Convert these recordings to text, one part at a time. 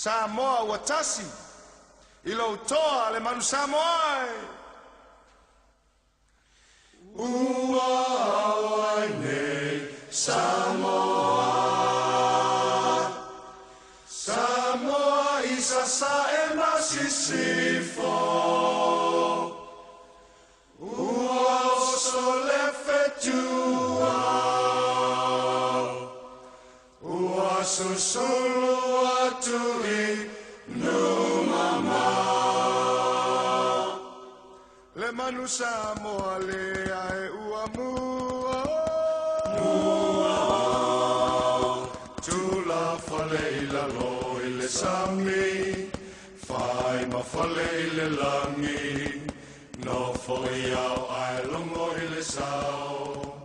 Samoa ua tasi, i lou toa le manu Samoa e. Ua ao ai nei Samoa, Samoa i sasae ma sisifo. Ua oso le fetua, ua susulu atu i numamao. Le manu Samoa lea e ua mua mua o, tulafale i lalo i le sami, fai ma fale i le lagi, nofo i ao ae logo i le sao,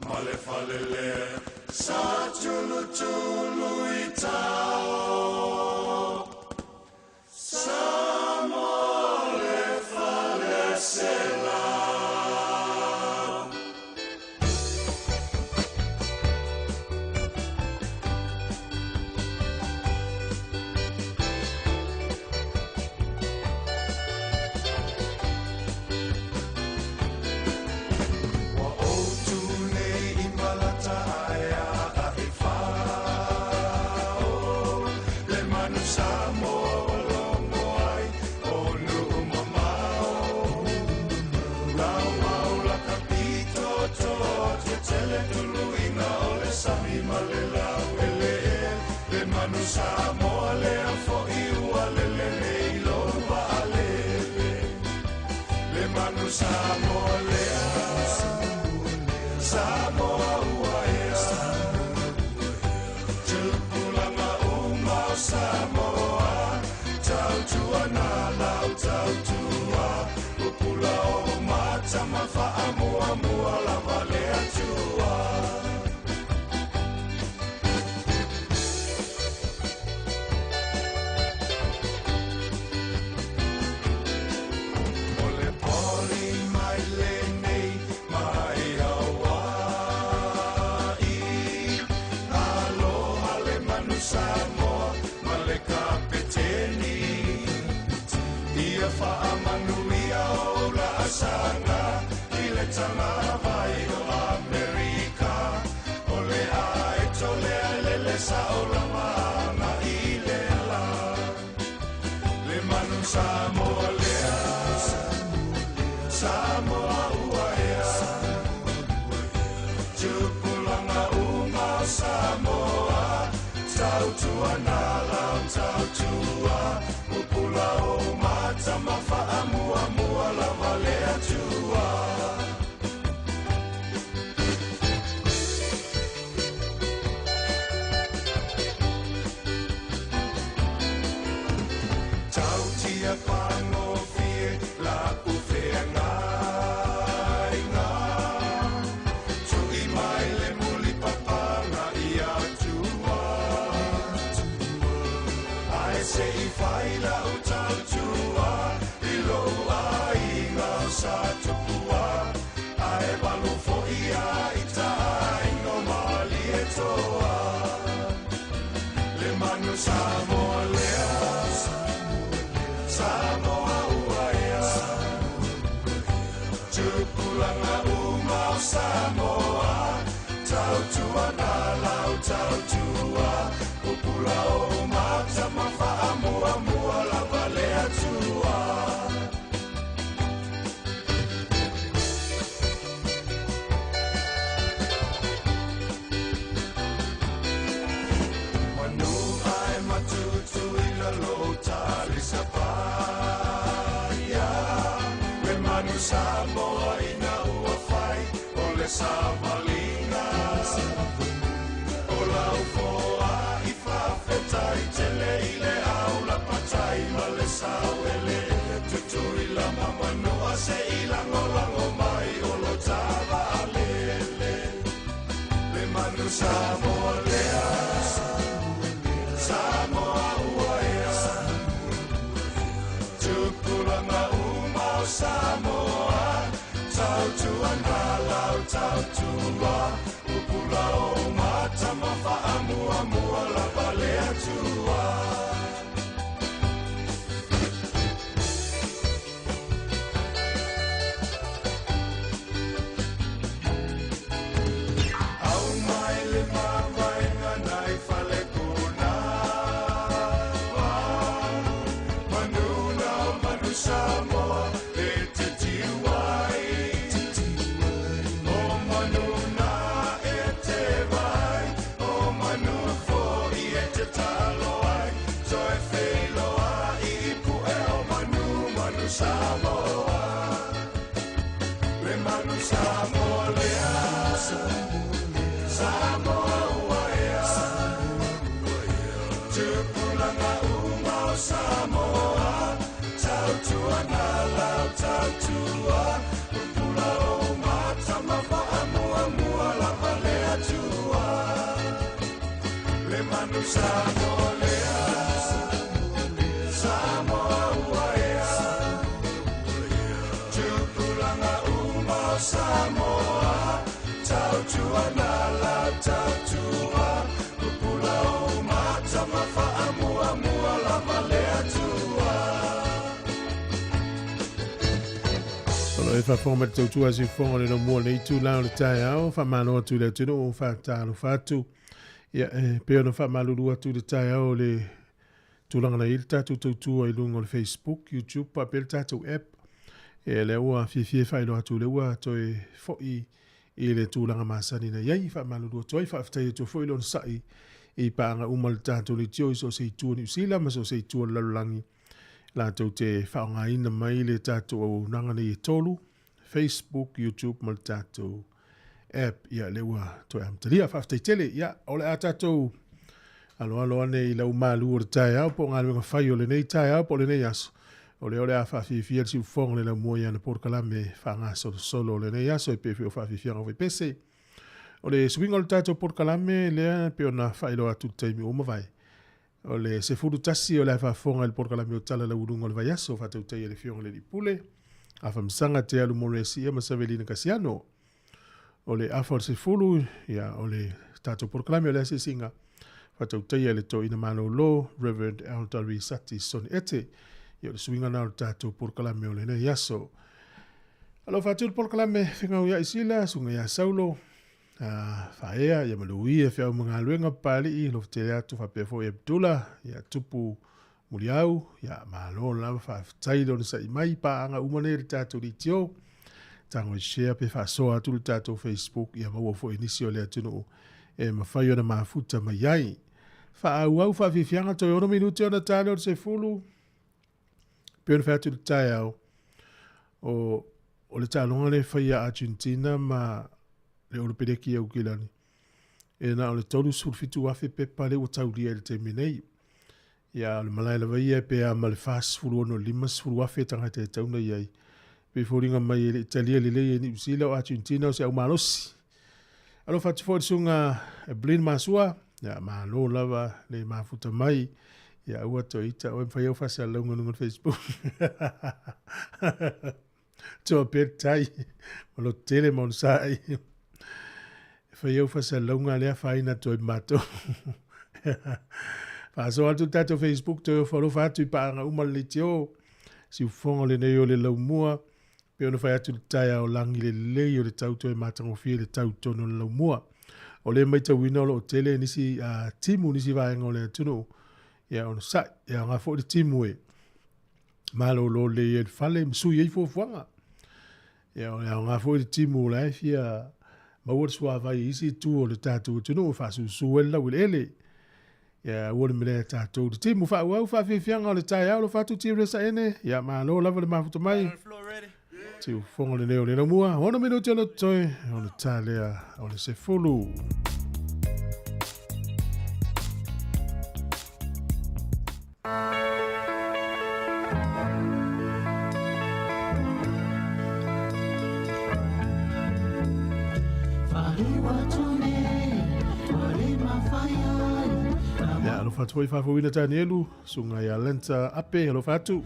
ma le fale lea sa tulutulu i tao. Samoa le fale sela. Ua ou tu nei i malata ae a e fao, le manu Samoa ua logo ai o nuu mamao. Lau la ka pito toa te tele tuluiga o le sami ma le lau eleele, le manu Samoa lea fo'i ua lele nei lou vaalele. Le manu Samoa lea, Samoa ua ea, tupulaga uma o Samoa, tautuana lau tautua, pupula o mata ma faamuamua lava le Atua. O le poli mai lenei mai Hawaii, aloha le manu Samoa ma le kapeteni. Ia faamanuia o laasaga i le tagavai o Amerika, o le aeto lea lele sao lava agai le la. Le manu Samoa lea, Samoa ua ea, tupulaga uma o Samoa, tautuana lau tautua, pupula o mata ma faamuamua lava le Atua. Tautia fagofie la'u feagaiga, tu'i mai le mulipapaga ia Atua, ae se'i fai la'u tautua i lou aiga o Sa Tupua, ae valu fo'i ia i taaiga o Malietoa. Le manu Samoa lea, Samoa ua ea, tupulaga uma o Samoa, tautuana lau tautua, pupula o mata ma faamuamua lava le Atua. Manu ae matutu i lalo talisapaia, le manu Samoa ina ua fai o le savaliga. O lau foa i faafetai tele i le au lapatai ma le sauele, tutuila ma manua se i lagolago mai o lo tavaalele. Le manu Samoa lea, Samoa ua ea, tupulaga uma o Samoa, tautuana lau tautua, pupula o mata ma faamuamua lava le Atua. Tupulaga uma o Samoa, tautuana lau tautua, pupula o mata ma faamuamua lava le Atua. Le manu Samoa lea, Samoa ua ea, tupulaga uma o Samoa, tautuana lau tautua, pupula o mata ma faamuamua lava le Atua. O lo e faafofoga mai le tautua a siufofoga o le laumua o lenei itula o le taeao, faamalo atu i le atunuu, faatalofa atu. Ia, e pei ona faamalulu atu i le taeao o le tulaga na i ai le tatou tautua i luga o le Facebook, YouTube faapea le tatou app. E lea ua fiafia e faailoa atu lea ua toe foi i le tulaga masani na i ai. Faamalulu atu ai, faafetai atu foi le onosai i paaga uma o le tatou leitio i so o se itu o Niu Sila ma so o se itu o le lalolagi latou te faaaogaina mai le tatou auaunaga nei e tolu, Facebook, YouTube ma le tatou app. Ia, lea ua toe amatalia. Faafetai tele. Ia, o le a tatou aloalo ane i lau malu o le taeao po o galuega fai o lenei taeao po o lenei aso. O lea o le a faafiafia le siufofoga o le laumua i ana polokalame faagasolosolo o lenei aso e pei foi o faafiafiaga o faipese. O le suiga o le tatou polokalame lea pei ona faailoa atu i le taimi ua mavae. O le 11 o le a faafofoga i le polokalame o Tala Lauuluga o le Vaiaso faatautaia e le Afioga i le Alii Pule, Afamasaga Te Alu Moresi ma Savelina Kasiano. O le afa o le 10, ia, o le tatou polokalame o le asiasiga faatautaia e le Toeaina Malolo, Reverend Elder Risati Son Ete. Ia, o le suiga na o le tatou polokalame o lenei aso. Alofa atu le polokalame Fegau ia Isila, Susuga ia Saulo, Faaea, ia Maluia, Feau ma Galuega, Papalii, alofa tele atu faapea foi Abdullah, ia Tupu Muliau, ia malo lava faafetai le onosai mai, paaga uma nei le tatou leitio. Tago e share pe faasoa atu le tatou Facebook, ia maua foi nisi o le atunuu e mafai ona mafuta mai ai. Faaauau faafiafiaga toe 6 minute ona tale o le 10, pei ona fai atu i le taeao, o le taaloga lea e fai a Argentina ma le Olopeleki i Aukilani, e na o le 37,000 pepa lea ua taulia i le taimi nei. Ia, o le malae lava ia pe a ma le 46 50,000 tagata e tauna i ai. Pei foliga mai e le i talia lelei e Niu Sila o Argentina o se aumalosi. Alofa atu foi le susuga Evelyn Masua, ia malo lava le mafuta mai. Ia aua toe ita oe mafai au faasalalauga luga o le Facebook. Toa pea le tai, ma loto tele ma onosai. E fai au faasalalauga lea afaina atu ai ma matou. Faasoa atu le tatou Facebook, toe ofo alofa atu i paaga uma le leitio. Siufofoga o lenei o le laumua, pei ona fai atu le taeao lagi lelei o le tau toe matagofie le tau tonu o le laumua. O lea matauina o loo tele nisi timu, nisi vaega o le atunuu, ia onosai, ia aoga foi le timu e malolo lelei ai le fale ma sui ai fuafuaga. Ia o le aoga foi le timu o la e fia maua le suavai i isi itu o le tatou atunuu e faasusu ai le laueleele. Ia aua le melea e tatou le timu faaauau faafiafiaga o le taeao alofa atu Tiresa ene. Ia malo lava le mafuta mai. Siufofoga lenei o le laumua. 6 minute o le totoe o le ta lea o le 10. Ia, alofa atu foi faafouina Tanielu, susuga ia Lenta Ape, alofa atu.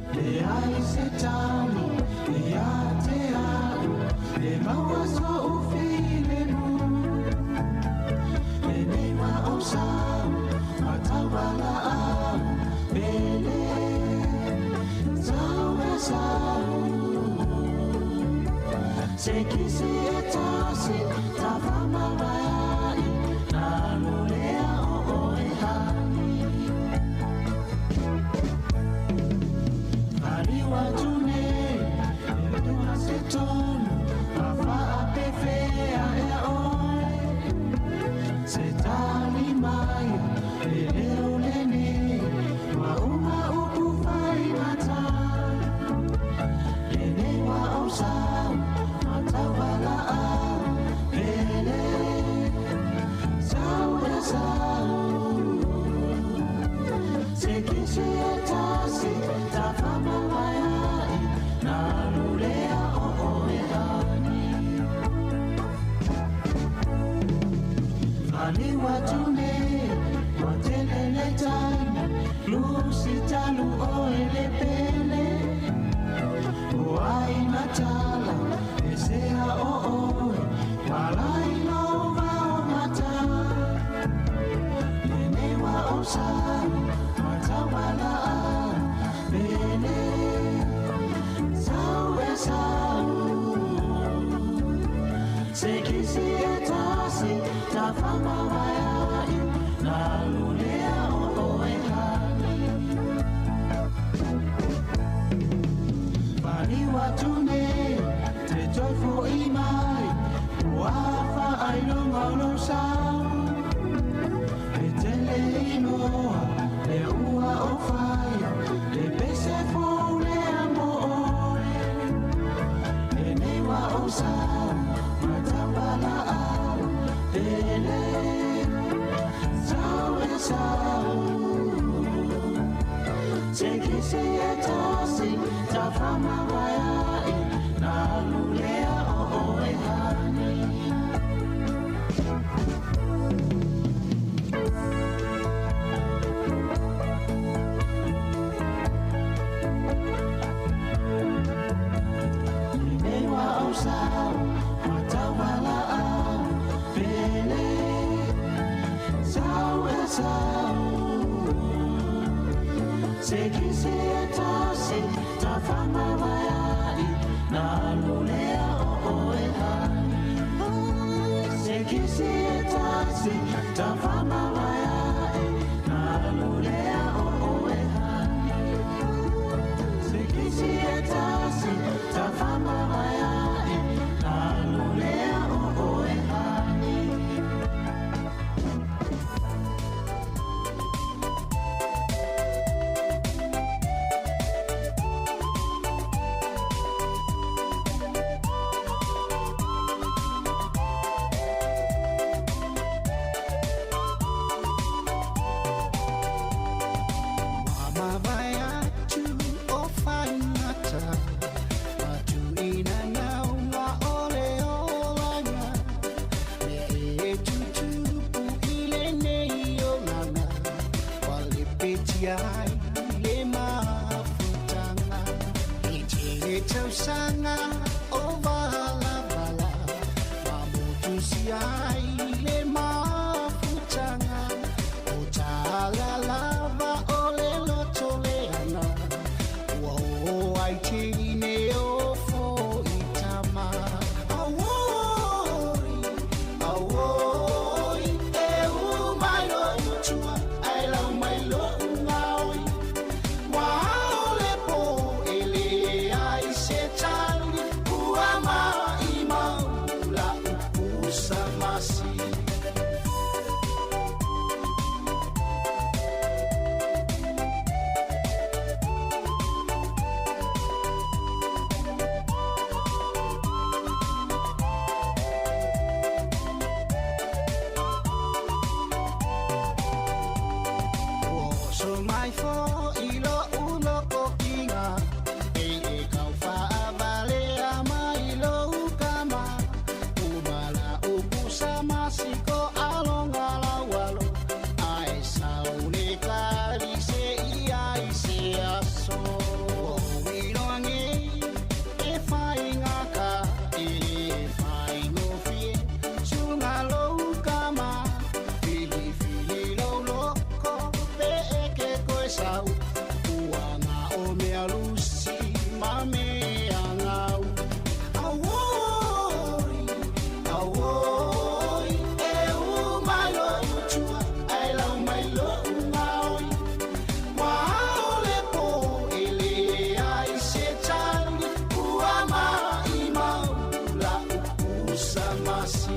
Samasi.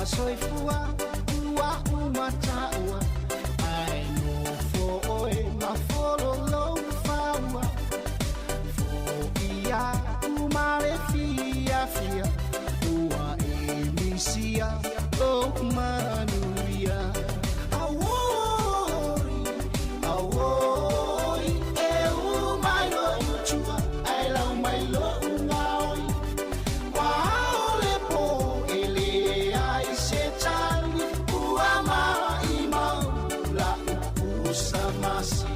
Soifua ua uma taua ai no fo oe ma folo lou faua fo ia umale fia fia ua e misia o manuia. Auoi, auoi, e umai lo utua, ai lau mai lo ungaoi. Waole po ele ai se tali, ua mai mau la usa masi.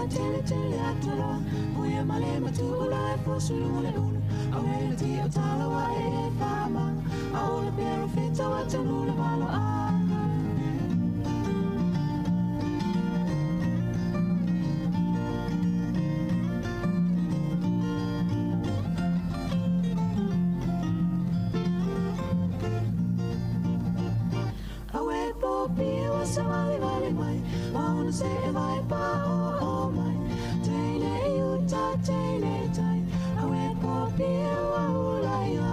tele tele ataloa Puia male matu ula e fosulu le ulu Awe le ti o tala wa e e whaamanga A o le pero fita wa tanu le valo anga. Awe po pia wa sa vale vale mai Mauna se e vai pa o o mai. Teine uta teine tai. Awe po pia wa ula ia.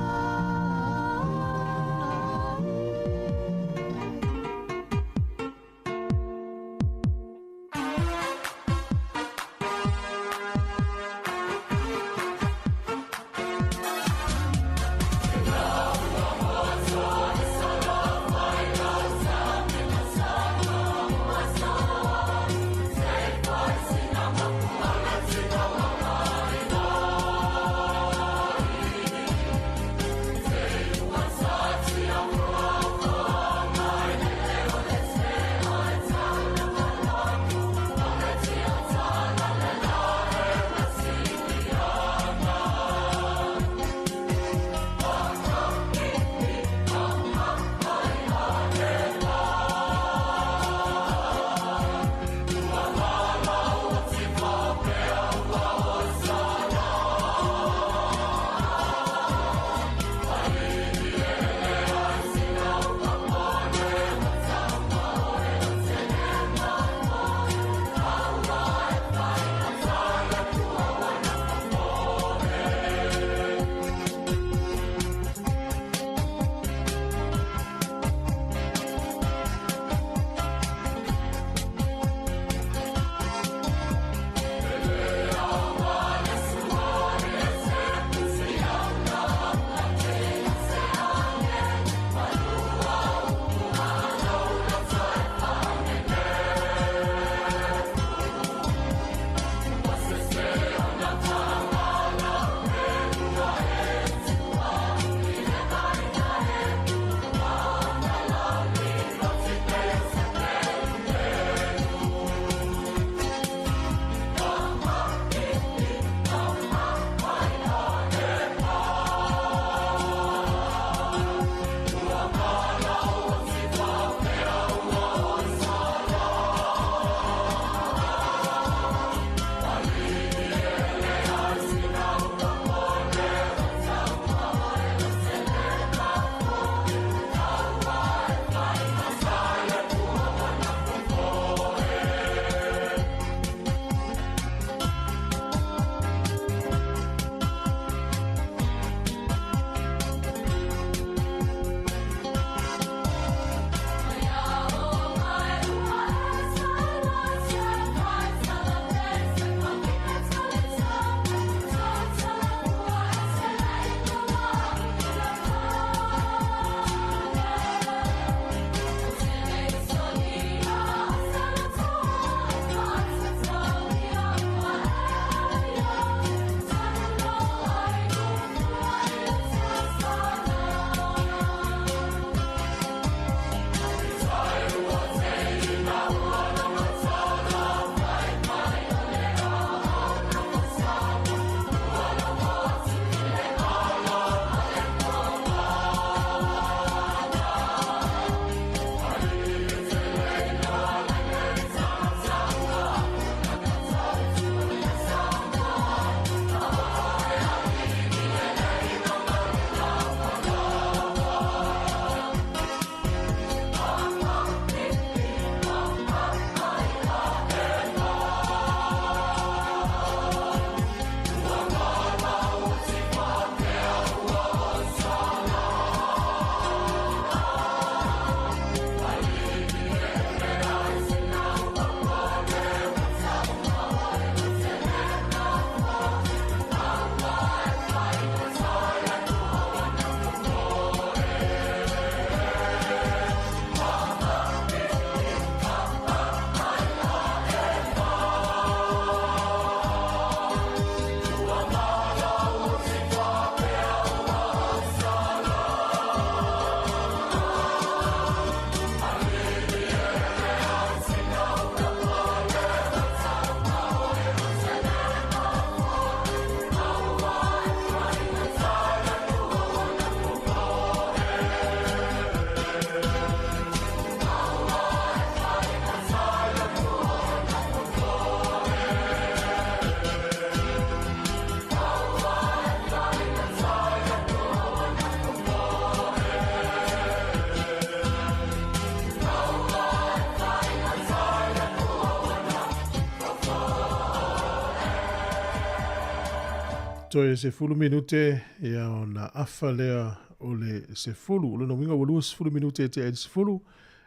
Toe 10 minute ia ona afa lea o le 10. O lona uiga ua 20 minute e tea ai le 10.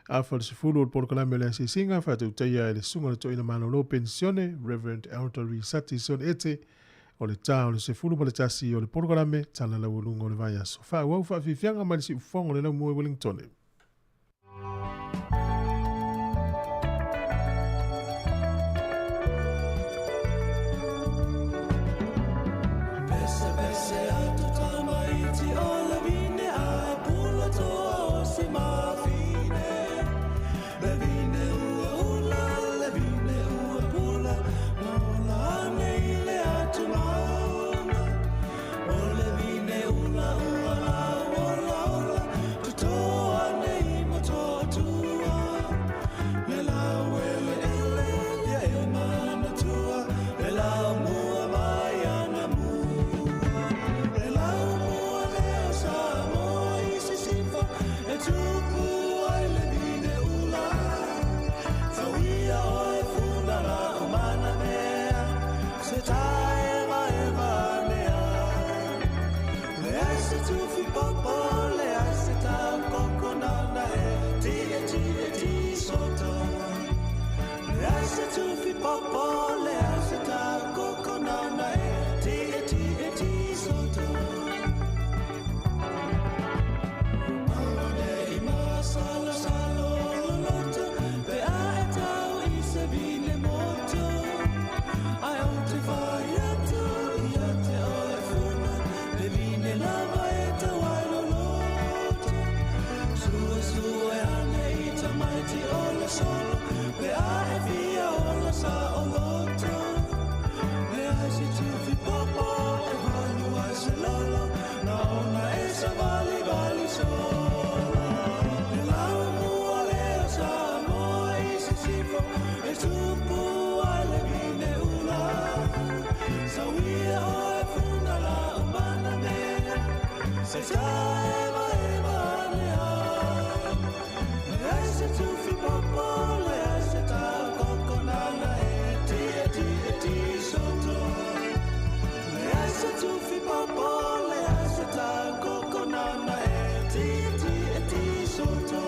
Afa le 10 o le polokalame o le asiasiga faatautaia e le susuga i le toeaina malolo penisione Reverend Elder Risati Sione Ete o le ta o le 11 o le polokalame Tala Laualuga o le Vaiaso. Faaauau faafiafiaga mai le siufofoga o le laumua i Wellingtone. Pese atu tamaiti o le vine ae pula toa o si mafine. Le vine ua ula, le vine ua pula, maola ane i le atu maunga. O le vine ula ua la ola ola, tutoa ane i matoatua. Le lau ele ele, ia e manatua, le lau mua mai ana mua. Le lau mua lea sa moa i sisifo, e tupu ai le vine ula. Tauia oe funa la o mana mea, se tae vaeva nea. Le ai se tufi popo, le ai se tau koko nana e, ti e ti e ti soto. Le ai se tufi popo, le ai se tau koko nana e, ti e ti e ti soto. Maua i masalo salo loloto, pe a e tau i se vine moto. Ai o te whai atu, ia te oe funa, le vine lava e tau ai loloto. Sua sua e ane i tamaiti o le solo, pe a e fia o la sa o loto. Le ai se tufi popo, e valu ai se lolo, na ona e sa vali vali solo. Le lau mua lea sa moa i sisifo, e tupu ai le vine ula. Sauia oe funa la o mana mea, se tae vaeva nea. Le ai se tufi popo, le ai se tau koko nana e, ti e ti e ti soto. Le ai se tufi popo, le ai se tau koko nana e, ti e ti e ti soto.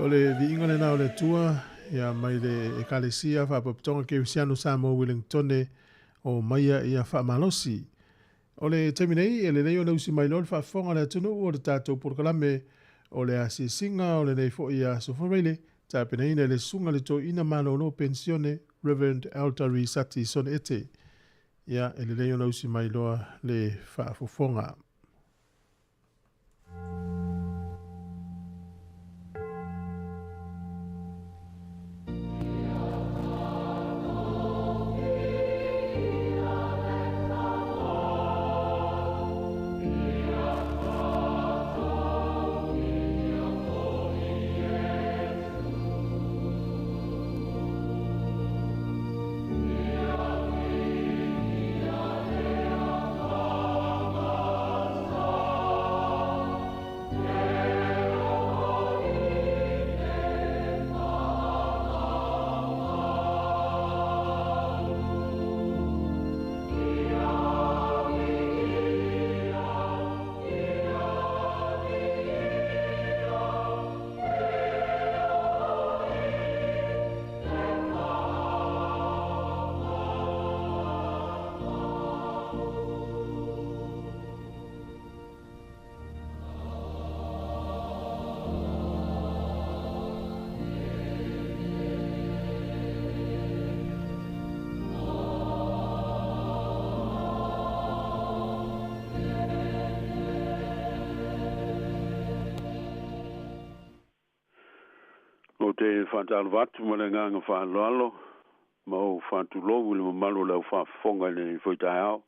O le viiga lena o le Atua ia mai le Ekalesia Faapotopotoga Kerisiano Samoa Wellingtone o maia ia faamalosi. O le taimi nei, e lelei ona usi mai loa le faafofoga a le atunuu o le tatou polokalame o le asiasiga o lenei foi aso Faraile, tapenaina e le Susuga i le Toeaina Malolo Penisione Reverend Altari Sati Sone Ete. Ia, e lelei ona usi mai loa le faafofoga. Ou te faatalofa atu ma le agaga faaaloalo ma ou faatulou i le mamalu o le aufaafofoga i lenei foi taeao,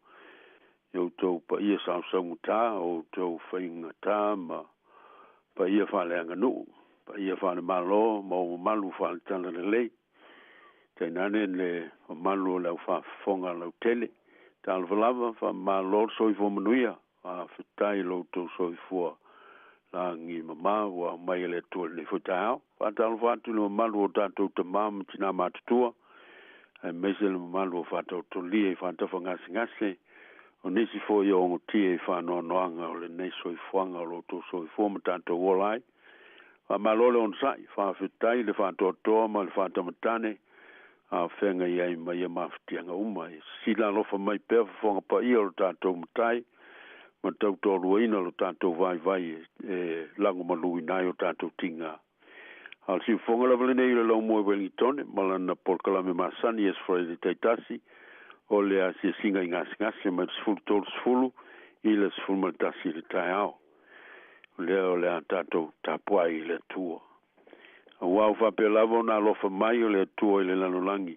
i outou paia sausaugata, o outou faigata ma paia faaleaganuu, paia faalemalo ma ou mamalu faale-talalelei, tainane le mamalu o le aufaafofoga lautele. Talofa lava, faamalo le soifua manuia, faafetai i lo outou soifua lagi mama ua aumai e le Atua i lenei foi taeao. Faatalofa atu i le mamalu o tatou tama ma tina matutua, aemaise le mamalu o faataotolia i faatafagasegase, o nisi foi o ogotia i faanoanoaga o lenei soifuaga o lo outou soifua ma tatou ola ai. Faamalo le onosai, faafetai le faatoatoa ma le faatamatane, a feagai ai ma ia mafatiaga uma. E sila alofa mai pea fofoga paia o lo tatou Matai, ma tautoaluaina lo tatou vaivai e lagomaluina ai o tatou tiga. A o le siufofoga lava lenei i le laumua i Wellingtone ma lana polokalame masani i aso Faraile taitasi o le asiasiga i gasegase mai le 13:30 i le 11 i le taeao. O lea o le a tatou tapuai i le Atua. Auā ua faapea lava ona alofa mai o le Atua i le lalolagi,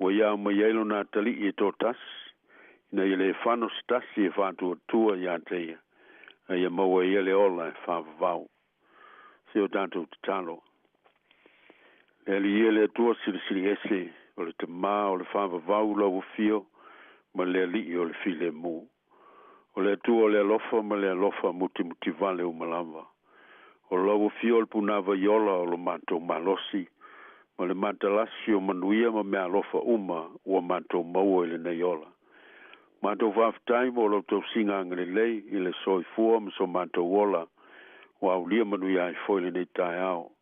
ua ia aumai ai lona atalii e toatasi, ina ia le fano se tasi e faatuatua ia te ia, a ia maua e ia le ola e faavavau. Se o tatou tatalo. Le Alii e le Atua Silisili Ese, o le Tamā o le faavavau lau afio, ma le Alii o le filemu. O le Atua o le alofa ma le alofa mutimutivale uma lava. O lau afio o le punavai ola o lo matou malosi, ma le matalasi o manuia ma meaalofa uma ua matou maua i lenei ola. Matou faafetai mo lo outou siga agalelei i le soifua ma so matou ola, ua aulia manuia ai foi lenei taeao.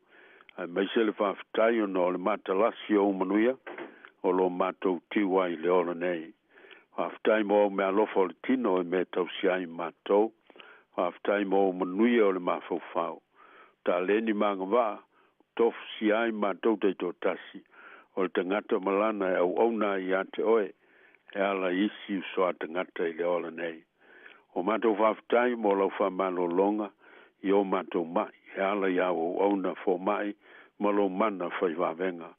Aemaise le faafetai ona o le matalasi o ou manuia o lo matou tiu ai i le ola nei. Faafetai mo au meaalofa o le tino e mea tausia ai matou. Faafetai mo ou manuia o le mafaufau. Taleni ma agavaa, tofusia ai matou taitoatasi, o le tagata ma lana e auauna ai ia te oe, e ala i isi uso a tagata i le ola nei. O matou faafetai mo lau faamalologa i o matou mai, e ala i au auauna fomai ma lou mana fai vavega.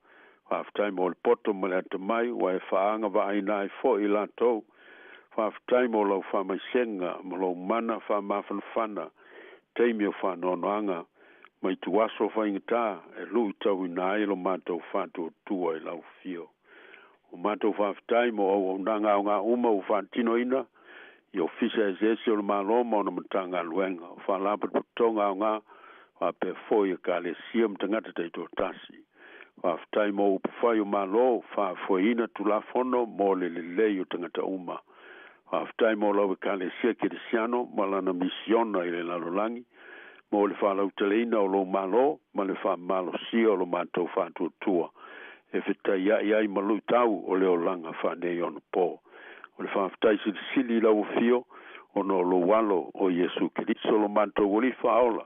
Faafetai mo le poto ma le atamai ua e faagavaaina ai foi i latou. Faafetai mo lau faamaisega ma lou mana faamafanafana taimi o faanoanoaga ma ituaso faigata e luitauina ai lo matou faatuatua i lau afio. O matou faafetai mo auaunaga aoga uma ua faatinoina i ofisa eseese o le Malo ma ona Matagaluega, o faalapotopotoga aoga faapea foi ekalesia ma tagata taitoatasi. Faafetai mo upufai o Malo faafoeina Tulafono mo le lelei o tagata uma. Faafetai mo lau Ekalesia Kerisiano ma lana misiona i le lalolagi. Mo le faalauteleina o lou Malo ma le faamalosia o lo matou faatuatua e fetaia'i ai ma lu'itau o le olaga faaneionapo. O le faafetai silisili i lau Afio ona o lou Alo o Iesu Keriso lo matou Alii Faaola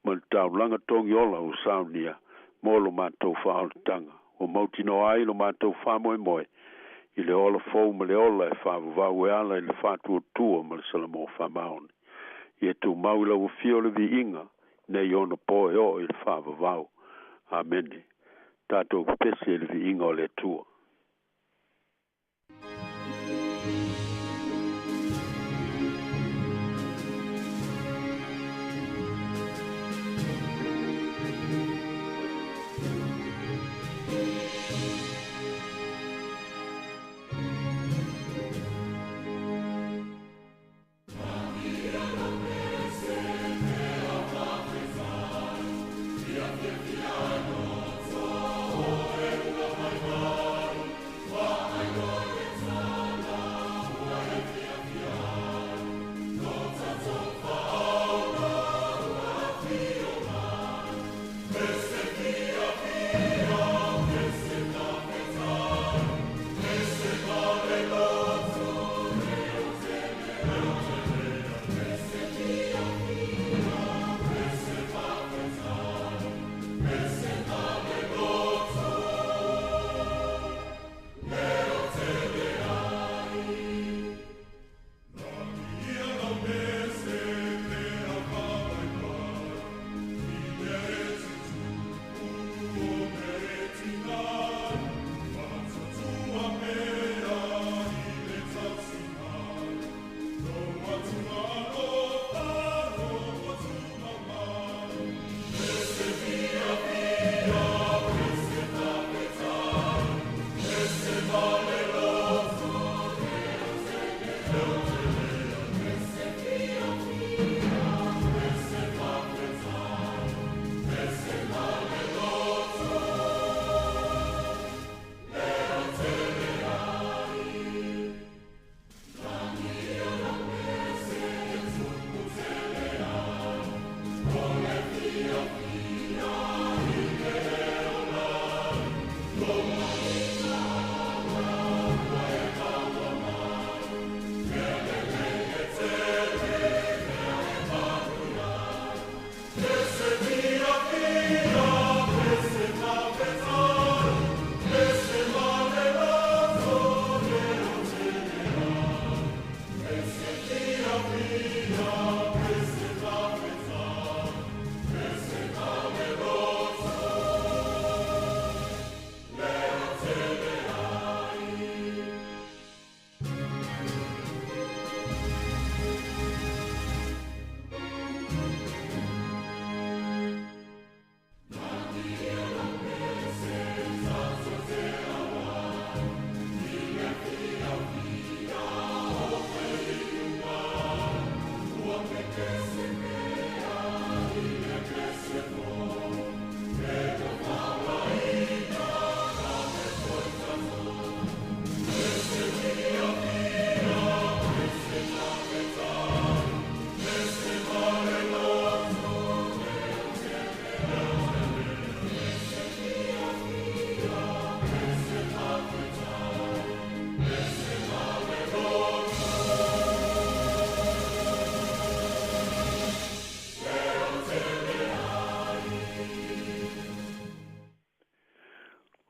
ma le taulaga togiola ua saunia mo lo matou faaolataga ua mautinoa ai lo matou faamoemoe i le ola fou ma le ola e faavavau e ala i le faatuatua ma le salamo faamaoni. Ia tumau i lau Afio le viiga nei ona po e oo i le faavavau. Amene. Tatou pepesi i le viiga o le Atua.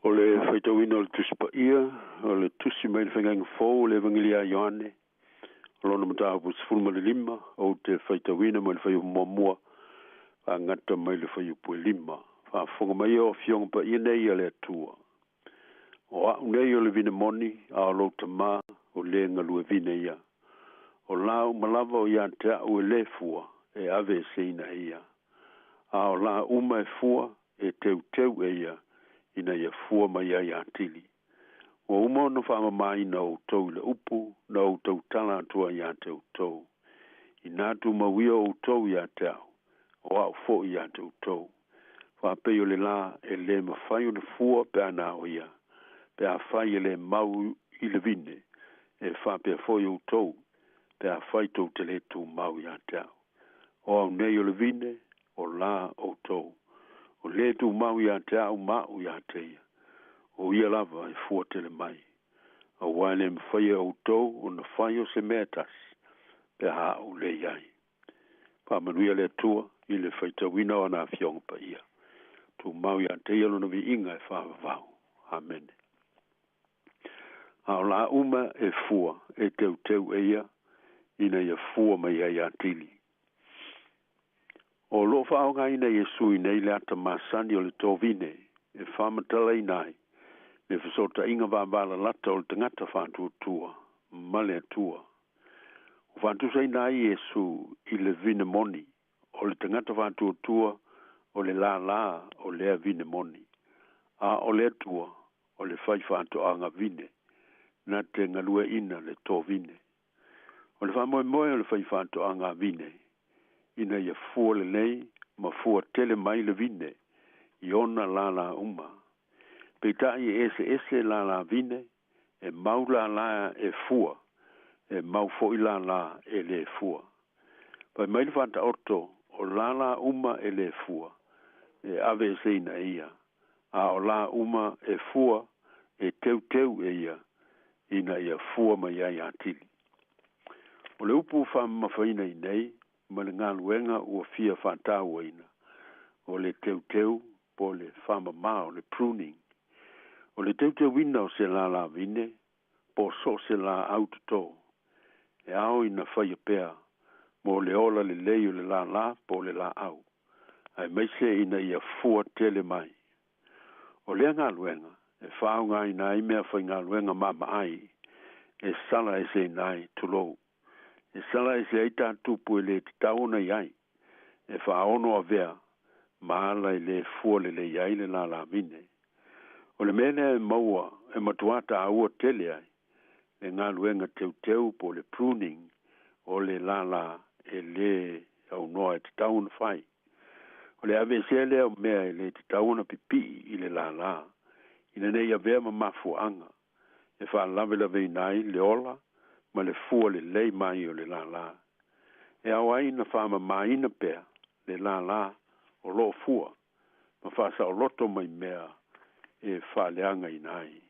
O le faitauina o le Tusi Paia, o le tusi mai le Faiga Fou o le Evangelia a Ioane, o lona mataupu 15, ou te faitauina mai le fuaiupu muamua faagata mai le fuaiupu e 5. Faafofoga mai o afioga paia nei a le Atua. O a'u nei o le vine moni, a o lou tamā o le galue vine ia. O la uma lava o ia te a'u e lē fua, e aveeseina e ia. A o la uma e fua, e teuteu e ia, ina ia fua mai ai atili. Ua uma ona faamamaina outou i le upu na ou tautala atu ai ia te outou. Inā tumauia outou ia te a'u, o a'u fo'i ia te outou. Faapei o le lā e lē mafai ona fua pe a na o ia, pe afai e lē mau i le vine, e faapea foi outou, pe afai tou te lē tumau ia te a'u. O au nei o le vine, O lā outou. O lē tumau iā te a'u ma a'u iā te ia, o ia lava e fua tele mai. Auā e lē mafai e outou ona fai o se mea e tasi, pe a a'u lē i ai. Faamanuia le Atua i le faitauina o ana Afioga Paia. Tumau iā te ia lona viiga e faavavau. Amene. A o lā uma e fua e teuteu e ia, ina ia fua mai ai atili. O loo faaaogaina Iesu i nei le ata masani o le tovine e faamatalaina ai le fesootaiga vavalalata o le tagata faatuatua ma le Atua. Ua faatusaina ai Iesu i le vine moni, o le tagata faatuatua o le lālā o lea vine moni, a o le Atua o le faifaatoaga vine na te galueaina le tovine. O le faamoemoe o le faifaatoaga vine ina ia fua lelei ma fua tele mai le vine i ona lālā uma. Peitai e eseese lālā vine, e mau lālā e fua, e mau foʻi lālā e lē fua. Fai mai le Faataoto, o lālā uma e lē fua, e aveeseina e ia, a o lā uma e fua, e teuteu e ia, ina ia fua mai ai atili. O le upu faamamafaina i nei ma le galuega ua fia faatauaina, o le teuteu po o le faamamā, o le pruning. O le teuteuina o se lālā vine po o so o se laau totō, e ao ina faia pea mo le ola lelei o le lālā po o le laau, aemaise ina ia fua tele mai. O lea galuega e faaaogaina ai meafaigaluega maamaai e sala eseina ai, tulou, e sala ese ai tatupu e lē tatau ona i ai, e faaono avea ma ala e lē fua lelei ai le lālāvine. O le mea lea e maua e matuā tāua tele ai le galuega teuteu po o le pruning o le lālā e lē aunoa e tatau ona fai. O le aveesea lea o mea e lē tatau ona pipii i le lālā, ina nei avea ma mafuaaga e faalavelaveina ai le ola ma le fua lelei mai o le lālā. E ao ai ona faamamāina pea le lālā o loo fua ma faasaoloto mai mea e faaleagaina ai.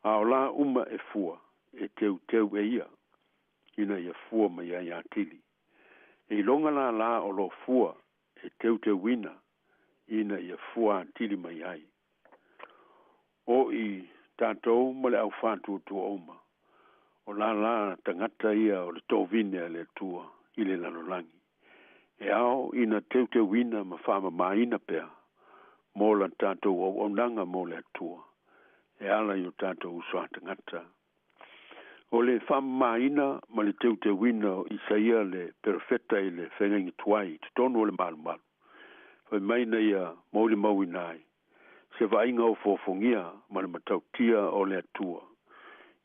A o lā uma e fua, e teuteu e ia, ina ia fua mai ai atili. E iloga lālā o loo fua e teuteuina, ina ia fua atili mai ai. O i tatou ma le aufaatuatua uma, o lālā tagata ia o le tovine a le Atua i le lalolagi. E ao ina teuteuina ma faamamāina pea mo la tatou auaunaga mo le Atua e ala i o tatou uso a tagata. O le faamamāina ma le teuteuina o Isaia le perofeta i le feagaiga tuai i totonu o le malumalu, fai mai na ia molimauina ai se vaaiga ofoofogia ma le matautia o le Atua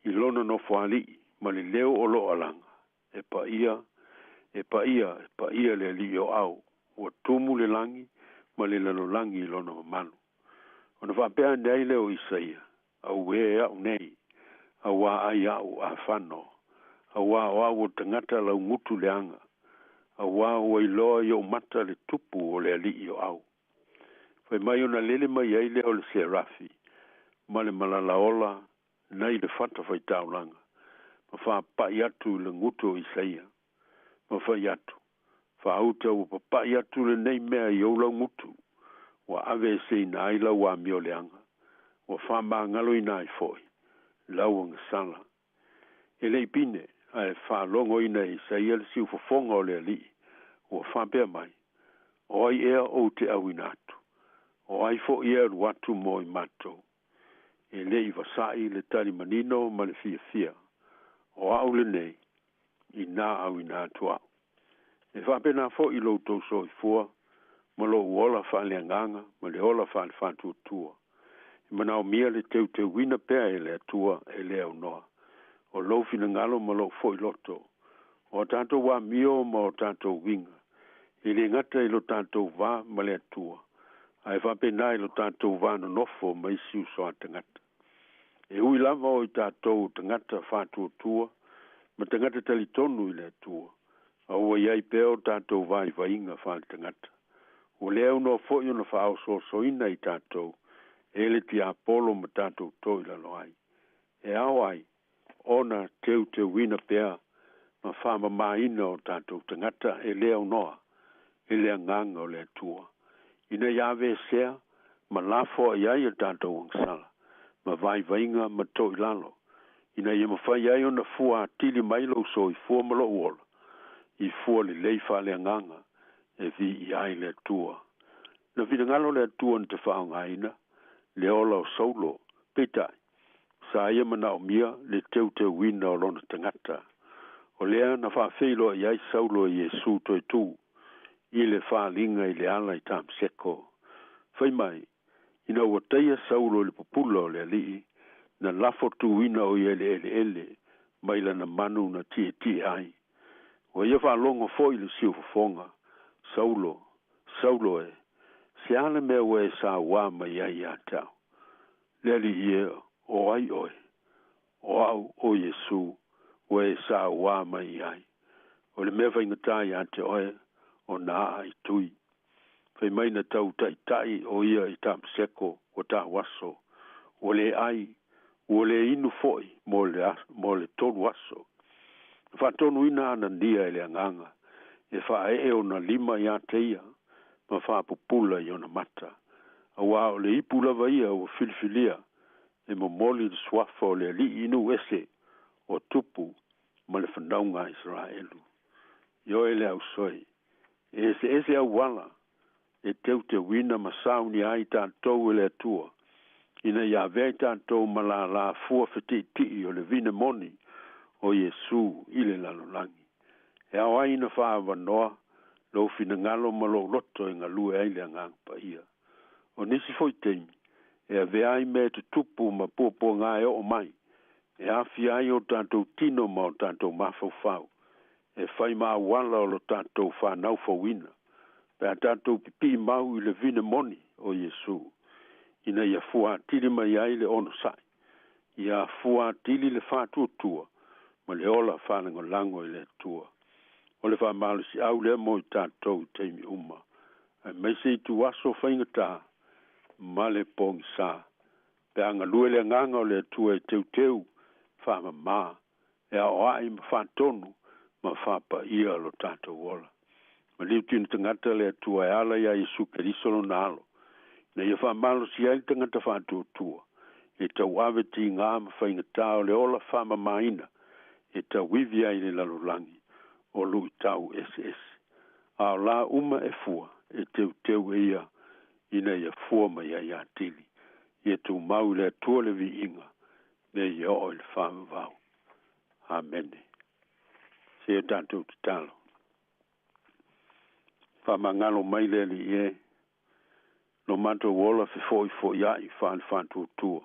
i lona nofoalii ma le leo o loo alaga, e paia, e paia, e paia le Alii o Au, ua tumu le lagi ma le lalolagi i lona mamalu. Ona faapea ane ai lea o Isaia, Auē a'u nei, auā ai a'u afano, auā o a'u o le tagata laugutu leaga, auā ua iloa i o'u mata le Tupu o le Alii o Au. Fai mai ona lele mai ai lea o le Serafi ma le malala ola nai le fatafaitaulaga, ma faapa'i atu i le gutu o Isaia, ma fai atu, Faauta ua papa'i atu lenei mea i ou laugutu, ua aveeseina ai lau amio leaga, ua faamagaloina ai foi lau agasala. E le i pine, ae faalogoina e Isaia le siufofoga o le Alii, ua faapea mai, O ai ea ou te auina atu? O ai foi e alu atu mo i matou? E le i vasaʻi le tali manino ma le fiafia, O au lenei, inā auina atu au. E faapena foi lo outou soifua ma lou ola faaleagaga ma le ola faalefaatuatua, e manaomia le teuteuina pea e le Atua e le aunoa o lou finagalo ma lou foi loto, o a tatou amio ma o tatou uiga, e lē gata i lo tatou va ma le Atua, ae faapena i lo tatou va nonofo ma isi uso a tagata. E ui lava o i tatou o tagata faatuatua ma tagata talitonu i le Atua, a ua i ai pea o tatou vaivaiga faaletagata. Ua le aunoa fo'i ona faaosoosoina i tatou e le tiapolo ma tatou toilalo ai. E ao ai ona teuteuina pea ma faamamāina o tatou tagata e le aunoa i le agaga o le Atua, ina ia aveesea ma lafoai ai a tatou agasala ma vaivaiga ma toilalo, ina ia mafai ai ona fua atili mai lou soifua ma lou ola i fua lelei faaleagaga e viia ai le Atua. Na finagalo le Atua na te faaaogaina le ola o Saulo, peitai, sa ia manaomia le teuteuina o lona tagata. O lea na faafeiloai ai Saulo e Iesu toe tu i le faaliga i le ala i Tamaseko. Fai mai, ina ua taia Saulo i le pupula o le Alii, na lafo tuina o ia i le eleele mai lana manu na tietie ai. Ua ia faalogo foi i le siufofoga, Saulo, Saulo e, se a le mea ua e sauā mai ai ia te au? Le Alii e, o ai oe? O au o Iesu ua e sauā mai i ai. O le mea faigata ia te oe, o na aa i tui. Fai mai na tau ta'ita'i o ia i Tamaseko ua tauaso, ua le ai, ua le inu foi mo le, mo le 3 aso. Na faatonuina Anania e le agaga e faaee ona lima ia te ia ma faapupula i ona mata, auā o le ipu lava ia ua filifilia e momoli le suafa o le Alii i nuu ese o tupu ma le fanauga a Isaraelu. Ioe le ausoi, e eseese auala e teuteuina ma saunia ai tatou e le Atua, ina ia avea i tatou ma lālā fua fetiitii o le vine moni o Iesu i le lalolagi. E ao ai na faaavanoa lou finagalo ma lou loto e galue ai le agaga paia. O nisi foi taimi, e avea ai mea e tutupu ma puapuagā e oo mai, e aafia ai o tatou tino ma o tatou mafaufau, e fai ma auala o lo tatou fanaufauina, pe a tatou pipii mau i le vine moni o Iesu, ina ia fua atili mai ai le onosa'i, ia fua atili le faatuatua ma le ola faalagolago i le Atua. O le faamalosiau lea mo i tatou i taimi uma, aemaise ituaso faigata ma le pogisā, pe a galue le agaga o le Atua e teuteu, faamamā, e aoai ma faatonu ma faapaia lo tatou ola. Maliu tino tagata le Atua e ala iā Iesu Keriso lona alo, ina ia faamalosi ai le tagata faatuatua, e tauave tigā ma faigata o le ola faamamāina e tauivi ai le lalolagi o luitau eseese. A o la uma e fua, e teuteu e ia, ina ia fua mai ai atili. Ia tumau i le Atua le viiga, me ia oo i le faavavau. Amene. Se o tatou tatalo. Faamagalo mai le Alii e, lo matou ola fefo'ifo'ia'i faale faatuatua.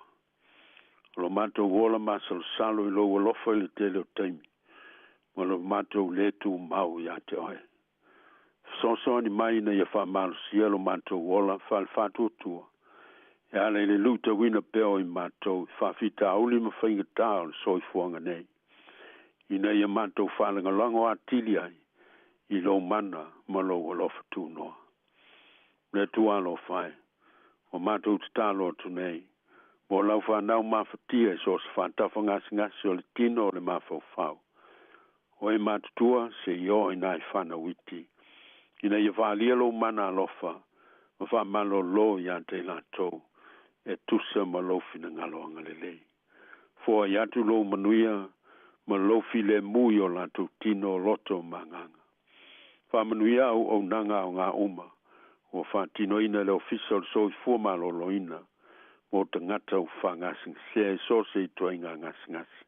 O lo matou ola masalosalo i lou alofa i le tele o taimi, ma lo matou lē tumau iā te oe. Fesoasoani mai ina ia faamalosia lo matou ola faale faatuatua, e ala i le luitauina pea o i matou i faafitauli ma faigatā o le soifuaga nei, ina ia matou faalagolago atili ai i lou mana ma lou alofa tunoa. Le Atua alofa e, ua matou tatalo atu nei, mo lau fanau mafatia i so o se faatafagasegase o le tino o le mafaufau. O e matutua seia oo i nai fanau iti, ina ia faaalia lou mana alofa ma faamalōlō iā te i latou e tusa ma lou finagalo agalelei. Foai atu lou manuia ma lou filemu i o latou tino, loto ma agaga. Faamanuia auaunaga aogā uma ua faatinoina e le Ofisa o le Soifua Maloloina mo tagata ua faagasegasea i so o se ituaiga gasegase.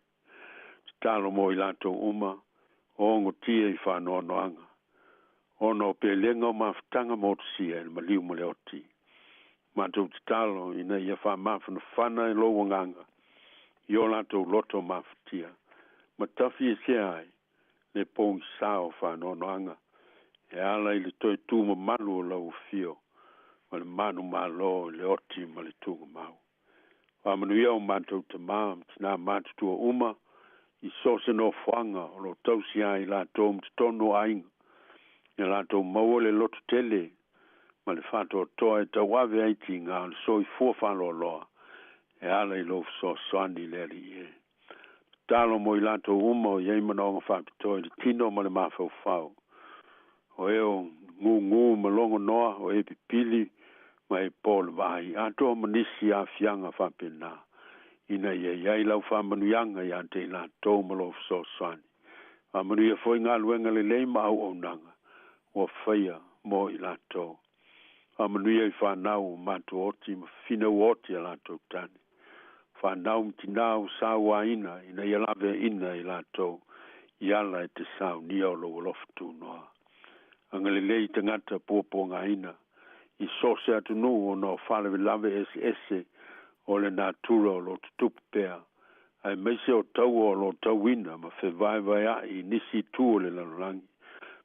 Tatalo mo i latou uma o ogotia i faanoanoaga, ona o pelega o mafutaga motusia e le maliu ma le oti. Matou tatalo ina ia faamafanafana e lou agaga i o latou loto mafatia, ma tafiesea ai le pogisā o faanoanoaga e ala i le toe tumamalu o lau afio ma le manumalo i le oti ma le tugamau. Faamanuia o matou tamā ma tinā matutua uma i so o se nofoaga o lo o tausia ai latou ma totonu o aiga, ia latou maua le lototele ma le faatoatoa e tauave ai tiga o le soifua faaloaloa e ala i lou fesoasoani le Alii e. Tatalo mo i latou uma o i ai manaoga faapitoa i le tino ma le mafaufau. O e o gugū ma logonoa, o e pipili ma e po le vaai, atoa ma nisi aafiaga faapena, ina ia i ai lau faamanuiaga iā te i latou ma lou fesoasoani. Faamanuia foi galuega lelei ma auaunaga ua faia mo i latou. Faamanuia i fanau ua matuaoti ma finau oti a latou tane. Fanau ma tinā ua sauaina ina ia laveaina i latou i ala e te saunia o lou alofa tunoa. Agalelei i tagata puapuagaina i so o se atunuu ona o faalavelave eseese o le natura o lo o tutupu pea, aemaise o taua o lo o tauina ma fevaevaea'i i nisi itu o le lalolagi,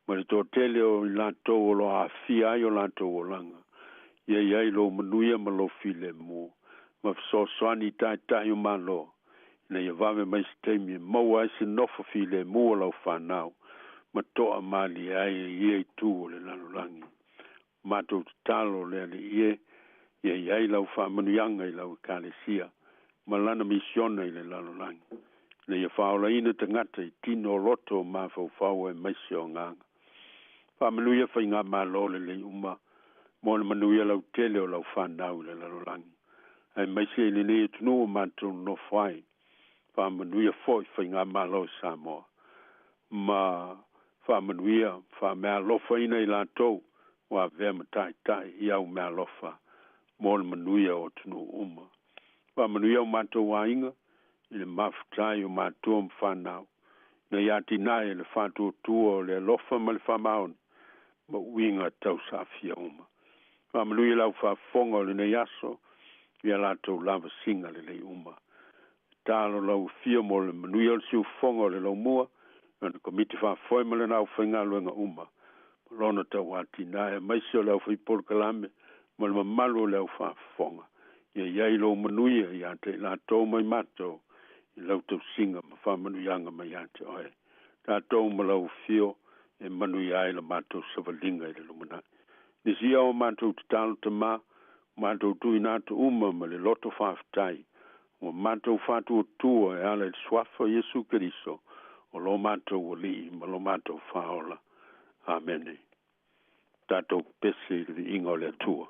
ma le toatele o i latou o lo o aafia ai o latou olaga, ia i ai lou manuia ma lou filemu, ma fesoasoani i taitai o Malo, ina ia vave mai se taimi e maua ai se nofo filemu o lau fanau, ma to'a malie ai e ia itu o le lalolagi. Matou tatalo le Alii e, ia i ai lau faamanuiaga i lau Ekalesia ma lana misiona i le lalolagi, ina ia faaolaina tagata i tino o loto o mafaufau aemaise o agaga. Faamanuia faigamalo lelei uma mo le manuia lautele o lau fanau i le lalolagi, aemaise i lenei atunuu o matou nonofo ai. Faamanuia foi faigamalo i Samoa, ma faamanuia faameaalofaina i latou ua avea ma taitai i au meaalofa mo le manuia o atunuu uma. Faamanuia o matou aiga i le mafutai o matua ma fanau, ina ia atinae le faatuatua o le alofa ma le faamaoni ma uiga tausaafia uma. Faamanuia lau faafofoga o lenei aso ia latou lavasiga lelei uma. Tatalo lau afio mo le manuia o le siufofoga o le laumua, lana komiti faafoe ma lana aufaigaluega uma, ma lona tauatinae, aemaise o le aufaipolokalame ma le mamalu o le aufaafofoga. Ia i ai lou manuia iā te i latou ma i matou i lau tausiga ma faamanuiaga mai ia te oe. Tatou ma lau afio e manuia ai la matou savaliga i le lumanai. Nisi o matou tatalo Tamā, matou tuuina atu uma ma le loto faafetai, ua matou faatuatua e ala i le suafa o Iesu Keriso, o lo matou Alii ma lo matou Faaola. Amene. Tatou pepese i le viiga o le Atua.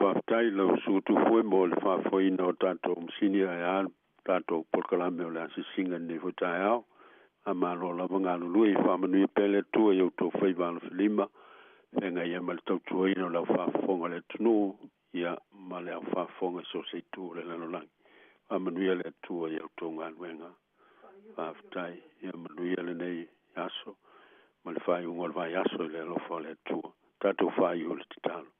Faafetai lau sugatufue mo le faafoeina o tatou masini ae a tatou polokalame o le asiasiga lenei foi taeao. Faamalo lava galulue faamanuia pea le Atua i outou faiva alofilima feagai ai ma le tautuaina o le aufaafofoga o le atunuu ia ma le aufaafofoga i so o se itu o le lalolagi. Faamanuia le Atua i outou galuega. Faafetai ia manuia lenei aso ma le faaiuga o le vaiaso i le alofa o le Atua. Tatou faaiu le tatalo.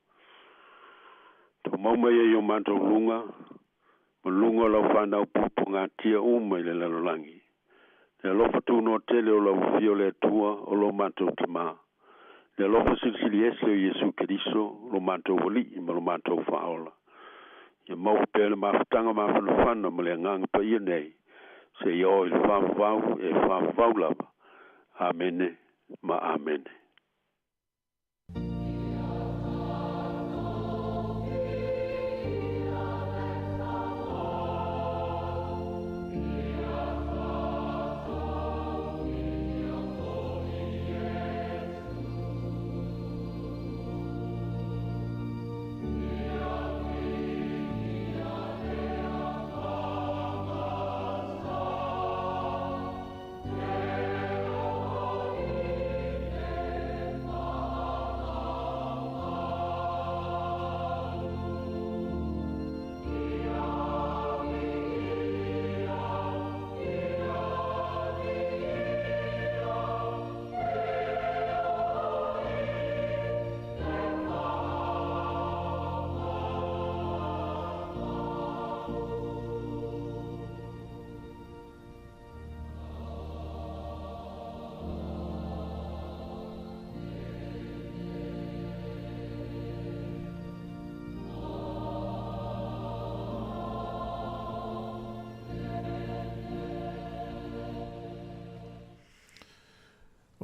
Tumau mai ai o matou luga, ma luga o lau whanau pupugatia uma i le lalolagi. Le alofa tunoa tele o lau afio le Atua o lo matou Tamā. Le alofa silisili ese o Iesu Keriso, lo matou Alii ma lo matou Faaola. Ia maua pea le mafutaga mafanafana ma le agaga paia nei, seia oo i le faavavau e faavavau lava. Amene ma amene.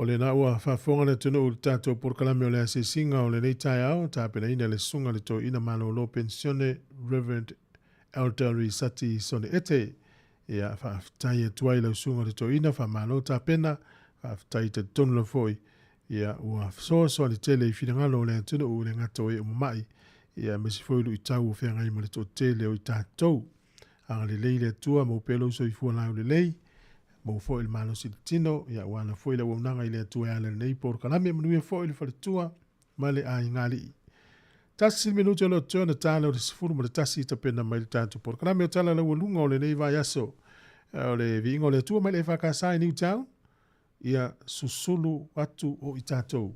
O lena ua faafofoga le atunuu i le tatou polokalame o le asiasiga o lenei taeao, tapenaina le susuga le toeaina malolo penisione Reverend Elder Risati Sone Ete. Ia faafetai atu ai lau susuga le toeaina, faamalo tapena, faafetai talitonu lava foi ia ua fesoasoani tele i finagalo o le atunuu i le gata o e uma mai, ia aemaise foi luitau o feagai ma le toatele o i tatou. Agalelei le Atua, maua pea lou soifua laulelei, maua foi le malosi i le tino, ia ua ala foi le auaunaga i le Atua e ala i lenei polokalame, manuia foi le faletua ma le aigalii. 1 minute o lo o totoe ona tala o le 11 tapena mai le tatou polokalame o tala laualuga o lenei vaiaso. O le viiga o le Atua mai le EFKS i Newtown, ia susulu atu o i tatou.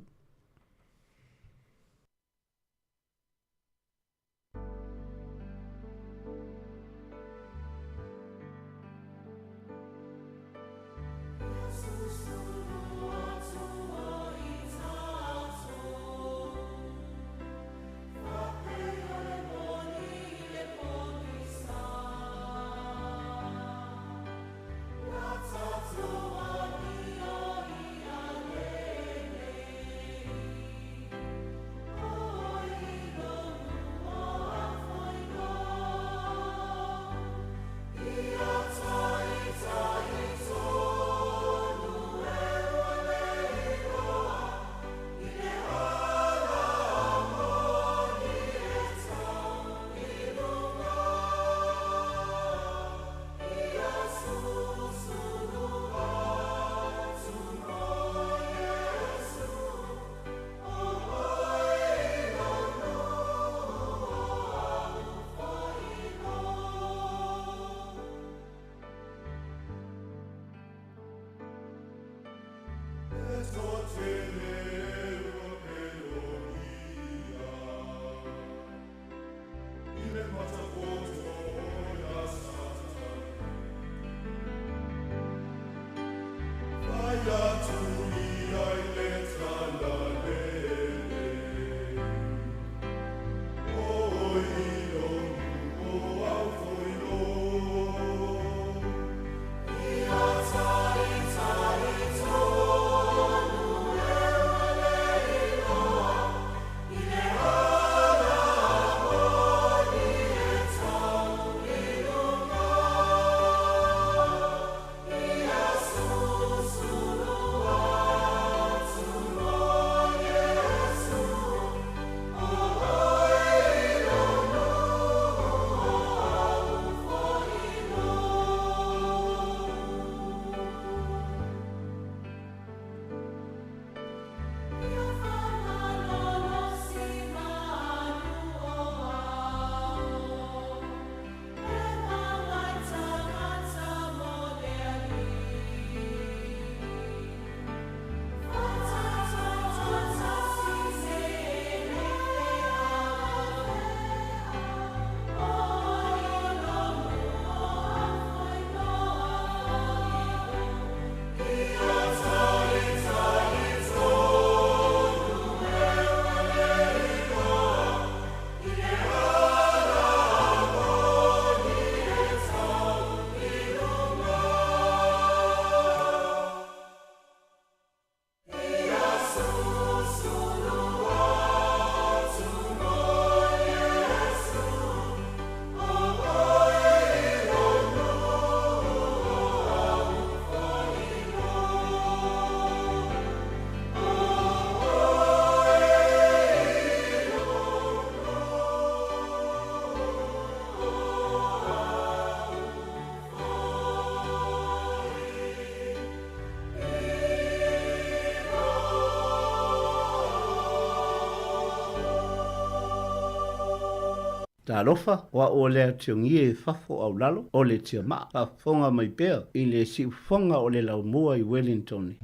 Talofa, o au o le ationgia i fafo au lalo, o le tiamaa, faafofoga mai pea i le siufofoga o le laumua i Wellington.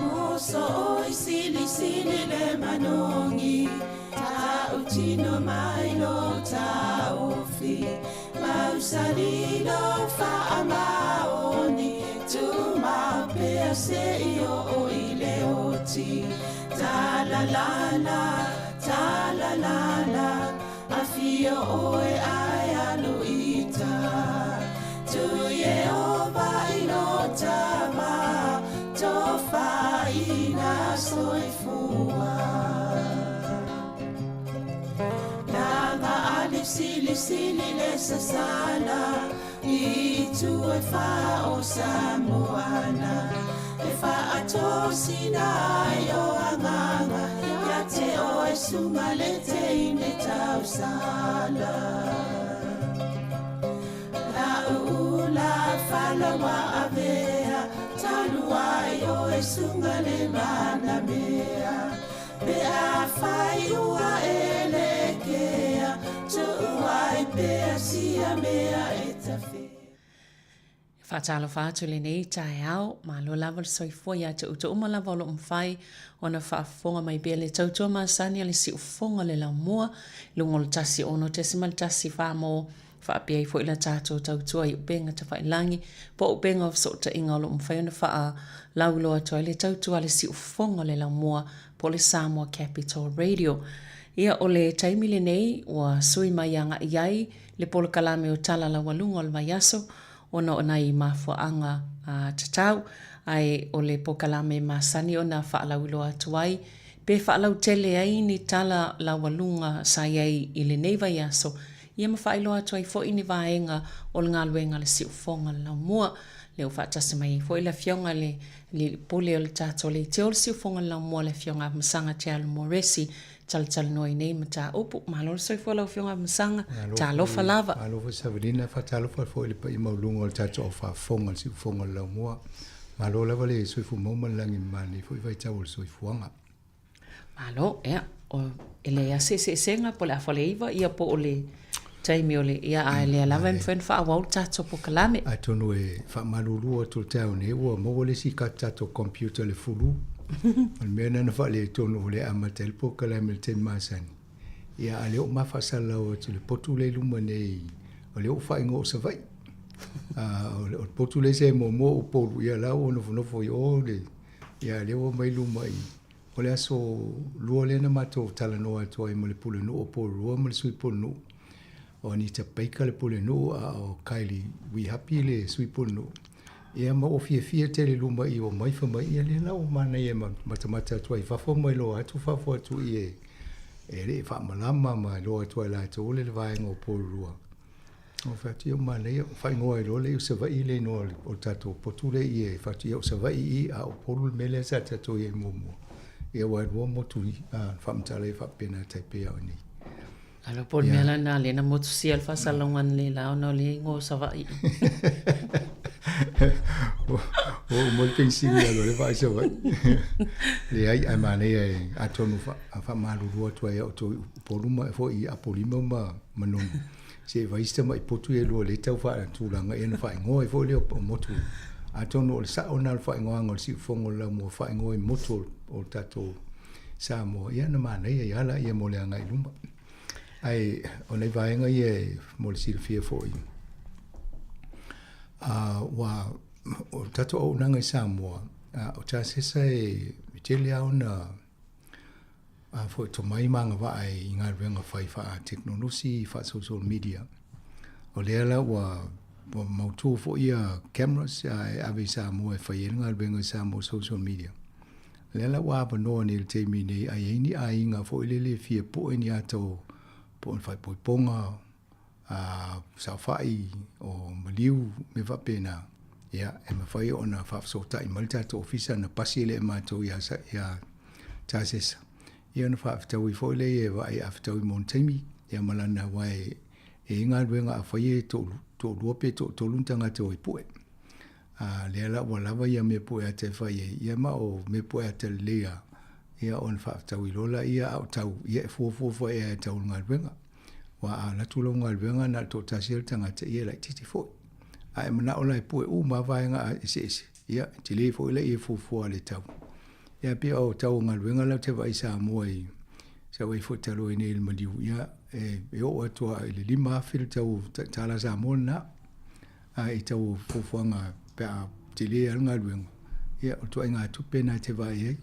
Moso oi sili sili le manogi Tautino mai lo taofi Mausali lo faamaoni Tumau pea se i o i le oti Ta la la la, ta la la la Afio oe ai aluita Tu Yehova i lo tama Tofaina soifua Langa ali sili sili le sasala I tu e wha o Samoana E wha atosina ai o anganga Ia te o e sunga le te ine tausala La ula falawa avea Taluai o e sunga le mana mea Pe a whai ua e le kea Tuuai pea sia mea e tawhea. Faatalofa atu lenei taeao, malo lava le soifua ia te outou uma lava o lo o mafai ona faafofoga mai pea le tautua masani a le siufofoga o le laumua i luga o le 106.14 mo faapea ai foi la tatou tautua i upega tafailagi po o upega o fesootaiga o lo o mafai ona faalauiloa atu ai le tautua a le siufofoga o le laumua po o le Samoa Capital Radio. Ia, o le taimi lenei ua sui mai agai ai le polokalame o Tala Laualuga o le Vaiaso ona o nai mafuaaga tatau, ae o le polokalame masani ona faalauiloa atu ai pe faalautele ai ni tala laualuga sa i ai i lenei vaiaso, ia ma faailoa atu ai foi ni vaega o le galuega a le siufofoga o le laumua. Lea ua faatasi mai ai foi le Afioga i le Alii Pule o le tatou Leitio o le Siufofoga o le Laumua, le Afioga Afamasaga Te Alo Moresi, talatalanoa i nei mataupu. Malo le soifua lau Afioga Afamasaga, talofa lava. Malo foi Savelina, faatalofa foi i le paia maualuga o le tatou au faafofoga o le Siufofoga o le Laumua. Malo lava le soifua maua ma le lagi ma lenei foi vaitau o le soifuaga. Malo, ia, o, e leai lava se eseesega po o le afa o le 9 ia po o le taimi o le, ia, a lea lava e mafai ona faaauau le tatou polokalame. Atonu e faamalulu atu i le taeao nei ua maua le isi tatou computer le fulu. O le mea lena na faaletonu o lea e amata ai le polokalame i le taimi masani. Ia, a o lea ua ma faasalalau atu i le potu lea i luma nei, o lea ua faaigoa o Savaii. O le potu lea sa i muamua o Upolu, ia o la ua nofonofo i o le, ia lea ua mai luma i O le aso Lua lea na matou talanoa atu ai ma le Pulenuu o Porirua ma le Sui Pulenuu. O Anita Baker le Pulenuu a o Kylie Wihapi le Sui Pulenuu. Ia ma ua fiafia tele luma i o mai fai mai, ia lea la ua manaia e matamata atu ai i fafo ma iloa atu fafo atu i e e le i faamalama ma iloa atu ai latou le vaega o Porirua. O fai atu, ia ua manaia, faaigoa ai loa lea o Savaii le igoa o le tatou potu lea i e fai atu, ia o Savaii i, a o Upolu le mea lea sa tatou i ai muamua. Ia aua e lua motu i, faamatala ai faapena e tai pei lava o nei. Alo po o le mea lena lea na motusia le faasalalauga analeila ona o le igoa o Savaii. Ua uma le penisini alu ai le vaai Savaii. Leai, ae manaia e atonu faamalulu atu ai ia outou i Upolu ma foi i Apolima ma Manono. Se i vaai si tamai potu ia e lua lea e tau faatulaga ia ona faaigoa ai foi lea o motu. Atonu o le sao lena o le faaigoaga o le siufofoga o le laumua faaigoa i motu o le tatou Samoa, ia na manaia ia ala ia mo le agai i luma. Ae o nai vaega ia e mo le silafia foi, ua o le tatou auaunaga i Samoa, o tasesa e tele lava ona a foi tomai ma agavaa i galuega fai faatekonolosi, faa-social media. O lea la ua mautu foi ia cameras e ave i Samoa e fai ai le galuega i Samoa social media. O lea la ua avanoa nei i le taimi nei, a i ai ni aiga foi lele e fia pue ni ata o po o ni faaipoipoga, saofai, o maliu, mea faapena, ia, e mafai ona faafesootai mai le tatou ofisa ona pasi lea e matou ia Tasesa, ia ona faafetaui foi lea e vaai a fetaui mo le taimi, ia ma lana, aua e i ai galuega a fai e toalua pe toatolu ni tagata o e pue. A lea la ua lava ia mea pue ata e fai ai, ia ma o mea pue ata lelei lava, ia ona faafetaui loa lea a o tau, ia e fuafua foi e tau le galuega. Ua a alu atu lau galuega na o le toatasi lava le tagata, ia e laitiiti foi. A e manao la e pue uma lava vaega eseese, ia, e tele foi lea e fuafua a le tau. Ia pei o tau o galuega la ou te vaai i Samoa i sa ou i ai foi talu ai nei i le maliu, ia, e oo atu lava i le $5,000 le tau tala Samoa lena. A i tau o fuafuaga pe a tele lava le galuega, ia o le ituaiga tupe lena e te vaai ai.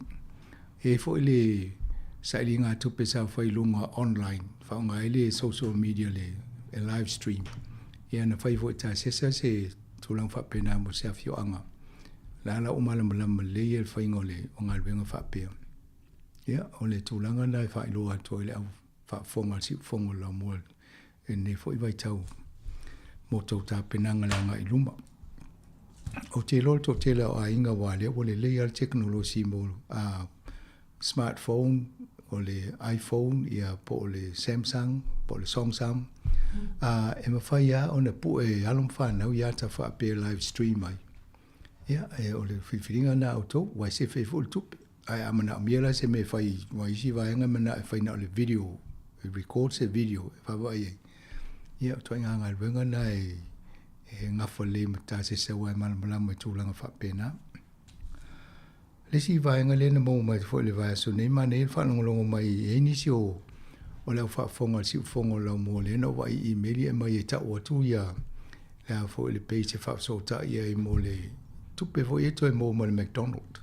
E i ai foi le sailiga tupe sa fai i luga online, faaaoga ai le social media le live stream. Ia na fai foi e Tasesa se tulaga faapena mo se afioaga. O la la ua malamalama lelei ia le faiga o le o galuega faapea. Ia, o le tulaga lena e faailoa atu ai i le au faafofoga a le Siufofoga o le Laumua i lenei foi vaitau mo tou tapenaga i le agai i luma. Ou te iloa le toatele o aiga aua o lea ua lelei lava le tekonolosi mo smartphone, o le iPhone ia po o le Samsung po o le Songsam, e mafai lava ona pue e alo ma fanau i ata faapea e live stream ai. Ia, o le filifiliga lena a outou, aua e sefe ai foi le tupe. Ae a manaomia la se mea e fai aua i isi vaega e manao e fai na o le video, e record se video e vaavaai ai, ia o ituaiga galuega na e gafa lelei ma tasese aua e malamalama i tulaga faapena. Le isi vaega lea na maua mai foi i le vaiaso nei, manaia le faalogologo mai e i ai nisi o o le au faafofoga o le siufofoga o le laumua lea na ou vaai i email e aumai e tau atu ia le a foi le page e faafesootai ai mo le tupe foi e toe maua mai le McDonald.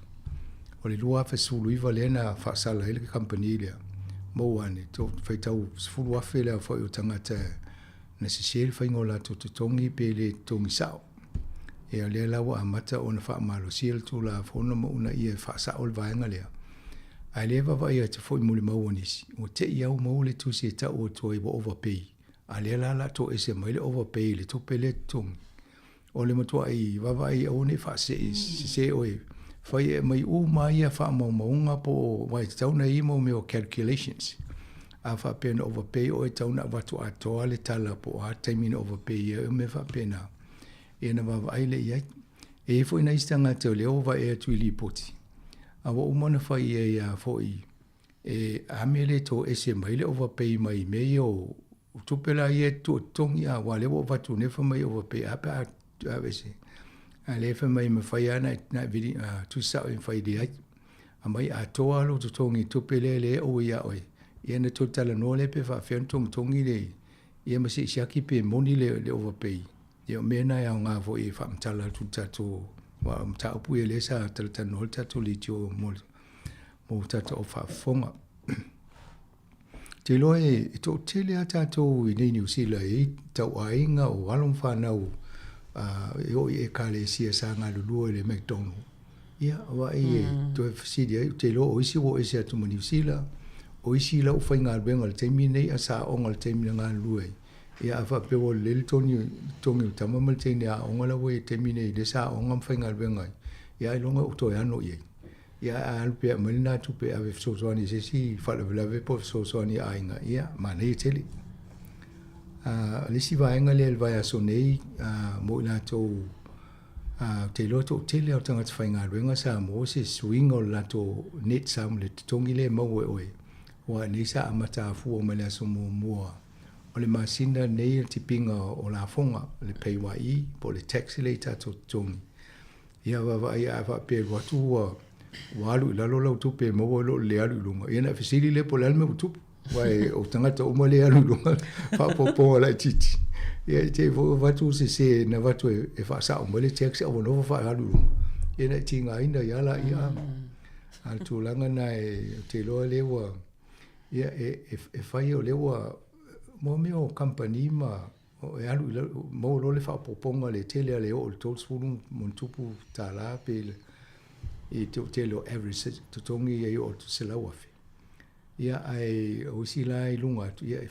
O le 2019 lea na faasala ai le kamupani lea, maua ane, faitau 10,000 le aofai o tagata na sese le faiga o latou totogi pe le totogi sao. Ia lea la ua amata ona faamalosia le Tulafono ma una ia e faasao le vaega lea. Ae lea e vaavaai atu foi molimau a nisi, ua te i lava ua maua le tusi e tau atu ai ua overpay, a lea la o le a toese mai le overpay i le tupe lea e totogi. O le matuai vaavaai aua ne i faasee sese oe, fai e aumai uma lava ia faamaumauga po o, aua e tatau ona i ai mea o calculations. A faapea na overpay oe e tatau ona avatu atoa le tala po o a taimi na overpay ai, o mea faapena. Ia ona vaavaai lea i ai. E i ai foi nai isi tagata o lea ua vaai atu i lipoti, a ua uma ona fai i ai lava foi, e a mea e le toese mai le overpay mai mea ia o tupe la ia e tuu totogi, a aua o lea ua avatu nei fai mai e overpay, a pe a aveese. A o lea e fai mai e mafai lava ona e tusi sao e mafai e leai. Aumai atoa lou totogi i tupe lea e ou ia oe, ia ona toe talanoa lea pe faapefea ona togitogi le, ia ma se i siaki pe moni le overpay. Ia o mea na e aoga foi e faamatala atu i le tatou, aua o mataupu ia lea sa talatalanoa ai le tatou leitio mo mo tatou au faafofoga. Ou te iloa e toatele lava tatou i nei Niu Sila e i ai tauaiga o alo ma fanau e oo i ekalesia sa galulue i le McDonald. Ia, vaai e toe fesili ai, ou te iloa o isi ua o ese atu ma Niu Sila, o isi la ua faigaluega i le taimi lenei a sa aoga i le taimi na galulue ai. Ia a faapea ua lelei le togi o le tama ma le teine aoga la ua i ai i le taimi lenei lea sa aoga ma faigaluega ai, ia ailoga ua toe ano i ai. Ia ae a alu pea e aumai lena tupe e ave e fesoasoani i se isi faalavelave po o fesoasoani i aiga, ia, manaia tele. O le isi vaega lea i le vaiaso nei mo i latou, ou te iloa toatele lava o tagata faigaluega sa maua se suiga o le latou net sum, le totogi lea e maua e oe, aua o nei sa amata afua mai le aso muamua o le masina lenei le tipiga o lafoga, le PAYE po o le tax lea i tatou totogi. Ia vaavaai a faapea e alu atu ua ua alu i lalo lau tupe e maua i lo le alu i luga, ia ona e fesili lea po o le a le mea ua tupu. Aua o tagata uma lea e alu i luga faaopoopoga laitiiti. Ia i te i foi ua avatu se na avatu e faasao mai le tax ae ua nofo faaalu i luga. Ia na e tigaina ai lava laia. A o le tulaga lena ou te iloa lea ua ia e fai o lea ua mo mea o kamupani ma e alu i lalo, maua loa le faaopoopoga le tele lava le oo i le $30+ pe i le tele o average totogi ia e oo atu i le $100,000. Ia ae o isi la i luga atu, ia e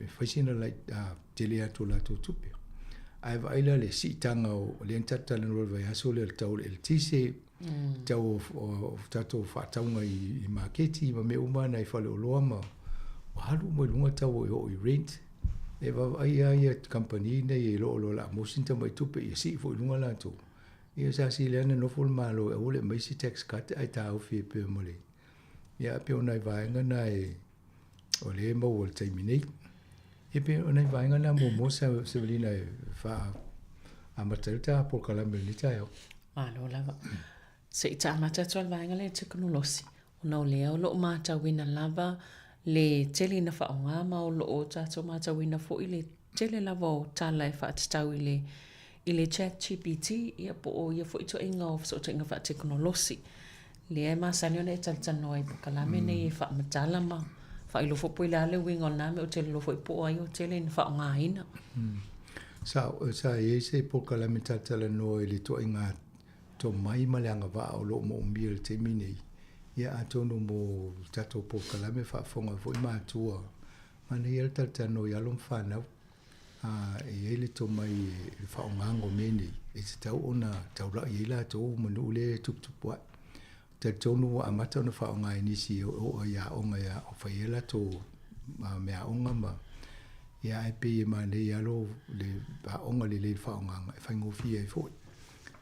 fai sina tele atu o latou tupe. Ae vaai la i le siitaga o lea na tatou talanoa i le vaiaso lea i le tau o le eletise, tau o tatou faatauga i maketi ma mea uma na i faleoloa ma ua alu uma i luga tau e oo i rent. E vaavaai lava ia kamupani nei e iloa loa o le a maua sina tamai tupe ia sii foi i luga latou. Ia sa sili lava ona nofo le Malo e aua le aumai se tax cut ae taofi ai pea ma le... Ia pei o nai vaega na o lea e maua i le taimi nei. Ia pe o nai vaega na muamua Savalina e faaamata ai le ta polokalame i lenei taeao. Malo lava. Se i taamata atu lava i le vaega lea tekonolosi, ona o lea o lo o matauina lava le tele ina faaaoga ma o lo o tatou matauina foi le tele lava o tala e faatatau i le i le chat GPT ia po o ia foi ituaiga o fesootaiga faatekonolosi lea e masani ona e talatalanoa ai i polokalame nei e faamatala ma faailoa foi po o le a le uiga o lena mea ou te iloa foi po o ai o tele ina faaaogaina. Sa i ai se polokalame talatalanoa i le ituaiga tomai ma le agavaa o lo o moomia i le taimi nei, ia atonu mo le tatou polokalame faafofoga foi matua, manaia le talatalanoa i alo ma fanau. E i ai le tomai i le faaaogaga o mea nei, e tatau ona taulai ai latou ma nuu lea e tuputupu ae. Talitonu ua amata ona faaaoga e nisi e oo i aoga e fai ai latou meaaoga ma ia ae pei e manaia lava le aoga lelei i le faaaogaga e faigofie ai foi.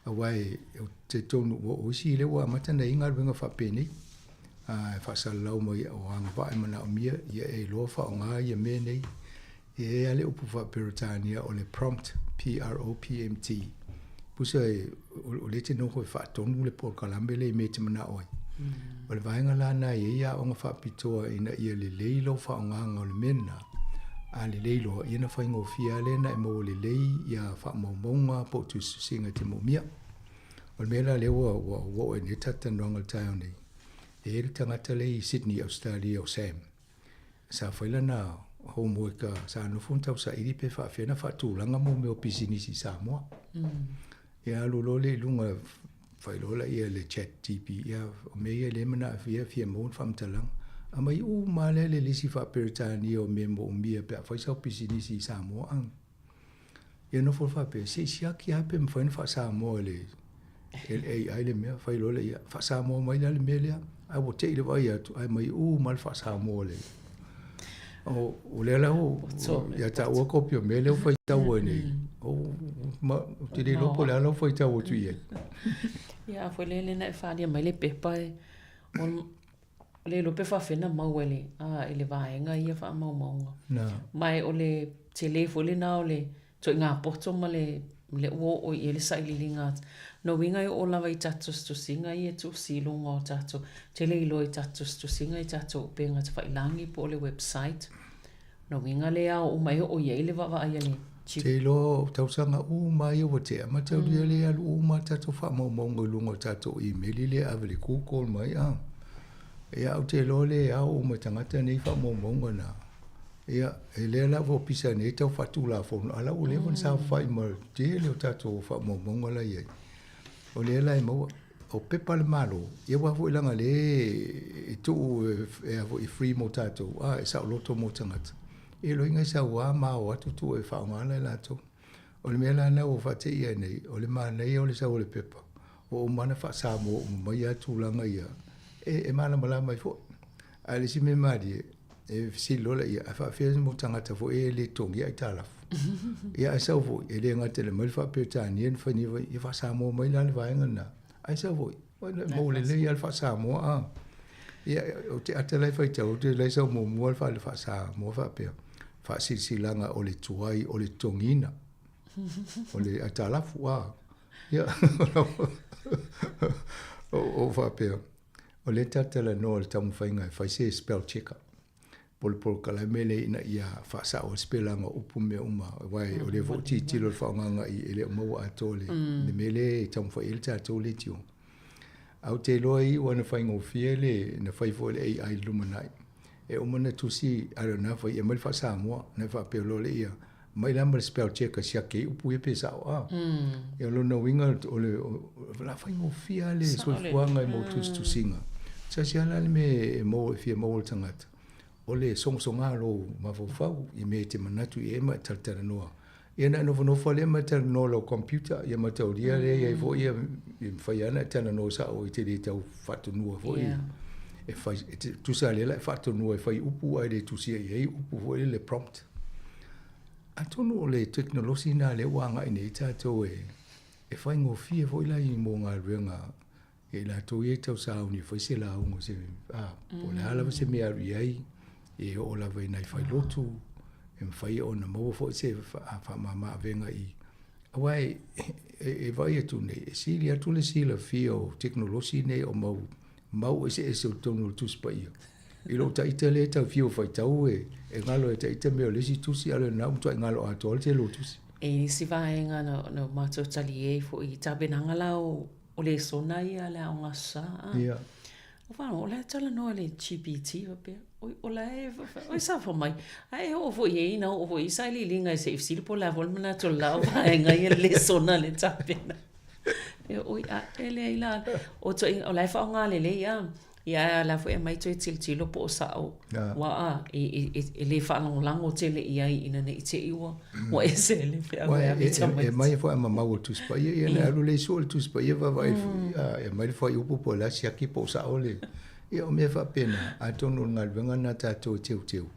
Aua e talitonu o isi lea ua amata ona i ai galuega faapenei, e faasalalau mai o agavaa e manaomia, ia e iloa faaaoga ia mea nei. E i ai lava le upu faa-Peretania o le prompt, P-R-O-P-M-T, pusa o lea e te nofo e faatonu le polokalame lea i mea e te manao ai. O le vaega la lena e i ai aoga faapitoa ina ia lelei lou faaaogaga o le mea lena, a lelei loa, ia ona faigofie lava lea ona e maua lelei ia faamaumauga po o tusitusiga e te moomia. O le mea la lea ua oo ai nei le talatalanoaga i le taeao nei, e i ai le tagata lea i Sydney, Ausetalia o Sam, Sa fai lana homework sa nofo ma tausaili pe faafefea ona faatulaga mo mea o pisinisi i Samoa. Ia alu loa lea i luga fai loa lea le chat GP ia o mea ia lea e manao e fia maua ni faamatalaga. Aumai uma lava lea le lisi faa-Peretania o mea e moomia pe a fai sau pisinisi i Samoa. Ia nofo faapea, se i siaki lava pe mafai ona faa-Samoa e le AI le mea, fai loa lea, ia faa-Samoa mai la le mea lea. Ae ua te i le vaai atu, ae aumai uma lava le faa-Samoa o le... O lea la ia taua kopi o mea lea ua faitau ai nei, ou te le iloa po o le a lau faitau atu i ai. Ia a foi lea na e faaalia mai le pepa e, O le iloa pe faafefea ona maua e le, a, e le vaega ia faamaumauga. Na. Ma e o le tele foi lena o le ituaiga poto ma le, le ua oo i ai le sailiiliga. Lona uiga e oo lava i tatou tusitusiga ia e tusi i luga o tatou, tele iloa i tatou tusitusiga i tatou upega tafailagi po o le website. Lona uiga le ao uma e oo i ai le vaavaai a le Te iloa o tausaga uma ia ua tea, mataulia le alu uma tatou faamaumauga i luga o tatou imeli lea ave i le Google mai a. Ia ou te iloa le ao uma e tagata nei faamaumauga na. Ia, e lea la ua pisa nei tau faatulafono, a la ua leva ona saofai ma le tele o tatou faamaumauga la e i ai. O lea la e maua, o pepa a le Malo, ia aua foi leaga o lea e tuu e a foi e free mo tatou, a, e saoloto mo tagata. E loiga i sau a ma o atu tuu e faaaoga la e latou. O le mea la lena ua faateia ai nei, o le manaia o le sau o le pepa, ua uma ona faa-Samoa uma mai lava tulaga ia, e malamalama ai foi. A o le isi mea malie, e fesili loa laia, ae faapefea mo tagata foi ia e le totogia aitalafu? Ia ae sau foi, e le gata i le aumai le faa-Peretania na fai nei, ia faa-Samoa mai la le vaega lena, ae sau foi, maua lelei lava le faa-Samoa a. Ia, ou te ata la e faitau atu, la e sau muamua le faa-Samoa faapea, faasilasilaga o le tuai o le totogiina o le aitalafu a. Ia, ou faapea, o lea e talatalanoa i le taumafaiga e fai se spell checker po o le polokalame lea ina ia faasao ai le sipelaga o upu ma mea uma, aua o lea foi ou te tilotilo i le faaaogaga e le o maua atoa le mea lea e taumafai i ai le tatou leitio. Ae ou te iloa e iu lava ina faigofie le na fai foi e le AI i le lumanai, e uma ona tusi a o lena fai e aumai le faa-Samoa, ona faapea loa lea, aumai la ma le spell check e siaki ai upu ia pe sao a. Ia o lona uiga o le a faigofie lava le soifuaga mo tusitusiga. Se a la le mea e maua e fia maua e le tagata, o le sogasoga o lou mafaufau i mea e te manatu i ai ma e talatalanoa. Ia ona e nofonofo lava lea ma e talanoa i lau computer, ia mataulia lea e i ai foi ia, e mafai lava ona e talanoa sao e te le tau faatonua foi. E fai, e tusa lea la e faatonua e fai upu ae le tusia i ai upu foi lele prompt. Atonu o le tekonolosi lena lea ua agai nei tatou e faigofie foi la i mo galuega ia i latou ia e tau sauni e fai se lauga se a po o le a lava se mea e alu i ai, e oo lava i nai failotu. E mafai ona maua foi se faamama-avega i auā e vaai atu nei, e sili atu le silafia o tekonolosi nei o mau mau eseese o totonu o le Tusi Paia. I lou taita lea e tau fiu e faitau e galo e taita mea o le isi tusi, a o lena ua matuai galo atoa le tele o tusi. E i isi vaega na matou taliē foi i tapenaga la o lesona ia a le Aoga Aso Sa a. Ia. O whanau, o la e talanoa i le GPT faapea, oi, o la e, oi sa fai mai, a e oo foi i ai na oo foi i sailiiliga e se i fesili po o le a foi le manatu o le la o vaega ia le lesona le tapena. E oi, a e leai la, o toʻiga, o la e faaaoga lelei a. Ia, a la foi e aumai toe tilotilo po o sao, ua a, e le faalagolago tele i ai ina ne i te i ua, ua ese le feau e ave i tamaiti. E mai foi a mamau o le Tusi Paia, ia na alu lea i sua le Tusi Paia vaavaai, e aumai le fuaiupu po o le a siaki po o sao le, ia o mea faapena, atonu o le galuega lena a tatou e teuteu,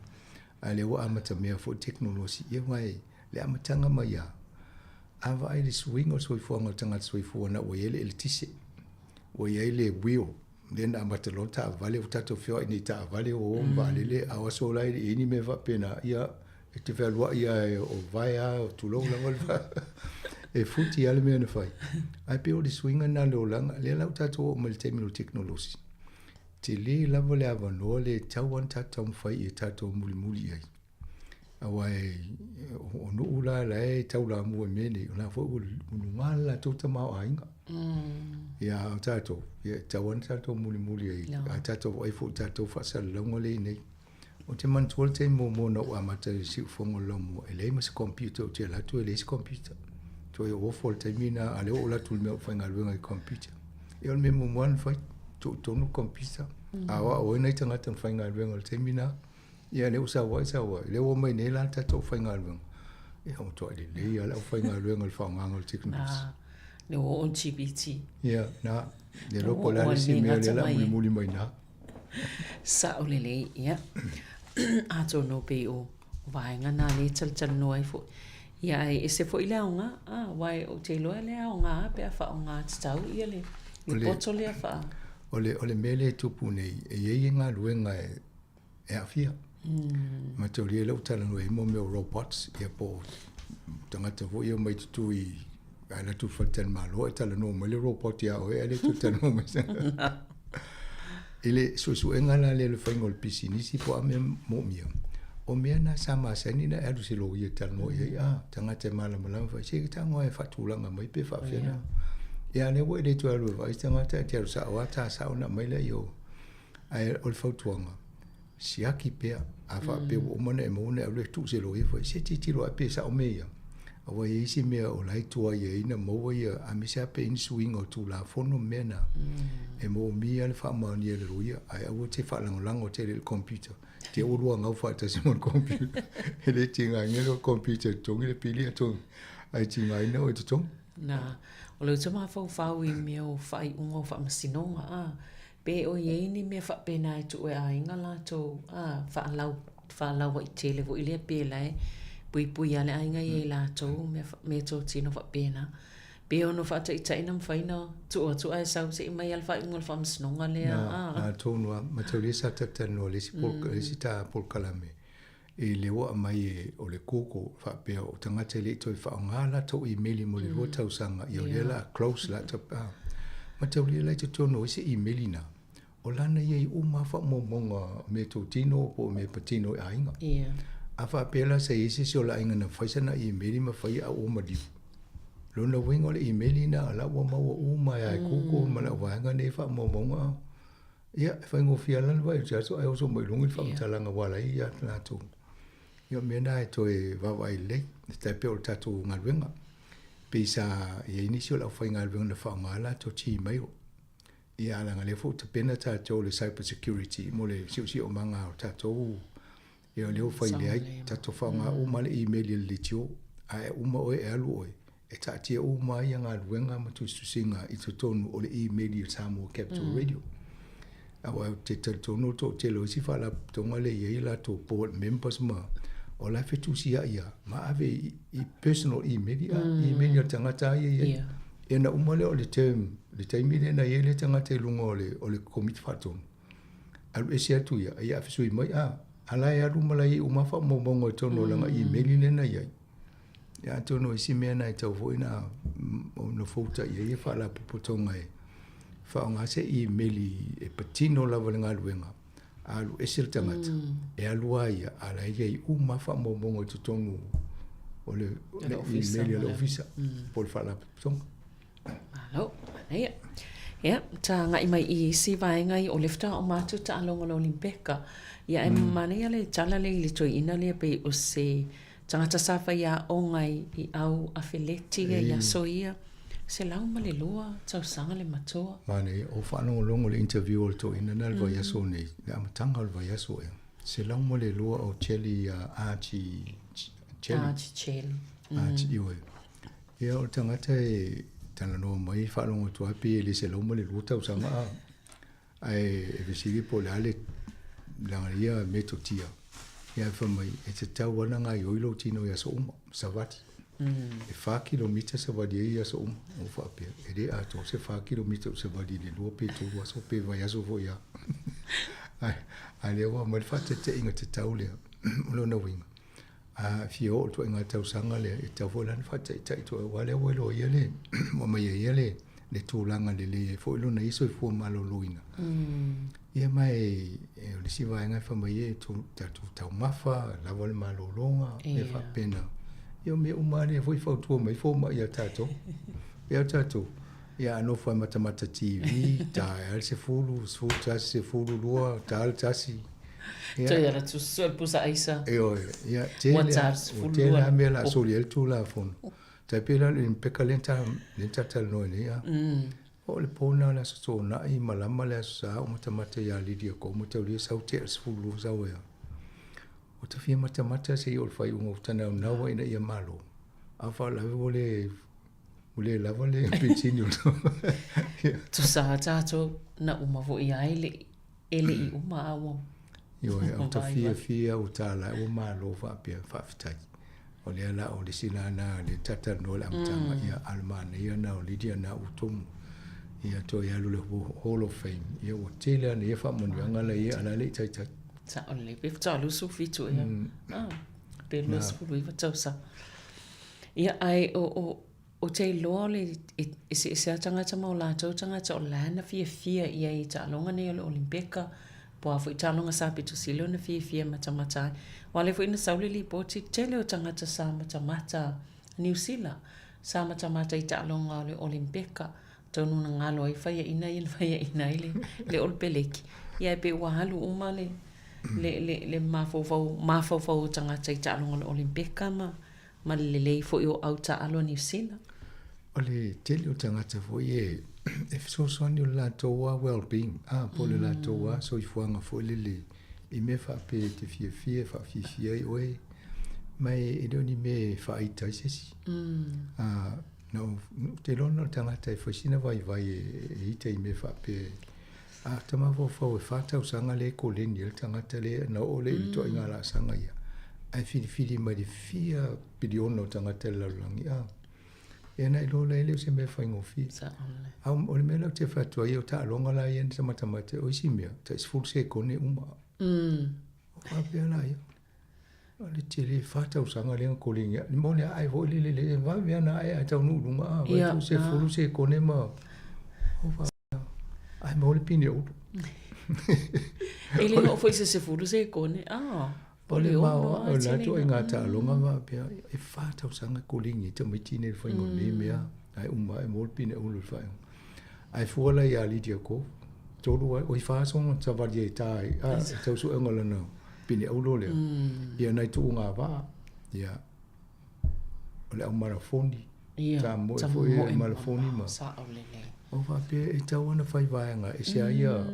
a o lea ua amatamea foi le tekonolosi, ia aua e le amataga mai lava, a vaai i le suiga o le soifuaga o le tagata soifua ina ua i ai le eletise, ua i ai le wheel, lea na amata loa taavale, ua tatou feoai nei i taavale ua o ma vaalele, a o aso la e le i ai ni mea faapena, ia, e te fealuai lava o vae lava, tulou lava le e futi lava le mea na fai. Ae pei o le suiga lena o le olaga, lea la ua tatou oo mai i le taimi o le tekonolosi, tele lava le avanoa lea e tatau lava ona tatou taumafai ia tatou mulimuli i ai. Aua o nuu la la e taulamua i mea nei, o la foi ua luga le latou tamaoaiga. Ia, a o tatou, ia e tatau lava ona tatou mulimuli ai, a tatou vaai foi i tatou faasalalauga lea e i ai nei. Ou te manatua le taimi muamua na ou amata ai i le siufofoga o le laumua, e leai ma se computer ou te alu atu e leai se computer. Toe ofo le taimi lena, a o lea ua ou alu atu i le mea o faigaluega i computer. Ia o le mea muamua lava na fai, tuu i totonu le computer. A o au ai nai tagata na faigaluega i le taimi lena. Ia lea ua sau ai sau ai, lea ua omai nei la le tatou aufaigaluega, ia ua matuai lelei lava le aufaigaluega i le faaaogaina o le tekonolosi. Na, lea ua oo le GPT. Ia, na, le iloa po o le a le isi mea lea o le a mulimuli mai i ina. Sao lelei, ia. Atonu pei o vaega na lea e talatalanoa ai foi. Ia, ae ese foi le aoga, aua ou te iloa le aoga pe a faaaoga tatau ia le poto lea faa... O le mea lea e tupu nei, e i ai galuega e e aafia. Mataulia lea ua talanoa ai mo mea o robots, ia po o tagata foi ia omai tutu i a alu atu i le faletalimalo ae talanoa mai le robot ia oe ae le toe talanoa mai se I le suesuega la lea i le faiga o le pisinisi po o a mea moomia, o mea na sa masani ona e alu i se loia e talanoa i ai, a, tagata e malamalama fai, se tago lava e faatulaga mai pe faapefea ona. Ia a o lea ua e le toe alu e vaai se tagata, e te alu sao lava ta sao ona aumai lea i o. Ae o le fautuaga, siaki pea, a faapea ua uma ona e maua ona e alu e tuu se loia foi, se tilotilo ae pe sao mea ia. Aua e i ai isi mea o la e tuai ai ona maua ia, aemaise lava pe i ai ni suiga o Tulafono ma mea na, e moomia le faamaonia e le loia, ae aua te faalagolago tele i le computer. Te ua lua gau faatasi ma le computer. E le tigaina le computer e totogi le pili ae tigaina oe e totogi. Na, o le utu mafaufau i mea o faaiuga o faamasinoga, a, Pe o i ai ni mea faapena e tuu e aiga latou a faalau faalauaitele foi lea pe la e puipui lava le aiga ia i latou mea meatotino faapena. Pe ono faataitai na mafai ona tuu atu ae sau se i mai lava le faaiuga o le faamasinoga lea a. Na, atonu lava, mataulia sa talatalanoa i le isi le isi ta polokalame i le ua aumai e o le Google faapea o tagata e le i toe faaaoga latou imeli mo le 2 tausaga ia o lea la close la a mataulia la i totonu o isi imeli na o lana ia i uma faamaumauga meatotino po o mea patino i aiga. A faapea la sa i ai se isi o le aiga na fai sana imeli ma fai a ua maliu. Lona uiga o le imeli na la ua maua uma e Google ma lau vaega nei faamaumauga. Ia, e faigofie lava la le vaai atu aso ae oso mai i luga le faamatalaga ua ala ai ia latou. Ia o mea na e toe vaavaai lelei, e tai pei o le tatou galuega. Pei sa i ai nisi o le aufaigaluega na faaaoga latou Gmail. Ia, leaga o lea foi ua tapena tatou i le cyber security mo le siosiomaga o tatou, ia o lea ua fai leai, tatou faaaoga uma lava le email i le leitio, ae uma oe e alu oe, e taatia uma ai galuega ma tusitusiga i totonu o le email i le Samoa Capital Radio. Aua ou te talitonu o le toatele o isi faalapotopotoga lea e i ai latou board members ma o la e fetusiai lava ma ave i personal email, email a le tagata lava ia e i ai. Ia ona uma lea o le term, le taimi lea na i ai le tagata i luga o le Komiti Faatonu, alu ese atu ia, ia fesui mai, a, A la e alu ma lai uma faamaumauga i totonu o laga imeli lea na i ai. Ia atonu o isi mea na e tatau foi ona ona foutaia ai faalapotopotoga e faaaoga se imeli e patino lava i le galuega, a alu ese le tagata, e alu lava ia, a o la e i ai uma lava faamaumauga i totonu o le imeli a le Ofisa po o le faalapotopotoga. Malo, manaia. Ia, ta agai mai i isi vaega ia, o lea faatoa uma atu taaloga o le Olimpeka. Ia, ae manaia le tala lea i le toeaina lea pei o se tagata sa faiaoga i au afeleti ia i aso ia, 102 tausaga le matua. Manaia, o faalogologo i le interview a le toeaina lena i le vaiaso nei, le amataga o le vaiaso ea, 102 o Jelly, Archie Jelly. Archie Jelly. Archie, ioe. Ia o le tagata e talanoa mai faalogo atu lava pei e le 102 tausaga a ae e fesili po o le a le lana ia metotia. Ia ae fai mai e tatau lava ona gaoioi lou tino i aso uma, savali. E 4 kilomita savali ai i aso uma. Ou faapea, e le atoa se 4 kilomita ou savali i le 2 pe 3 aso pe vaiaso foi lava. Ae lea ua aumai le faataitaiga tatau lea o lona uiga A fia oo le ituaiga tausaga lea, e tatau foi la ona faataitai atu aua lea ua iloa ia le, ua aumai e ia le, le tulaga lelei ai foi lona ia soifua maloloina. Ia ma e, o le isi vaega e fai mai ai, tatou taumafa, lava le malologa, mea faapena. Ia o mea uma lava lea foi e fautua mai fomai ia tatou. Ia tatou, ia a nofo lava e matamata TV, ta lava le 10, 11, 12, ta le 1. Toe ala tusua le pusa aisa. Ioe, ia, tele, ua tele lava mea o le a soli ai le Tulafono. Tai pei la o le Inipeka lea na ta talanoa nei, a. O le po lena o le Aso Toonai, malama le Aso Sa, ou matamata ia Lydia Ko, mataulia sau tea i le 12 sau ai lava. Ua ta fia matamata seia oo i le faaiuga ua ta naunau ai ina ia malo, a o faalavelave ua le, ua le lava le penisini o le. Tusa lava tatou na uma foi lava e le i E le i uma a ua. Ioe, a ua ta fiafia ua tala ua malo faapea, faafetai. O lea la o le isi la na lea ta talanoa i le amataga, ia a o le manaia na o Lydia na ua tomu. Ia toe alu i le Hall of Fame, ia ua tele ana ia faamanuiaga la ia a o la e le i taitai. Sao lelei, pe faatoa 27 ea, pe 29 tausaga. Ia ae o Ou te iloa o le eseese lava tagata ma o latou tagata o la na fiafia i ai i taaloga nei o le Olimpeka, po o a foi taaloga sa pito sili ona fiafia matamata ai. Aua o lea foi na sau le lipoti, tele o tagata sa matamata Niu Sila, sa matamata i taaloga o le Olimpeka, atonu na galo ai faiaina ia na faiaina ai le, le Olopeleki. Ia e pei ua alu uma le, le, le, le mafaufau, mafaufau o tagata i taaloga o le Olimpeka ma ma le lelei foi o au taaalo a Niu Sila. O le tele o tagata foi e e fesoasoani o le latou lava well-being, a, po o le latou lava soifuaga foi lele i mea faapea e te fiafia e faafiafia ai oe, ma e le o ni mea e faaita ai se isi. A, na ou, ou te iloa na o le tagata e fai sina vaivai e ita i mea faapea. A ta mafaufau e fa tausaga lea e koleni ai le tagata lea na oo lea i le ituaiga laasaga ia, ae filifili mai le fia piliona o tagata i le lalolagi, a. Ia na iloa la e le o se mea faigofie. A o le mea lea ou te fai atu ai, o taaloga la ia na matamata, o isi mea, tai 10 sekone uma. O faapea la ia. O le tele, fa tausaga lea na koleni ai. Mo le ae foi lele, le vave lava ona ae ae taunuu i luga, a, vaai atu 10 sekone ma, o faapea. Ae maua le pine ulu. E le oo foi i se 10 sekone, ah, O le mao, o le ituaiga taaloga faapea, e fa tausaga koleni ai tamaiti nei i le faiga o lenei mea, ae uma ae maua le pine ulu i le faaiuga. Ae fua la ia Lydia Ko, tolu ai, oi fa aso ona savali ai e ta ai, a, e tau suega o lana pine ulu lea. Ia nai tuuga vaa, ia, o le au malafoni, Ia, tamoe foi e malafoni ma. Sao lelei. O faapea e tatau ona fai vaega ese ai ia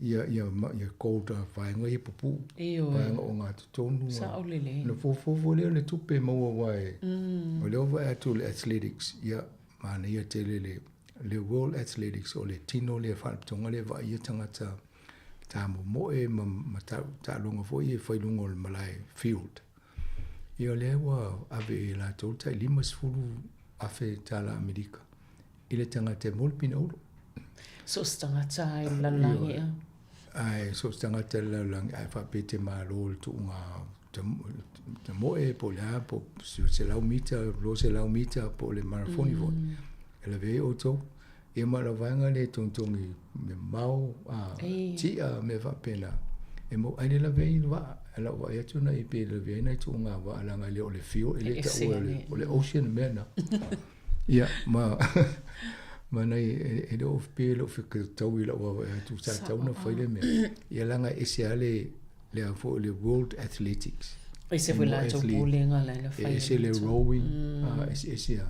ia ia ia gold vaega ia pupuu. Ioe. Vaega ogatotonu. Sao lelei. Ona fuafua foi lea o le tupe e maua aua e o lea ua vaai atu i le athletics, ia manaia tele le le World Athletics o le tino lea faalapotopotoga lea e vaaia tagata tamomoe ma ma taaloga foi ia e fai i luga o le malae field. Ia o lea ua ave e latou le tai $50,000 tala Amerika i le tagata e moa le pine ulu. So o se tagata lava i le lalolagi ea. Ae so o se tagata i le lalolagi ae faapea e te malo i le tuuga tamoe po o le a po o se 100 mita, 200 mita po o le marafoni foi, e lavea ai outou. Ia ma o le vaega lea e togitogi mea mamao, ti'a, mea faapena, e maua, ae le lavea ai le vaa. Ae o lau vaai atu na i pe lavea ai nai tuuga vaa leaga e le o le fuel, e le taua o le ocean le mea lena. Ia, ma ma nai e le o pe le o fetaui i lau vaavaai atu sa tatau ona fai le mea. Ia leaga e ese lava le le a foi le World Athletics. Ese foi latou pulega la na fai. E ese le rowing, a ese ese a.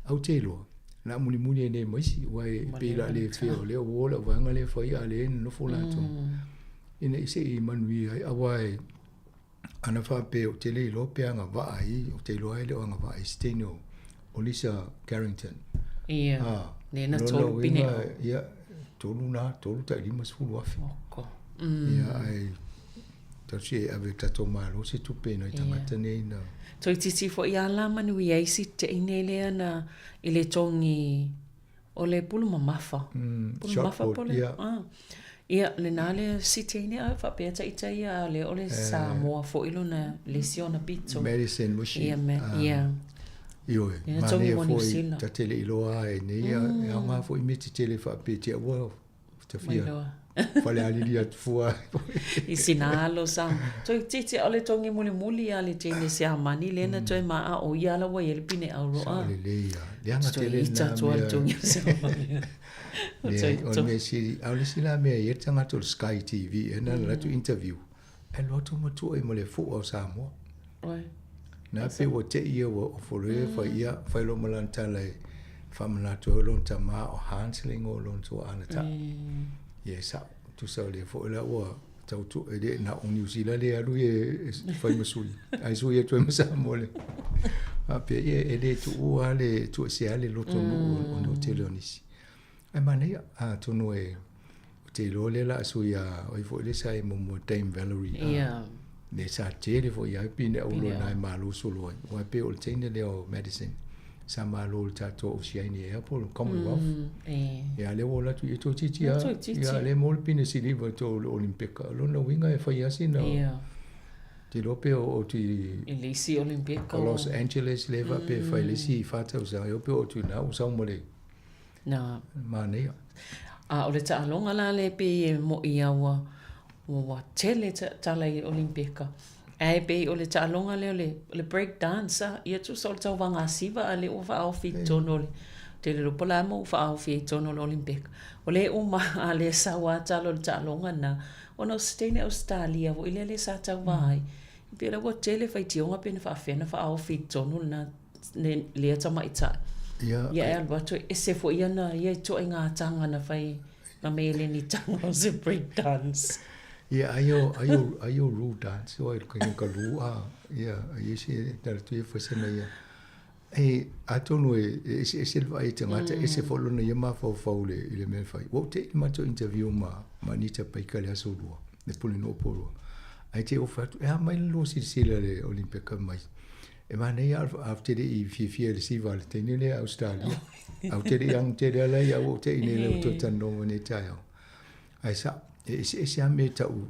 Au te iloa, la mulimuli ai nei ma isi, aua e pei la le fair o lea ua o lau vaega lea e fai a o lea e nonofo latou. Ina i se i manuia ai, aua e ana faapea ou te le iloa pe agavaa ai, ou te iloa e le o agavaa ai se teine o, o Lisa Carrington. Ia, Ah, lea na lona tolu pine uiga, au. ia, tolu na, tolu tai 50,000. Oko. Ia, ae tausi e ave tatou Malo se tupe nai tagata nei na. Toeitiiti foi a la manuia ai si teine lea na i le togi o le pulu mamafa. Pulu shot mamafa put, po o le ia. ah. Ia, lena le si teine a faapea taitai a o lea o le Samoa foi lona le isi ona pito. Madison Mushi. Ia, me, ia. Ioe, Lea na togi manaia mo New foi, Zealand. ta te le iloa e nei, e aoga foi mea tetele faapea te aua tafia Mailoa. falealili atu fua. I sina alo sa. Toeitiiti o le togi mulimuli a le teine Siamani lea na toe maa o ia ala ua i ai le pine auro Sao a. lelei a. Leaga Toe tele ita na atu a le mea. togi o Siamani. O Leai, toe o le mea sili, a o le isi la mea e i ai le tagata o le Sky TV, e na latou interview, e alu atu ma tua i ma le fua o Samoa. Oi. Na pe ua te ia ua ofo e fai ia, fai lo ma lana tala e faamanatu ai lona tamā o Hans le igoa o lona tuaana taʻu. Ia e sa'o, tusa o lea foi la ua tautuʻe e le na o Niu Sila le alu ia e fai ma sui, ae sui atu ai ma Samoa le faapea, ia e le tuua le tuuesea le lotonuu ona o tele o nisi. Ae manaia, atonu e ou te iloa lea o le a sui ia o ai foi le sa i muamua Dame Valerie a le sa tele foi i ai pine au lona e malo solo ai. Aua e pei o le teine lea o Madison sa malo i le tatou Oceania ea po o le Commonwealth. Ia lea ua alu atu ia toeitiiti lava. Ia lea e maua le pine siliva i totonu o le Olimpeka. O lona uiga e fai lava sina te iloa pe oo atu i I le isi Olimpeka. Los Angeles lea faapea e fai le isi 4 tausaga, e o pe oo atu i ina ua sau ma le Na. manaia. A o le taaloga la lea pei e mo'i a ua ua tele tala i Olimpeka. Ae pei o le taaloga lea o le o le break dance a ia tusa o le tauvaga siva a lea ua faaofi i totonu o le tele iloa po o le a mo ua faaofi ai i totonu o le Olimpeka. O lea uma a lea sau a tala o le taaloga lena ona o se teine Ausetalia foi lea lea sa tauva ai. Pei o lea ua tele faitioga pe na faafefea ona faaofi i totonu lena lea tamaitai. Ia, Ia e alu atu e ese foi ana ia i toaiga taga na fai ma meleni taga o se break dance. Ia ai o ai o ai o ru dance o ai ka ka lu a ia ai se tala tu e fai na ia. E atonu e ese ese le vaai tagata ese foi lona ia mafaufau le i le mea e fai. Ua ou te'i le matou interview ma ma Anita Baker i le aso lua, le pule nuu po lua. Ae te i ou fai atu, e a mai le lua silasila i le Olimpeka mai. E manaia a ou te le i fiafia i le siva a le teine lea Ausetalia. Ae ou te le i agu tele ala ia ua ou te'i nei lea ua toe talanoa mai nei taeao. Ae sa'o, e eseese lava mea e ta'u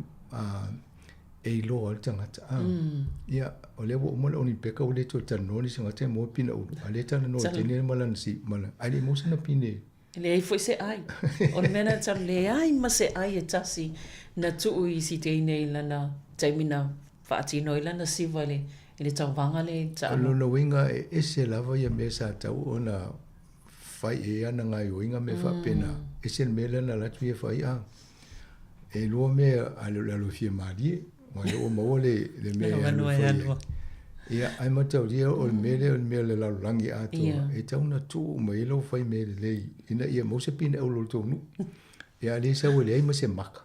e iloa ai le tagata. Ia, o lea ua uma le Olimpeka ua le toe talanoa nisi tagata e maua pine ulu. A o lea e talanoa i le teine lea ma lana si, ma lana, ae le i maua sana pine. E leai foi se ai. O le mea lena talu leai ma se ai e tasi na tuu i si teine i lana taimi na faatino ai lana siva i le i le tauvaga lea i O taaloga. lona uiga e ese lava ia mea sa tau ona fai e ana gaoioiga mea faapena. Ese le mea lea na alu atu ia fai a. E lua mea a le o le alo e fia malie, aua o lea ua maua le le mea e alu e fai ai. Ia, ae mataulia o le mea lea o le mea o le lalolagi atoa, e tatau ona tuu uma i ai lou fai mea lelei ina ia maua se pine auro i le tou nuu. Ia, a le sau e leai ma se maka.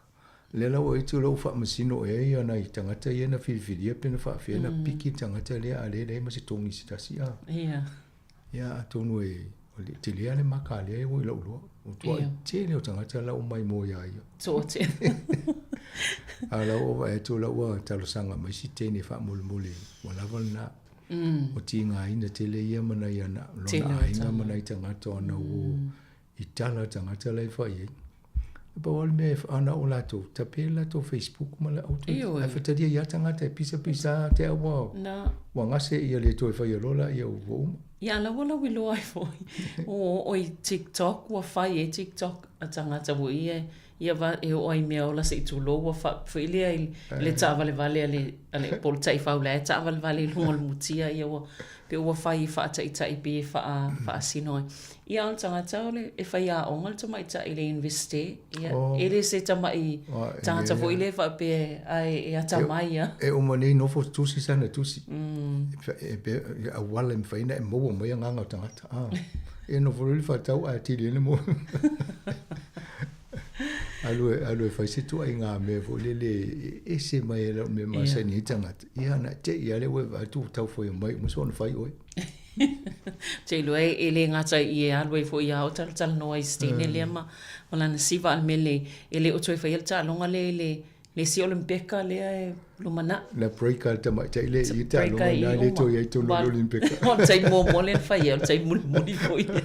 Lea la ua itu lea ua faamasino i ai nai tagata ia na filifilia pe na faafefea na piki le tagata lea a o lea e leai ma se togi se tasi a. Ia, atonu e o le tele lava le maka a lea e ua i lou iloa. Ua tuai tele o tagata la ua maimoa iā ia. Toatele. A o la ua vaai atu o la ua talosaga mai si teine faamolemole ua lava lena. Ua tigaina tele ia ma nai ana lona aiga ma nai tagata ona ua i tala tagata la e fai ai. E pau lava le mea e ana o latou, tape le latou Facebook ma le auto. Ioe. Ae fatalia ia tagata e pisapisa a te au ua, Na. ua gase ia le toe faia loa laia ua uma. Ia a la ua lauiloa ai foi ua oo i TikTok ua fai ai TikTok a tagata foi ia ia va e oo ai i mea ola se i tulou ua faa foi lea i le taavalevale a le a le po o le taifau la e taavalevale i luga o le mutia ia ua pei ua fai e faataitai pei e faa faasino ai. Ia a o le tagata o le e faiaoga le tamaitai i le Universite ia e le se tamai tagata foi lea faapea ae e atamai lava. E uma nei nofo tusi sana tusi. E auala e mafai ona e maua mai agaga o tagata. E nofo loa le faatau ae atili ai le maua. Alu e, alu e fai se tuaiga mea foi lele e ese mai ai lau mea masani ai tagata. Ia na te i a lea ua e vaai atu ua tau fai mai uma soona fai oe. Te iloa e le gata i e alu ai foi ia o talatalanoa i Stine lea ma ma lana siva a le mea le e le o toe faia le taaloga lea i le le isi Olimpeka lea e lumanai. Na break a le tamaitai lea i i taaloga na le toe i ai tonu o le Olimpeka. O le taimi muamua lea na fai ai, o le taimi mulimuli foi lea.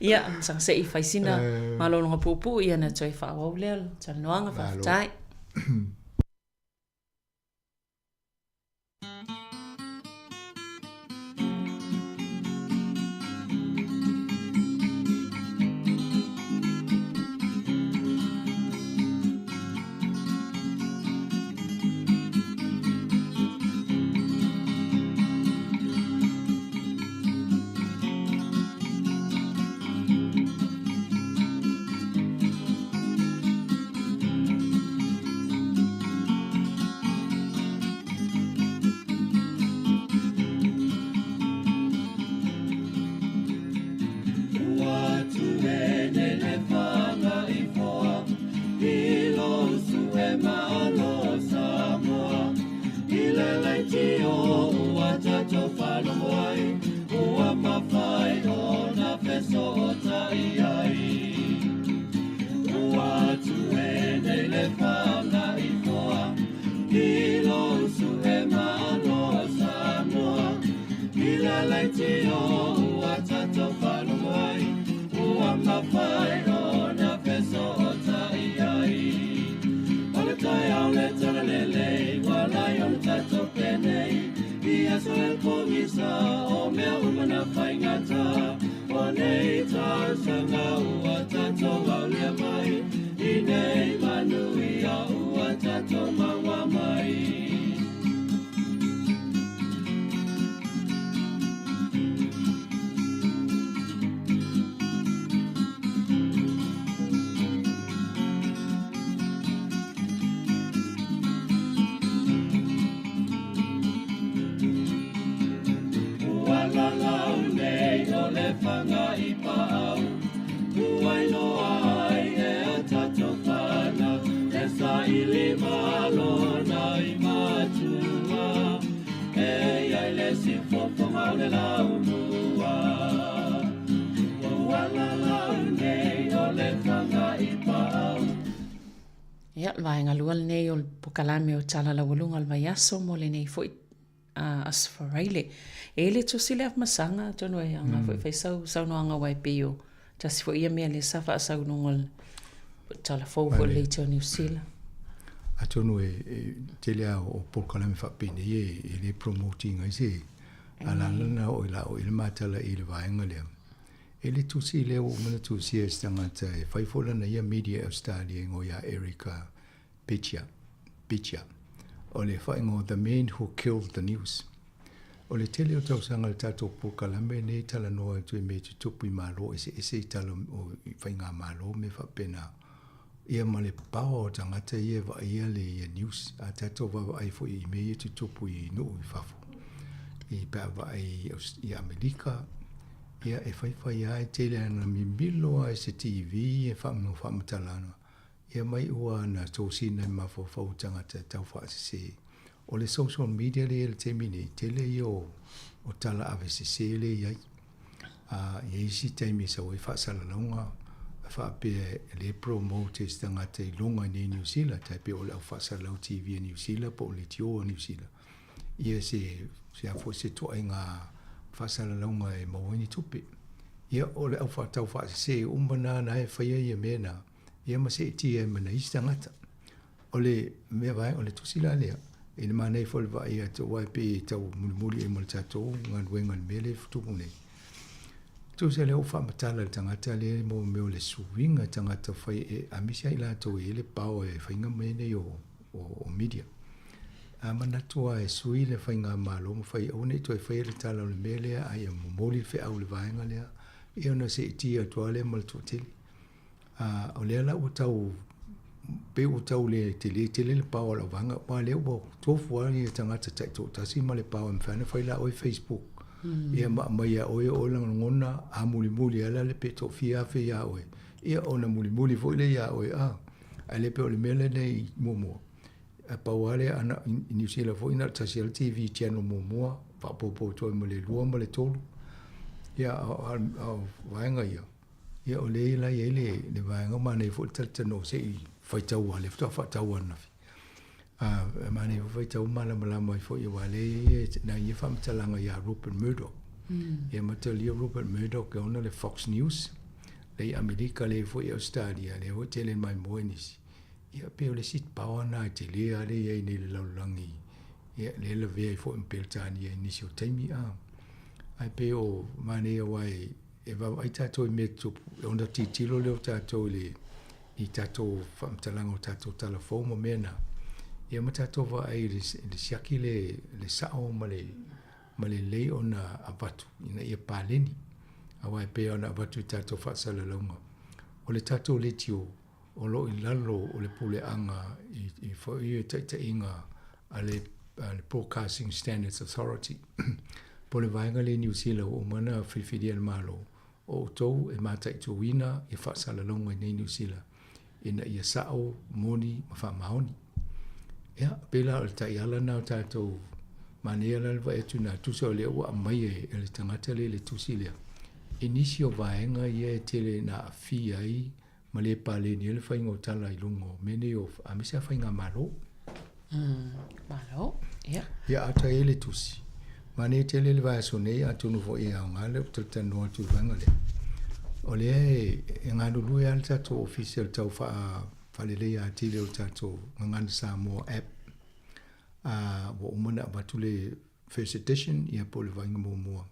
Ia, saga se i fai sina malologa puupuu ia ona toe faaauau lea o le talanoaga. Faafetai. Ia, o le vaega lua lenei o le pokalame o Tala Laualuga o le Vaiaso mo lenei foi Aso Faraile. E le tusi le afamasaga, atonu e aoga foi e fai sau saunoaga aua e pei o tasi foi ia mea lea sa faasau i luga o le tala fou foi o le Leitio Niu Sila. Atonu e tele lava o polokalame faapenei e le promote ina ai se alala na oo i la oo i le matala i le vaega lea. E le tusi lea ua uma ona tusia e se tagata e fai foi lana ia media i Australia e igoa ia Erica Pitcher, Pitcher. O le faaigoa The Man Who Killed the News. O le tele o tausaga le tatou polokalame lenei e talanoa atu i mea e tutupu i Malo eseese i tala o faigamalo ma mea faapena. Ia ma le power o tagata ia e vaaia le ia news. A tatou vaavaai foi i mea ia e tutupu i nuu i fafo. I pe a vaai i Amelika, ia e faifai lava e tele ana mimilo lava i se TV e faamatalaga. Ia mai ua na tosina e mafaufau o tagata e tau faasese. O le social media lea i le taimi nei, tele ia o tala avesese lea e i ai. A i ai isi taimi e sau ai faasalalauga faapea e le promote e se tagata i luga i nei Niu Sila, tai pei o le au faasalalau TV a Niu Sila po o leitio a Niu Sila. Ia se se a foi se tuaiga faasalalauga e maua ai ni tupe. Ia o le au faatau faasese uma na na e faia ia mea na. Ia ma seetia ai ma nai isi tagata. O le mea vaega o le tusi la lea, i le manaia foi o le vaai atu aua e pei e tau mulimuli ai ma le tatou galuega i le mea lea e tupu nei. Tusa lea ua faamatala e le tagata lea mo mea o le suiga tagata fai e aemaise lava i latou e i ai le power e faiga mea nei o, o, o media. A manatu lava e sui le faigamalo ma fai aua ne i toe faia le tala o le mea lea a ia momoli le feau i le vaega lea, ia ona seetia atu lava lea ma le toatele. A o lea la ua tau pei ua tau le tele tele le power o lau vaega aua lea ua tofu lava ia tagata taitoatasi ma le power e mafai ona fai la oe Facebook. Ia ma aumai ia oe o lagolagona a mulimuli lava la le pe toafia afe ia oe, ia ona mulimuli foi lea ia oe a. Ae le pei o le mea lenei muamua, e pau lava lea ana i Niu Sila foi na o le tasi lava le TV channel muamua, faaopoopo atu ai ma le lua ma le tolu. Ia a o vaega ia, Ia o lea la e i ai le, le vaega manaia foi le talatalanoa se i faitau lava, lea faatoa faatau ananafi. A, e manaia foi faitau malamalama ai foi aua lea e i ai nai faamatalaga ia Rupert Murdoch. Ia matalia Rupert Murdoch e ona le Fox News, lea i Amerika, lea foi i Ausetalia, lea foi e tele maimoa i nisi. Ia pei o le isi power lena e tele lava lea e i ai nei i le lalolagi, ia lea e lavea ai foi ma Peretania i nisi o taimi. A, ae pei o manaia aua e E vaavaai tatou i mea tutupu, ona tilotilo lea o tatou i le i tatou faamatalaga o tatou tala fou ma mea na. Ia ma tatou vaai i le, le siaki le, le sao ma le, ma le lelei ona avatu ina ia paleni. Aua e pei ona avatu i tatou faasalalauga. O le tatou leitio, o lo o i lalo o le puleaga i, i foi i taitaiga a le, a le Broadcasting Standards Authority. Po o le vaega lea i Niu Sila ua uma ona filifilia e le Malo, o outou e mataituina ia faasalalauga i nei Niu Sila ina ia sao, moni ma faamaoni. Ia, pei la o le taiala lena o tatou manaia la le vaai atu i nā tusa o lea ua aumai e le tagata lea i le tusi lea i nisi o vaega ia e tele ina aafia ai ma le paleni ai le faiga o tala i luga o mea nei o, aemaise lava faigamalo. Malo, ia. Ia, a ta i ai le tusi. Manaia tele le vaiaso nei, atonu foi e aoga lea ou te talanoa atu i le vaega lea. O lea e, e galulue lava le tatou ofisa i le tau faa, faaleleia atili o le tatou Gagana Samoa app. A, ua uma ona avatu le first edition, ia po o le vaaiga muamua.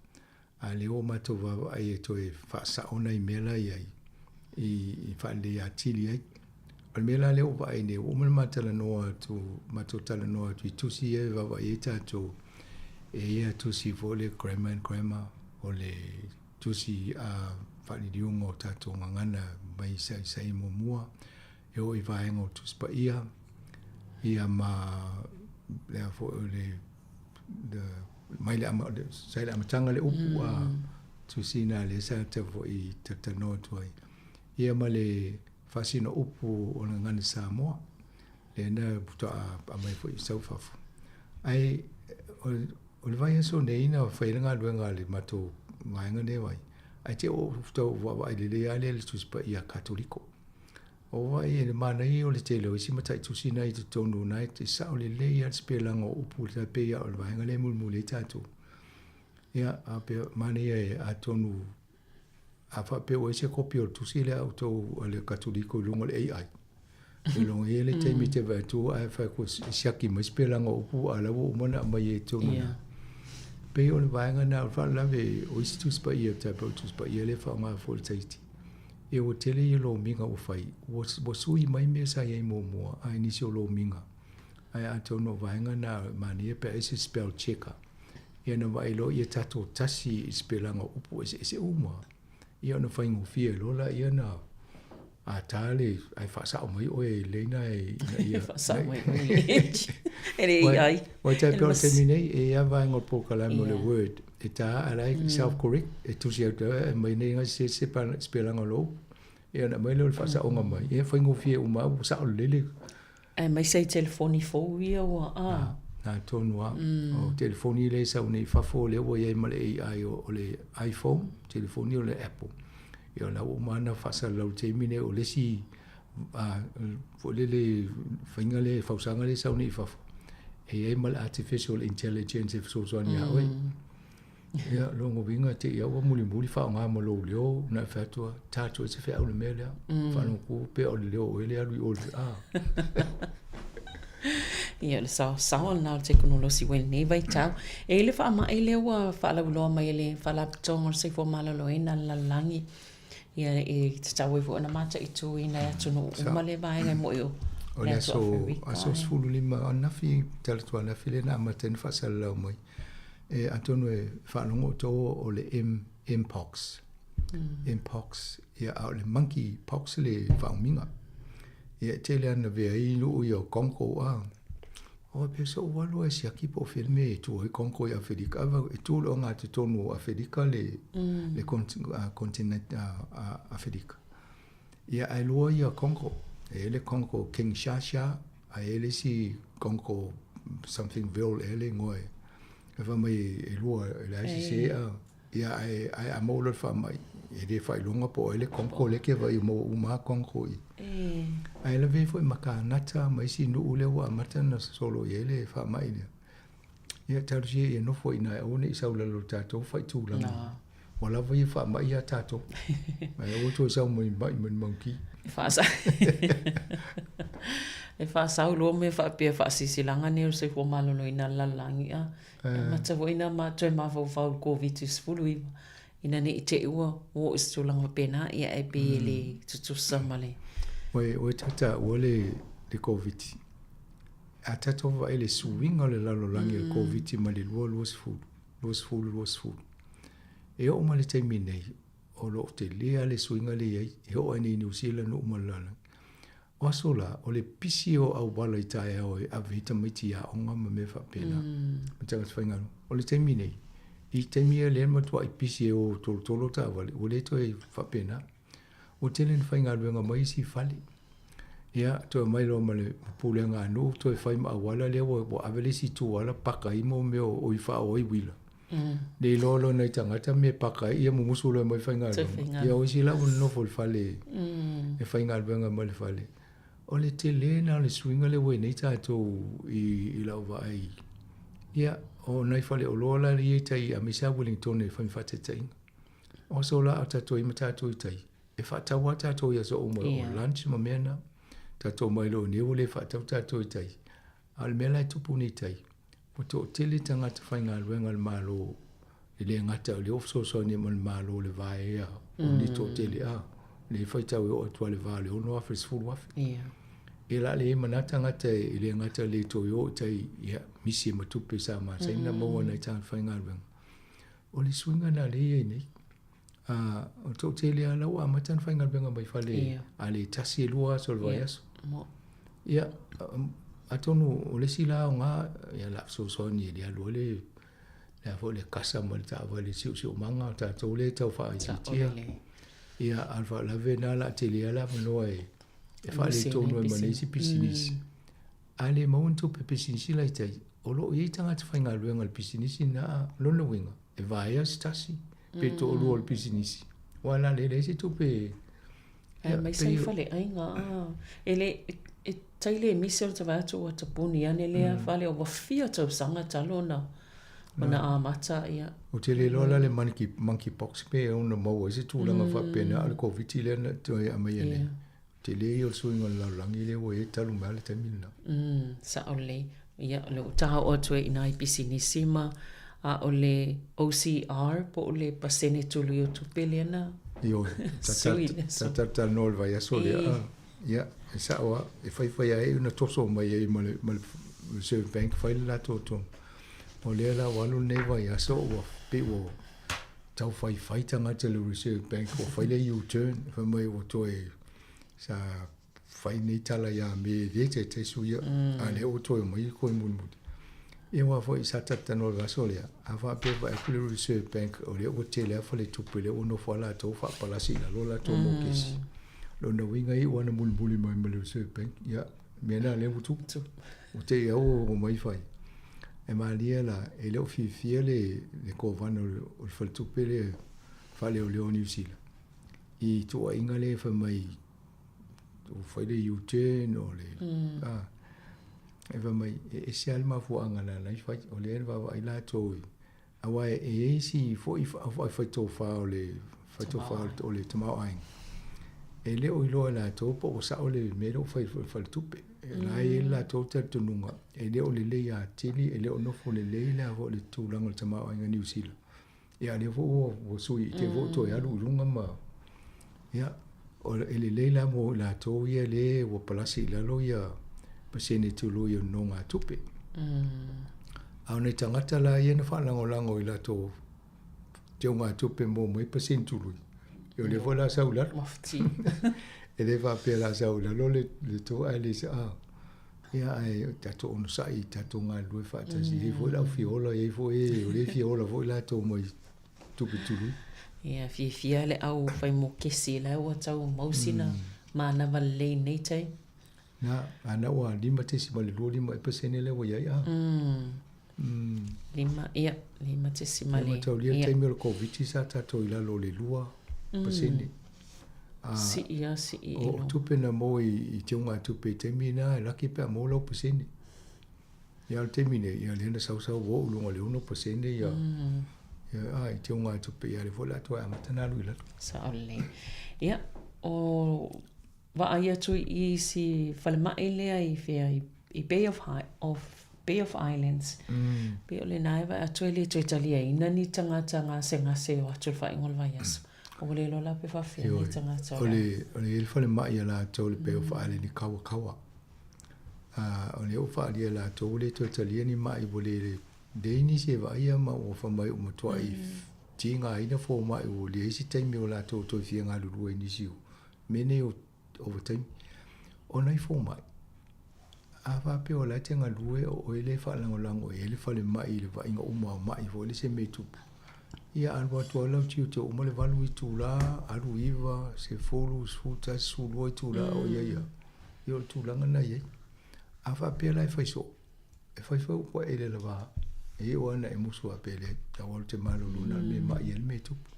A lea ua matou vaavaai e toe faasao nai mea la i ai i faaleleia atili ai. O le mea la lea ua vaai nei, ua uma ona matalanoa atu, matou talanoa atu i tusi ia e vaavaai ai tatou, e i ai tusi foi le grammar and grammar, o le tusi a faaliliuga o tatou gagana mai saisai muamua, e oo i vaega o Tusi Paia, ia ma le a foi o le, the, mai le ama, sa i le amataga le upu a tusi na lea sa tau foi talatalanoa atu ai. Ia ma le faasino upu o le gagana Samoa, lea na faatoa aumai foi i sau fafo. Ae o le vaiaso nei na fai ai le galuega a le matou vaega nei vai, ae te i ua tau vaavaai lelei lava lea i le Tusi Paia Katoliko. O vaai e le manaia o le tele o isi mataitusi na i totonu na e sao lelei lava le sipelaga o upu e pei lava o le vaega lea e mulimuli ai tatou. Ia, a pea, manaia e atonu a faapea ua i ai se kopi o le tusi lea a outou a le Katoliko i luga o le AI, e logo i ai le taimi e te vaai atu ae fai atu e siaki mai sipelaga o upu a o la ua uma ona aumai i totonu i ina. Pei o le vaega lena o le faalavelave o isi Tusi Paia, tai pei o le Tusi Paia lea e faaaoga foi e le Tahiti. Ia ua tele ia lomiga ua fai, ua, ua sui mai mea sa i ai muamua, a i nisi o lomiga. Ae atonu o vaega na manaia pe a i ai se spell checker, ia ona vaai loa ia tatou tasi i sipelaga o upu eseese uma. Ia ona faigofie loa laia na a ta le, ae faasao mai oe e leina e ina ia Faasao mai oe e le AI. Ua tai pei o le taimi nei, e i ai lava vaega o le polokalame o le Word e ta a la e self correct, e tusi atu e aumai nei ga se se sipelaga o lou upu. Ia ona aumai lea o le faasaoga mai, ia faigofie uma lava ua sao lelei le Aemaise i telefoni fou ia ua a. Na tonu lava. O telefoni lea e sau nei i fafo lea ua i ai ma le AI o le iPhone, telefoni o le Apple. Ia o la ua uma ona faasalalau i le taimi lenei o le isi foi lele faiga lea, fausaga lea e sau nei i fafo, e i ai ma le artificial intelligence e fesoasoani ia oe. Ia, lona uiga te i a ua mulimuli faaaoga ma lou leo na e fai atu lava, ta atu ai se feau i le mea lea. Faalogo pea o le leo o oe lea e alu i o i le a. Ia, o le saosaoa lena o le tekonolosi ua i lenei vaitau. E i ai le faamai lea ua faalauiloa mai e le Faalapotopotoga o le Soifua Maloloina a le lalolagi, ia e tatau ai foi ona mataituina e atunuu uma lea vaega e moi o O le aso, aso 15 ananafi, talaatu ananafi lea na amata ai ona faasalalau mai. E atonu e faalogo outou o le M, Mpox. Mpox, ia a o le monkey pox le faaumiga. Ia e tele lava na avea ai nuu ia o Congo a. Oi pe so'u alu ae siaki po o fea le mea e tu ai Congo i Afelika. Ae e tu i le ogatotonu o Afelika le, le continent a Afelika. Ia ae lua ia Congo. E i ai le Congo Kinshasa, ae i ai le isi Congo something ville ea le igoa e e fai mai e lua e leai se sese a. Ia ae ae a maua loa le faamai, e le faailoga po o ai le Congo lea e te vaai ua maua uma lava Congo i. Ae lavea ai foi ma Kanata ma isi nuu lea ua amata ona sosolo i ai le faamai lea. Ia talosia ia nofo i ina e aua ne i sau i lalo o tatou faaitulaga. Ua lava ia faamai ia tatou. Ae aua toe sau mai mai ma ni manukī. E faasau loa mea faapea faasilasilaga nei o le soifua maloloina a le lalolagi a. E amata foi ona toe mafaufau i le Koviti-19 ina ne i te i ua oo i se tulaga faapena, ia ae pei e le tutusa ma le. Oi, oi taua le Koviti. A tatou vaai i le suiga o le lalolagi o le Koviti mai le 2020, 2020. E oo mai le taimi nei, o lo o tele lava le suiga lea e i ai, e oo lava i Niu Sila nuu ma le lalolagi. O aso la, o le pisi o auala i taeao e ave ai tamaiti i aoga ma mea faapena, ma tagata faigaluega. O le taimi nei, i taimi ia lea na matuai pisi e o tolotolo taavale, ua le toe faapena. Ua tele ina faigaluega mai isi i fale. Ia, toe omai loa ma le pulega a nuu toe fai ma auala lea ua ave le isi itu ala paka ai mo mea o i faaoo ai uila. Le iloa loa e nai tagata mea e paka ai, ia mumusu loa e omai faigaluega. Ia o isi la ua nonofo i le fale e faigaluega mai le fale. O le tele lena o le suiga lea ua i ai nei tatou i lau vaai. Ia, o nai faleoloa la ia i tai aemaise lava Wellington e fai ma faataitaiga. O aso la a o tatou i ai ma tatou i tai, e faatau lava tatou i aso uma, o lunch ma mea na. Tatou omai loa i inei ua le faatau tatou i tai. A o le mea la e tupu nei i tai, ua toatele tagata faigaluega a le Malo, e le gata o lea ua fesoasoani ai ma le Malo i le vaea o ni toatele a, lea e faitau e oo atu lava i le va o le 6,000 i le 10,000. Ia la le i ai ma na tagata e le gata le toe o i tai, ia, misi ai ma tupe sa masani ona maua e nai tagata faigaluega. O le suiga lena lea e i ai nei. O le toatele lava la ua amata ona faigaluega mai fale, a le tasi e lua aso o le vaiaso. Ia, atonu o le isi la aoga, ia o le a fesoasoani e le alu ai le, le a foi le kasa ma le taavale siosiomaga o tatou lea e tau faaitiitia. Ia, a o le faalavelave lena o le a tele lava le avanoa e faaletonu ai ma le isi pisinisi. A le maua ni tupe pisinisi la i tai, o lo o i ai tagata faigaluega i le pisinisi lena, o lona uiga, e vaea se tasi pe toalua o le pisinisi, aua o le a le leai se tupe e... Ae aemaise ai faleaiga, e le, e tai le misi o le vaai atu ua tapuni ane lea fale, ua fia tausaga talu ona ona amata, ia. Ou te le iloa la le monkey, monkey pox pe ono maua ai se tulaga faapena, a o le Koviti lea na toe aumaia nei. Tele ia o le suiga o le lalolagi lea ua i ai talu mai lava le taimi lena. Sao lelei. Ia, o lea ua tao'o atu ai i nai pisinisi ma, a o le OCR po o le pasene tului o tupe lea na Ioe, sui i le aso. Sa talatalanoa i le vaiaso lea. Ia, e sao lava, e faifai lava ona toso mai ai ma le Reserve Bank fai le latou tonu. O lea la ua alu lenei vaiaso ua pei ua tau faifai tagata i le Reserve Bank ua fai le U-turn, fai mai ua toe sa fai nei tala ia me e le taitai suia, a lea ua toe omai koe mulimuli. Ia aua foi sa talatalanoa i le vaiaso lea, a faapea e vaai atu le Reserve Bank o lea ua tele lava faletupe lea ua nofo lava latou faapalasi i lalo latou mokesi. Lona uiga e iu lava ina mulimuli mai ma le Reserve Bank, ia, mea na lea ua tupu. Ua te i au ua omai fai. E malie la, e le o fiafia le Kovana o le Faletupe lea Faaleoleo o Niu Sila i tuuaiga lea fai mai ua fai le U-turn o le... A, e fai mai, e ese lava le mafuaaga na ala ai fai. O lea e vaavaai latou i Auā e i ai isi foi faitofā o le faitofā o le tamaoaiga, e le o iloa e latou po ua sao le mea lea ua fai e le faletupe. O la e i ai le latou talitonuga, e le o lelei atili, e le o nofo lelei le a foi le tulaga o le tamaoaiga i Niu Sila. Ia a o lea foi ua sui i te i foi ua toe alu i luga ma… Ia, e lelei la mo i latou ia lea ua palasi i lalo ia pasene tului o nonogatupe. A o nai tagata la ia na faalagolago i latou teugatupe mo mai pasene tului, ia o lea foi o le a sau i lalo. E le faapea o le a sau i lalo le tou ae le a. Ia ae tatou onosai, tatou galulue faatasi, e i ai foi le au fia ola, e i ai foi e o lea e fia ola foi latou mai tupe tului. Ia, fiafia le au fai mokesi la ua tau mau sina manava lelei i nei taimi. Na, a na ua 5.25 pasene lea ua i ai a. Lima, ia, lima tesima le. Ia mataulia le taimi o le Koviti sa tatou i lalo o le 2%. Sii lava, sii i luga. O tupe na maua i teugatupe i taimi na, e laki pe a maua lau pasene. Ia a o le taimi nei, ia lea na sausau ua oo i luga o le 6% ia, ia a i teugatupe, ia lea foi o le a toe amata ona alu i lalo. Sao lelei. Ia, o vaai atu i isi falemai lea i fea i Bay of, of Bay of Islands. Pei o lena e vaai atu e le toe taliaina ni tagata gasegase e o atu i le faaiuga o le vaiaso. Ua le iloa la pe faafefea nei tagata o le. O le i ai le falemai a latou i le Bay of Islands i Kawakawa. O lea ua faaalia e latou ua le toe talia ni mai ua le leai nisi e vaaia ma ua fai mai ua matuai tigaina fomai ua leai se taimi o latou toe fia galulue i nisi o mea nei o ovataimi. O nai fomai, a faapea o la e te galue o oe lea e faalagolago i ai le falemai i le vaaiga uma o mai foi lea se mea e tupu, ia alu atu lava lau tiute ua uma le 8 itula, alu 9, 10, 11, 12 itula o i ai lava. Ia o le tulaga lena e i ai. A faapea la e fai soo, e fai foi upu a ele lava, e iu lava ina e musu faapea e leai, aua ou te malolo na o le mea e mai ai le mea e tupu.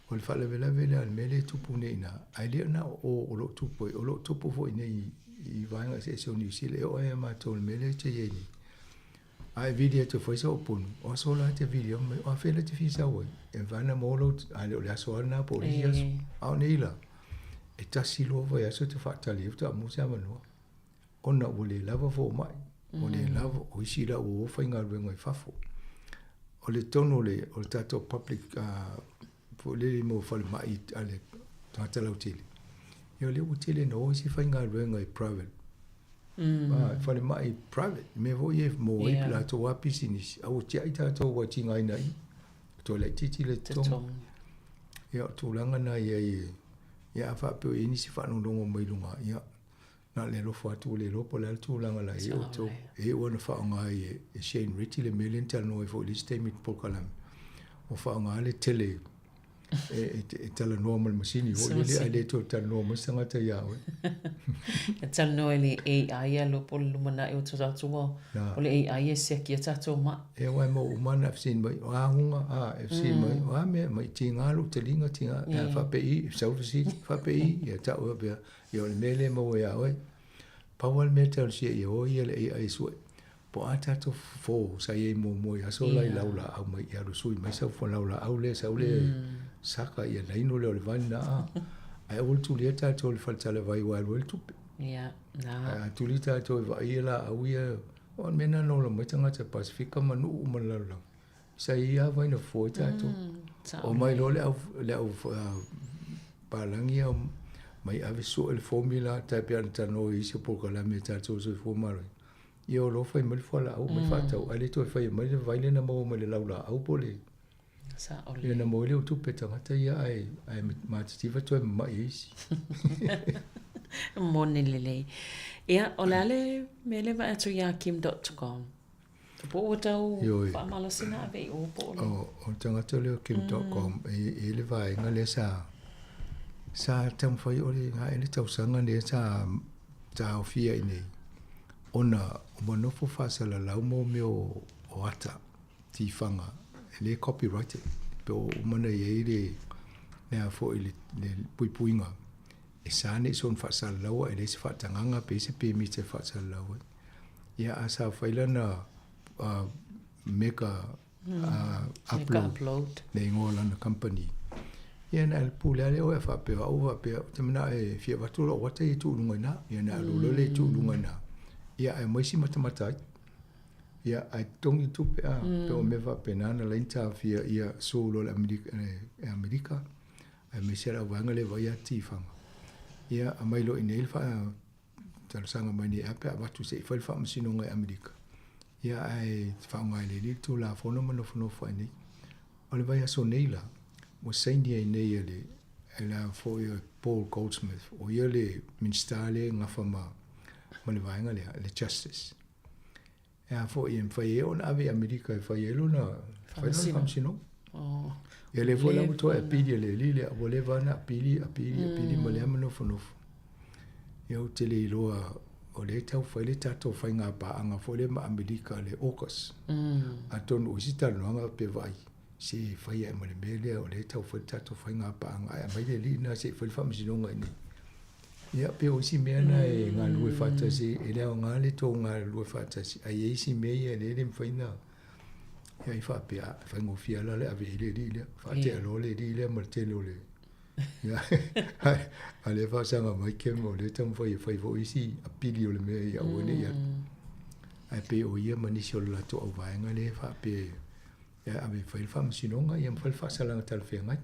O le faalavelave lea o le mea lea e tupu nei i ina, ae le na o o o lo o tupu ai, o lo o tupu foi i inei i vaega eseese o Niu Sila, e oo lava ia matou i le mea lea e te i ai nei. A e vili atu e fai sau punu, o aso la e te vili mai, o afea la e te fia sau ai? E mafai ona maua lou, a le o le aso lava lena po o le isi aso. A o nei la, e tasi lua vaiaso e te faatali ai faatoa maua se avanoa. Ona ua le lava fomai, ua le lava, o isi la ua o faigaluega i fafo. O le tonu o le, o le tatou public foi lele mo falemai a le tagata lautele, ia o lea ua tele ina o isi faigaluega i private falemai private, mea foi ia e maua ai latou lava pisinisi, a ua tiai tatou ua tigaina i i, toe laitiiti le totogi. Ia o tulaga na i ai, ia a faapea o i ai nisi faalogologo mai luga, ia na o le alofa atu ua le iloa po o le a le tulaga la i ai outou. E iu lava ina faaaoga ai e Shane Ritchie le mea lea na talanoa ai foi i le isi taimi i le polokalame, ua faaaoga le tele e talanoa ma le masini foi lele ae le toe talanoa mai se tagata ia oe. E talanoa i le AI aloha po o le lumanai o tatou o le AI e siaki ai tatou mai. E aua e maua uma lava na fesili mai, o a huga, a, e fesili mai, o a mea, mai tiga lou taliga, tiga, a faapei, sau le fesili, faapei, ia tau faapea, ia o le mea lea e maua ia oe. Pau lava le mea e talosia ia o ia le AI e sue, po o a tatou fofo sa i ai muamua i aso la i laulaau mai, ia alu sui mai sau laulaau lea, sau lea saka ia naino lea o le vai lena a. Ae aua le tulia tatou i le faletalavai aua e alu ai le tupe. Ae a tuli tatou e vaai ia laau ia, o le mea lena na ola mai tagata Pasefika ma nuu uma o le lalolagi. Sa i ai lava vai na fofo ai tatou. Omai loa le au, le au palagi ia mai ave sue le formula, tai pei ona talanoa i isi o polokalame a tatou soifua maloloina. Ia o lo o fai mai le fualaau mai faatau, ae le toe faia mai le vai lea na maua mai le laulaau po o le... Sao Ia na maua ai lea o tupe tagata ia ae, ae matitiva toe mamai e isi. Moni lelei. Ia, o le a le mea lea vaai atu ia Kim Dotcom? Po ua tau faamalosi na ave i o po o le... O le tagata lea o Kim Dotcom, e i ai le vaega lea sa, sa taumafai o le ae le tausaga lea sa taofia i inei, ona ua nofo faasalalau mo mea o ata tifaga e le copyrighted, pe ua uma ona i ai le, le a foi le, le puipuiga e sa nei soona faasalalau e leai se faatagaga pe i ai se pemita e faasalalau ai. Ia a sa fai lana meka Upload upload. Le igoa o lana company. Ia na le pule lava lea oe a faapea o au faapea ou te manao e fia avatu lou ata ia e tuu i luga i ina. Ia ona alu loa lea e tuu i luga i ina. Ia ae aumai si matamata ai. Ia ae totogi tupe a, pei o mea faapena na ala ai ona taofia ia sue loa e Amerika aemaise le auvaega lea e vaaia atu tifaga. Ia aumai loa i inei le faa talosaga mai nei e a pe a avatu se i fai le faamasinoga i Amerika. Ia ae faaaoga e le alii le Tulafono ma nofonofo ai nei. O le vaiaso nei la, ua saini ai nei e le e le foi o Paul Goldsmith, o ia le Minisita lea e gafa ma ma le vaega lea, le Justice. E a foi e mafai ai ona ave i Amerika e fai ai lona fai lona faamasinoga. Oh. Ia lea foi la ua toe apili e le alii lea, ua leva ona apili, apili, apili ma lea ma nofonofo. Ia ou te le iloa o lea e tau fai le tatou faiga paaga foi lea ma Amerika le AUKUS. Atonu o isi talanoaga pe vaai se e fai ae ma le mea lea o lea e tau fai le tatou faiga paaga ae aumai le alii lena se i fai le faamasinoga i inei. Ia pei o isi mea na e galulue faatasi e le aoga le tou galulue faatasi ae i ai isi mea ia lea e le mafai ona ia ai faapea e faigofie lava la le ave i ai le alii lea. Faatea loa le alii lea ma le tele o le Ia, a o lea e faasaga mai Kem o lea e taumafai e fai foi isi apili o le mea ia aua ne i alu. Ae pei o ia ma nisi o le latou auvaega lea e faapea e ave e fai le faamasinoga ia ma fai le faasalaga talafeagai.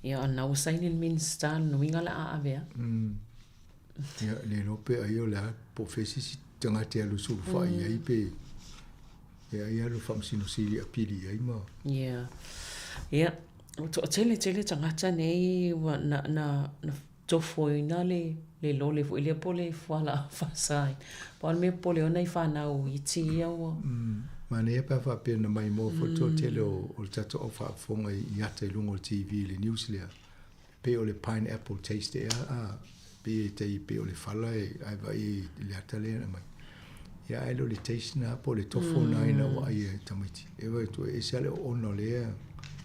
Ia, o lena ua saini le Minisita, lona uiga o le a ave lava. Ia, le iloa pe ai o le a, po o fea se isi tagata e alu e sulufai i ai pe e ai alu Faamasino Sili e apili i ai ma. Ia. Ia, ua toatele tele tagata nei ua na, na, na tofoina le, le lole foi lea po o le fualaau faasaina. Pau le mea popole o nai fanau iti ia ua. Manaia pe a faapea na maimoa foi le toatele o, o le tatou au faafofoga i ata i luga o le TV i le news lea. Pei o le pineapple taste ea a, pei e tai pei o le fala e ae vaai i le ata lea na aumai. Ia ae le o le taste na po o le tofo na ina ua ai e tamaiti. E vaai atu e ese lava le oona o lea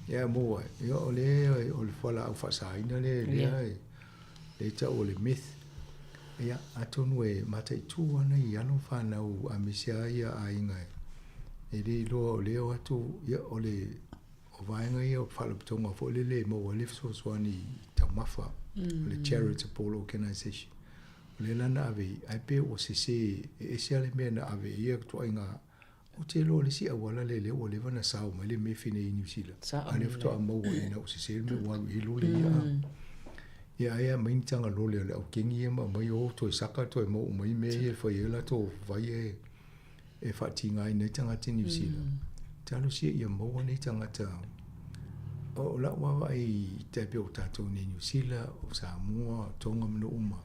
ia maua ai. Ia o lea o le fualaau faasaina lea lea e lea e tau o le meth. Ia atonu e mataitu ana i alo fanau aemaise lava ia aiga e le iloa o lea o atu ia o le O vaega ia o faalapotopotoga foi lele e maua ai le fesoasoani i taumafa, o le charitable organisation. O lea la na ave i ai, ae pei ua sese, e ese lava le mea na ave i ia ituaiga, ou te iloa o le isi auala lea lea ua leva ona sao mai le mea nei i Niu Sila, a o lea faatoa maua ina ua sese le mea ua alu i ai lole ia. Ia ai aumai ni taga lole a le au kengi ia ma aumai o toe saka toe maua uma ai mea ia e fai ai latou vai e e faatigaina ai tagata i Niu Sila. Talosia ia maua nei tagata. O lau vaavaai i tai pei o tatou nei i Niu Sila, o Samoa, o Tonga ma nuu uma,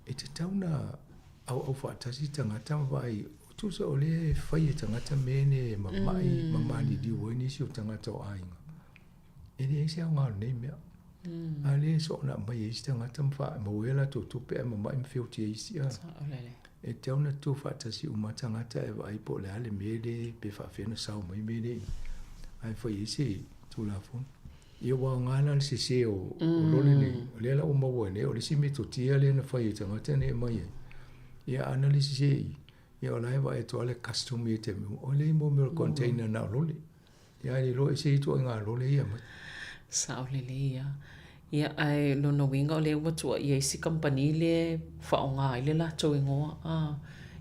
e tatau ona auau faatasi tagata ma vaai, tusa o lea e fai e tagata mea nei e mamai ma maliliu ai nisi o tagata o aiga. E leai se aoga o lenei mea. A lea e soona aumai e isi tagata ma faamaua ai a latou tupe ae mamai ma feoti ai isi. E tatau ona tu faatasi uma tagata e vaai po o le a le mea lea pe faapefea ona sao mai mea nei ae fai ai se Tulafono. Ia ua aoga la le sese o lole nei, o lea la ua maua nei, o le isi metotia lea na fai e tagata nei e aumai ai. Ia a na le sese i, ia o la e vaai atu lava le custom i taimi uma, o lea e mea o le container na o lole. Ia e le iloa ese ituaiga lole ia mai. Sao lelei lava. Ia ae lona uiga o lea ua tuuaia ai si kamupani lea e faaaoga ai le latou igoa a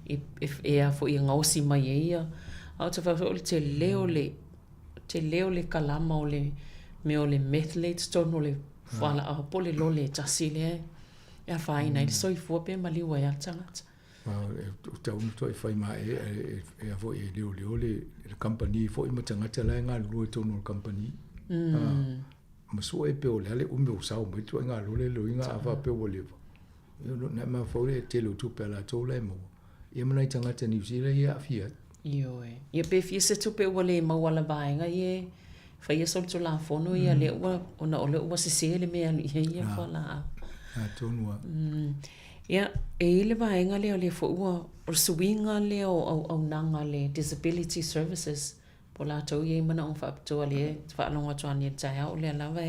e e a foi e gaosi mai ai ia. A ou te fai atu o le tele o le tele o le kalama o le mea o le meth lea i totonu o le fualaau po o le lole e tasi lea e afaina ai le soifua pe maliu ai lava le tagata. O tau na toe fai maeaea e a foi e leoleo le kamupani foi ma tagata la e galulue i totonu o le kamupani. Ma sue pe o le a le umi o sao mai ituaiga lole loiga a faapea ua leva. Ia na mafaufau le tele o tupe a latou la e maua. Ia ma nai tagata Niu Sila ia e aafia ai. Ioe. Ia pe fia se tupe ua le maua la vaega ia e faia solitulafono ia lea ua ona o lea ua sese le mea e alu i ai ia fualaau. Atonu lava. Ia, e i ai le vaega lea o lea foi ua, o le suiga lea o auaunaga a le Disability Services, po o latou ia i manaoga faapitoa lea e faalogo atu lava nei i le taeao, o lea lava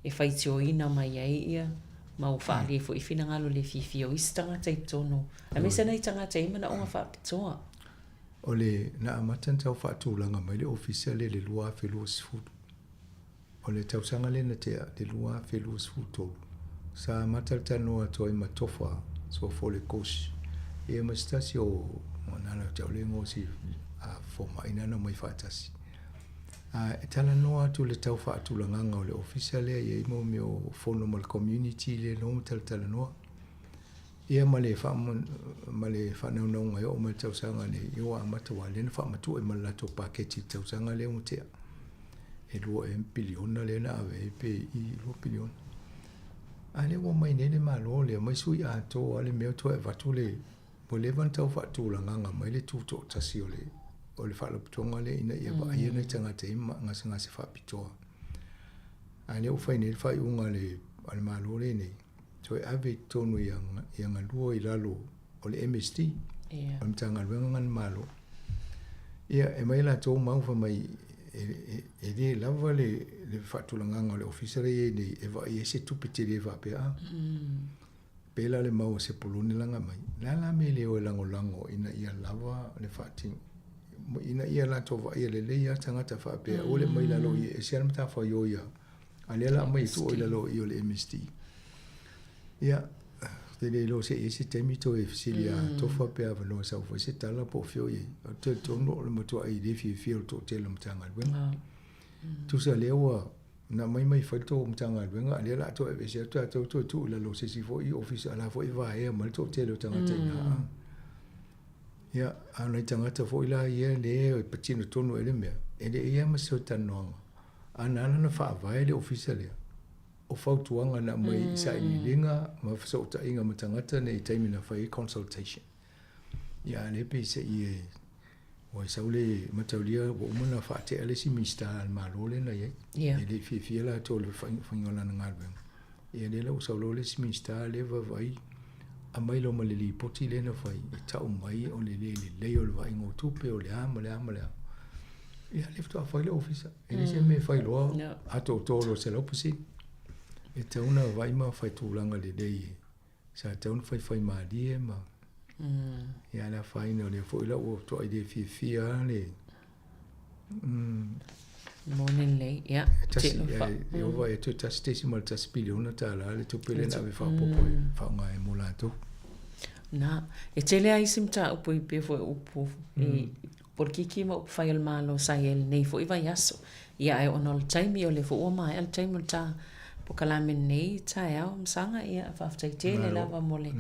e faitioina mai ai ia ma ua faaalia ai foi finagalo le fiafia o isi tagata i totonu, aemaise nai tagata e i ai manaoga faapitoa. O le na amata ona tau faatulaga mai le ofisa lea i le 2020. O le tausaga lea na tea, le 2023, sa amata le talanoa atu ai ma Tofa, suafa o le kosi, ia ma se tasi o nala ou te le igoa o si fomai na na omai faatasi. A e talanoa atu i le tau faatulagaga o le ofisa lea, e i ai mo mea o fono ma le community lea no ma talatalanoa. Ia ma le ma le faanaunauga e oo mai le tausaga nei, ia ua amata aua lea na faamatuu ma le latou paketi i le tausaga lea ua tea. E 2 ea piliona lea na ave ai pe i 2 piliona. A lea ua omai nei le Malo lea mai sui atoa le mea toe avatu le ua leva ona tau faatulagaga mai le tutoatasi o le o le faalapotopotoga lea ina ia vaaia nai tagata e i ai gasegase faapitoa. A lea ua fai nei le faaiuga a le a le Malo lenei toe ave i totonu ia galua i lalo o le MSD, o le Matagaluega a le Malo. Ia, e mai latou mau fai mai e le lava le faatulagaga o le ofisa lea e i ai nei e vaai ai se tupe tele faapea. A pela le mau a Sepuloni laga mai. O le a la mea e le o e lagolago ina ia lava le faatino ina ia latou vaaia lelei lava tagata faapea, aua le aumai i lalo i i, e ese lava le matafaioi a A lea la aumai e tuu i lalo i o le MSD. Ia, te le iloa se i ai se taimi toe fesili a Tofa pe avanoa sau foi se tala po o fea o i ai. Ou te talitonu o le matuai le fiafia o le toatele o le Matagaluega. Tusa lea ua na aumai mai fai le tou Matagaluega, a lea o le a toe aveese atu tatou toe tuu i lalo o se isi foi Ofisa, o la foi e vaea mai le toatele o tagata i ina. Ia, a o nai tagata foi la ia lea e patino tonu ai le mea, e leai lava ma se talanoaga. A na ala ona faavae le ofisa lea, o fautuaga na aumai i sailiiliga ma fesootaiga ma tagata nei i taimi na fai ai consultation. Ia, a lea pei se i e ua sau le mataulia ua uma ona faatea le isi Minisita a le Malo lea na i ai. E le i fiafia latou i le faiga o lana galuega. Ia lea la ua sau loa le isi Minisita lea vaavaai aumai loa ma le lipoti lea na fai e tau mai o le le lelei o le vaaiga o tupe o le a ma le a ma le a. Ia lea faatoa fai le ofisa. E le se mea e fai loa atoatoa loa 100%. E tatau ona vaai ma fai tulaga lelei. Sa tatau ona faifai malie ma ia le afaina o lea foi la ua toai le fiafia lava le Moni lelei, ia. Tasi, e ova e toe $1.1 piliona le tupe lea na ave faaopoopo e faaaoga ai mo latou. Na, e tele lava isi mataupu i pei foi o upu i polokiki ma upu fai a le Malo sa i ai i lenei foi vaiaso. Ia ae ona o le taimi, o lea foi ua maea le taimi o le ta polokalame i lenei taeao Masaga, ia faafetai tele lava mo le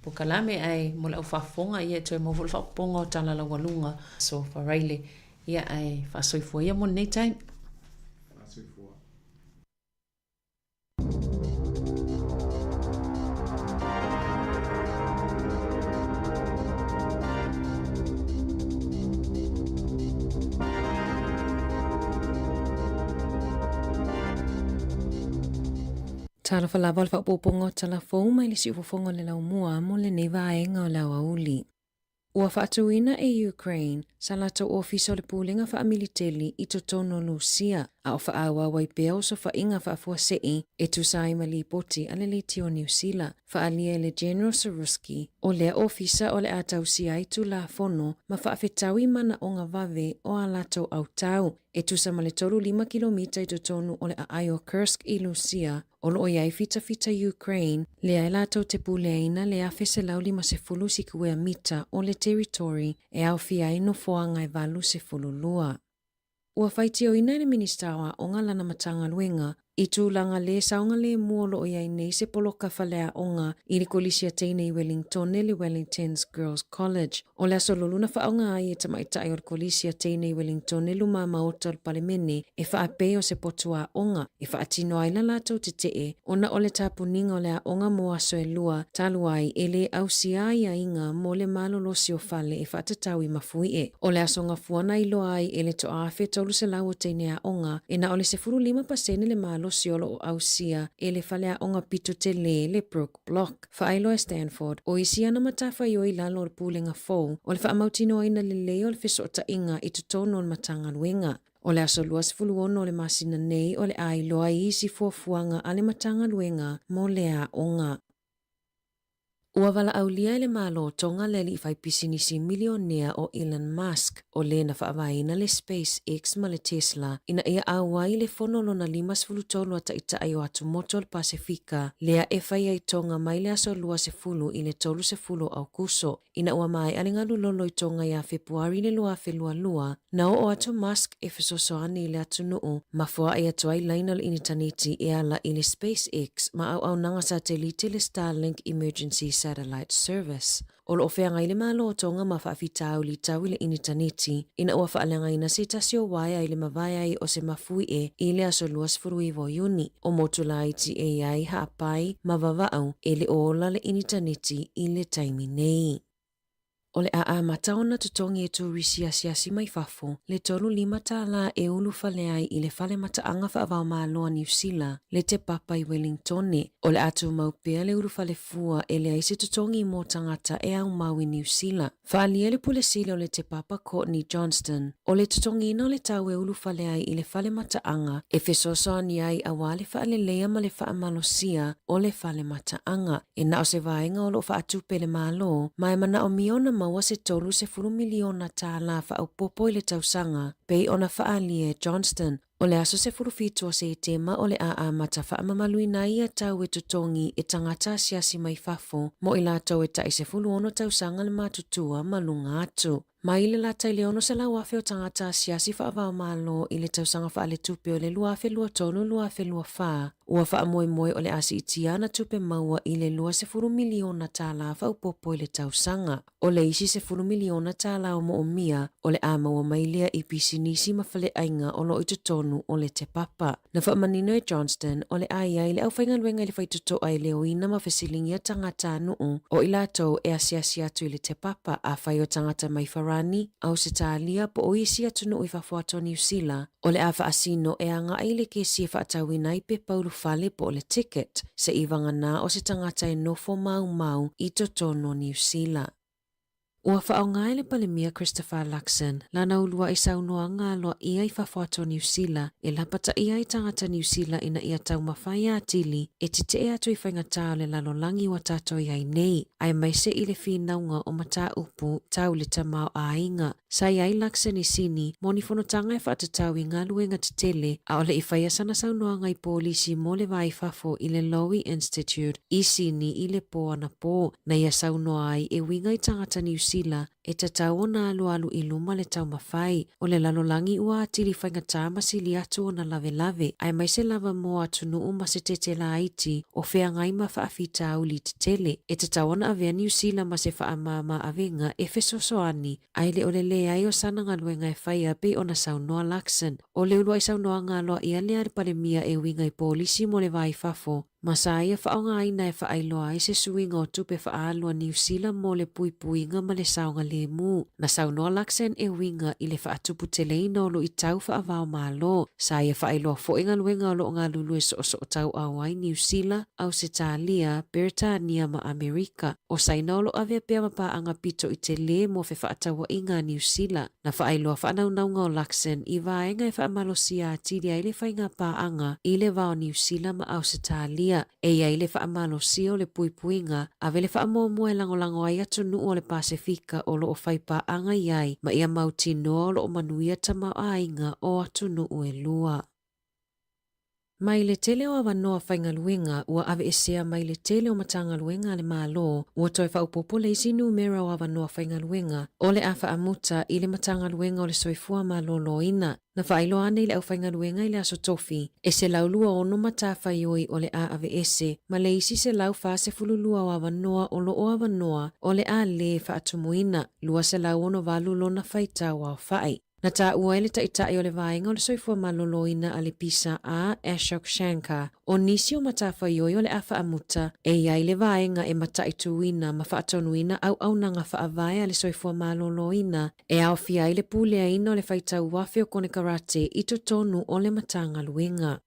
polokalame, ae mo le au faafofoga, ia e toe maua foi le faaopoopoga o tala laualuga Aso Faraile, ia ae faasoifua ia mo lenei taimi. Faasoifua. Talofa lava o le faaopoopoga o tala fou mai le siufofoga o le laumua mo lenei vaega o le aoauli. Ua faatuina e Ukraine sa latou ofisa o le Pulega Faamiliteli i totonu o Lusia, a o faaauau ai pea osofaiga faafuasei e tusa ai ma lipoti a le Leitio Niu Sila, faaalia e le General Syrskyi, o lea ofisa o le a tausia ai Tulafono ma faafetaui manaoga vave o a latou autau e tusa ma le 35 kilomita i totonu o le aai o Kursk i Lusia, O lo o i ai fitafita Ukraine, lea e latou te puleaina le 1,150 sikuea mita o le territory e aofia ai nofoaga e 82. Ua faitioina e le Minisita o Aoga lana Matagaluega i tulaga le saogalemu o lo o i ai nei se poloka faleaoga i le Kolisi a Teine i Wellingtone le Wellington's Girls College. O le aso lolu na faaaoga ai e tamaitai o le Kolisi a Teine i Wellingtone luma maota o le Palemene e faapei o se potu aoga e faatino ai la latou tetee ona o le tapuniga o le aoga mo aso e lua talu ai e le ausia aiaiga mo le malolosi o fale e faatatau i Mafuie. O le aso gafua na iloa ai e le 1,300 o teine aoga e na o le 15% le malosi o lo o ausia e le faleaoga pito tele le Brooke Block. Faailoa e Stanford, o isi ana matafaioi i lalo o le Pulega fou o le faamautinoaina lelei o le fesootaiga i totonu o le Matagaluega. O le aso 26 o le masina nei o le a iloa ai isi fuafuaga a le Matagaluega mo lea aoga. Ua valaaulia e le Malo o Tonga le alii faipisinisi milionea o Elon Musk, o le na faavaeina le SpaceX ma le Tesla, ina ia auai i le fono lona 53 a taitai o atumotu o le Pasefika, lea e fai ai Tonga mai le aso 20 i le 30 o Aokuso. Ina ua maea le galulolo i Tonga ia Fepuari i le 2022, na oo atu Musk e fesoasoani i le atunuu ma foai atu ai laina o le initaneti e ala i le SpaceX ma auaunaga satelite le Starlink Emergency Satellite Service. O lo o feagai le Malo o Tonga ma faafitauli tau i le initaneti ina ua faaleagaina se tasi o waea i le mavae ai o se mafuie i le aso 29 o Iuni. O motu laiti e i ai haapai ma vavau e le o ola le initaneti i le taimi nei. O le a amata ona totogi e turisi asiasi mai fafo le 35 tālā e ulufale ai i le Fale Mataaga Faavaomalo a Niu Sila, le Te Papa i Welingtone. O le a tumau pea le ulufale fua e leai se totogi mo tagata e aumau i Niu Sila. Faaalia le Pule Sili o le Te Papa Courtney Johnston, o le totogiina o le tau e ulufale ai i le fale mataaga e fesoasoani ai auā le faaleleia ma le faamalosia o le fale mataaga. E na o se vaega o lo o faatupe e le Malo, ma e manaomia ona maua se $30 miliona tālā faaopoopo i le tausaga, pei ona faaalia e Johnston. O le aso 17 o Setema o le a amata faamamaluina ai ia tau e totogi e tagata asiasi mai fafo mo i latou e tai 16 tausaga le matutua ma luga atu. Mai le lata i le 600,000 o tagata asiasi faavaomalo i le tausaga faaletupe o le 2023/2024, ua faamoemoe o le a siitia ana tupe maua i le $20 miliona tālā faaopoopo i le tausaga. O le isi $10 miliona tālā o moomia, o le a maua mai lea i pisinisi ma faleaiga o lo o i totonu o le Te Papa. Na faamanino e Johnston, o le a i ai le aufaigaluega i le faitotoa e leoina ma fesiligia tagatanuu o i latou e asiasi atu i le Te Papa afai o tagata mai Farani, Ausetalia po o isi atunuu i fafo atu o Niu Sila, o le a faasino e agai i le kesi e faatauina ai pepa ulufale po o le ticket, seivagana o se tagata e nofo maumau i totonu o Niu Sila. Ua faaaoga e le Palemia Christopher Luxon lana uluai saunoaga aloaia i fafo atu o Niu Sila e lapataia ai tagata Niu Sila ina ia taumafai atili e tetee atu i faigata o le lalolagi ua tatou i ai nei, aemaise i le finauga o mataupu tau le tamaoaiga. Sa i ai Luxon i Sini mo ni fonotaga e faatatau i galuega tetele, a o le i faia sana saunoaga i polisi mo le va i fafo i le Lowy Institute i Sini i le pō anapō, na ia saunoa ai e uiga i tagata Niu Sila e tatau ona alualu i luma le taumafai o le lalolagi ua atili faigata ma sili atu ona lawelawe, aemaise lava mo atunuu ma se tete laiti o feagai ma faafitauli tetele. E tatau ona avea Niu Sila ma se faamāmā-avega e fesoasoani Ae le o le leai o sana galuega e faia pei ona saunoa Luxon. O le uluai saunoaga aloaia lea a le Palemia e uiga i polisi mo le va i fafo, ma sa ia faaaogaina e faailoa ai se suiga o tupe faaalu a Niu Sila mo le puipuiga ma le saogalemu. Na saunoa Luxon e uiga i le faatuputeleina o luitau faavaomalo. Sa ia faailoa foi galuega o lo o galulue soosootauau ai Niu Sila, Ausetalia, Beretania ma Amerika. O Saina o lo o avea pea ma paaga pito i telē mo fefaatauaiga a Niu Sila. Na faailoa faanaunauga o Luxon i vaega e faamalosia atili ai le faiga paaga i le va o Niu Sila ma Ausetalia. E i ai le faamalosia o le puipuiga, ave le faamuamua e lagolago ai atunuu o le Pasefika o lo o fai paaga i ai ma ia mautinoa o lo o manuia tamaoaiga o atunuu e lua. Mai le tele o avanoa faigaluega ua aveesea mai le tele o Matagaluega a le Malo, ua toe faaopoopo le isi numera o avanoa faigaluega o le a faamuta i le Matagaluega o le Soifua Maloloina. Na faailoa ane i le aufaigaluega i le Aso Tofi, e 126 matafaioi o le a aveese, ma le isi 142 o avanoa o lo o avanoa o le a lē faatumuina, 268 lona faitau aofai. Na taua ai le Taitai o le Vaega o le Soifua Maloloina a le Pisa a Ashok Shankar, o nisi o matafaioi o le a faamuta, e i ai le vaega e mataituina ma faatonuina auaunaga faavae a le soifua maloloina e aofia ai le puleaina o le faitau afe o konekarate i totonu o le Matagaluega.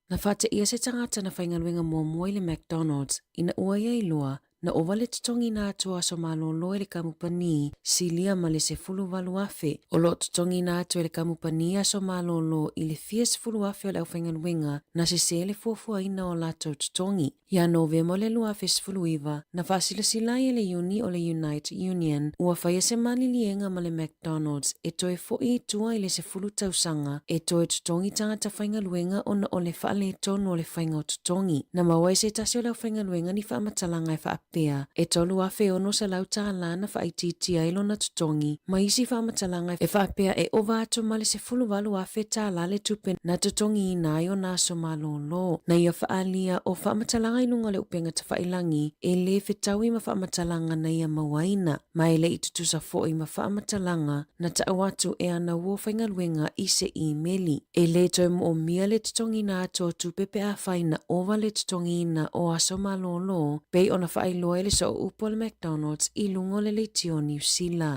Na faateia se tagata na faigaluega muamua i le McDonald's ina ua ia iloa. Na ova le totogiina atu o aso malōlō e le kamupani, silia ma le 18,000. O lo o totogiina atu e le kamupani aso malōlō i le fia 10,000 o le aufaigaluega na sesē le fuafuaina o latou totogi. Ia Novema o le 2019, na faasilasila ai e le iuni o le Unite Union ua faia se maliliega ma le McDonald's e toe fo'i i tua i le 10 tausaga e toe totogi tagata faigaluega ona o le faaletonu o le faiga o totogi. Na maua e se tasi o le aufaigaluega ni faamatalaga e faapea, e $3,600 tālā na faaitiitia ai lona totogi, ma isi faamatalaga e faapea e ova atu ma le $18,000 tālā le tupe na totogiina ai ona aso malōlō. Na ia faaalia o faamatalaga i luga o le upega tafailagi e lē fetaui ma faamatalaga na ia mauaina, ma e le i tutusa foʻi ma faamatalaga na taʻu atu e ana uo faigaluega i se imeli. E lē toe moomia le totogiina atu o tupe pe afai na ova le totogiina o aso malōlō, pei ona faailoa e le sooupu a le McDonald's i luga o le leitio o Niu Sila.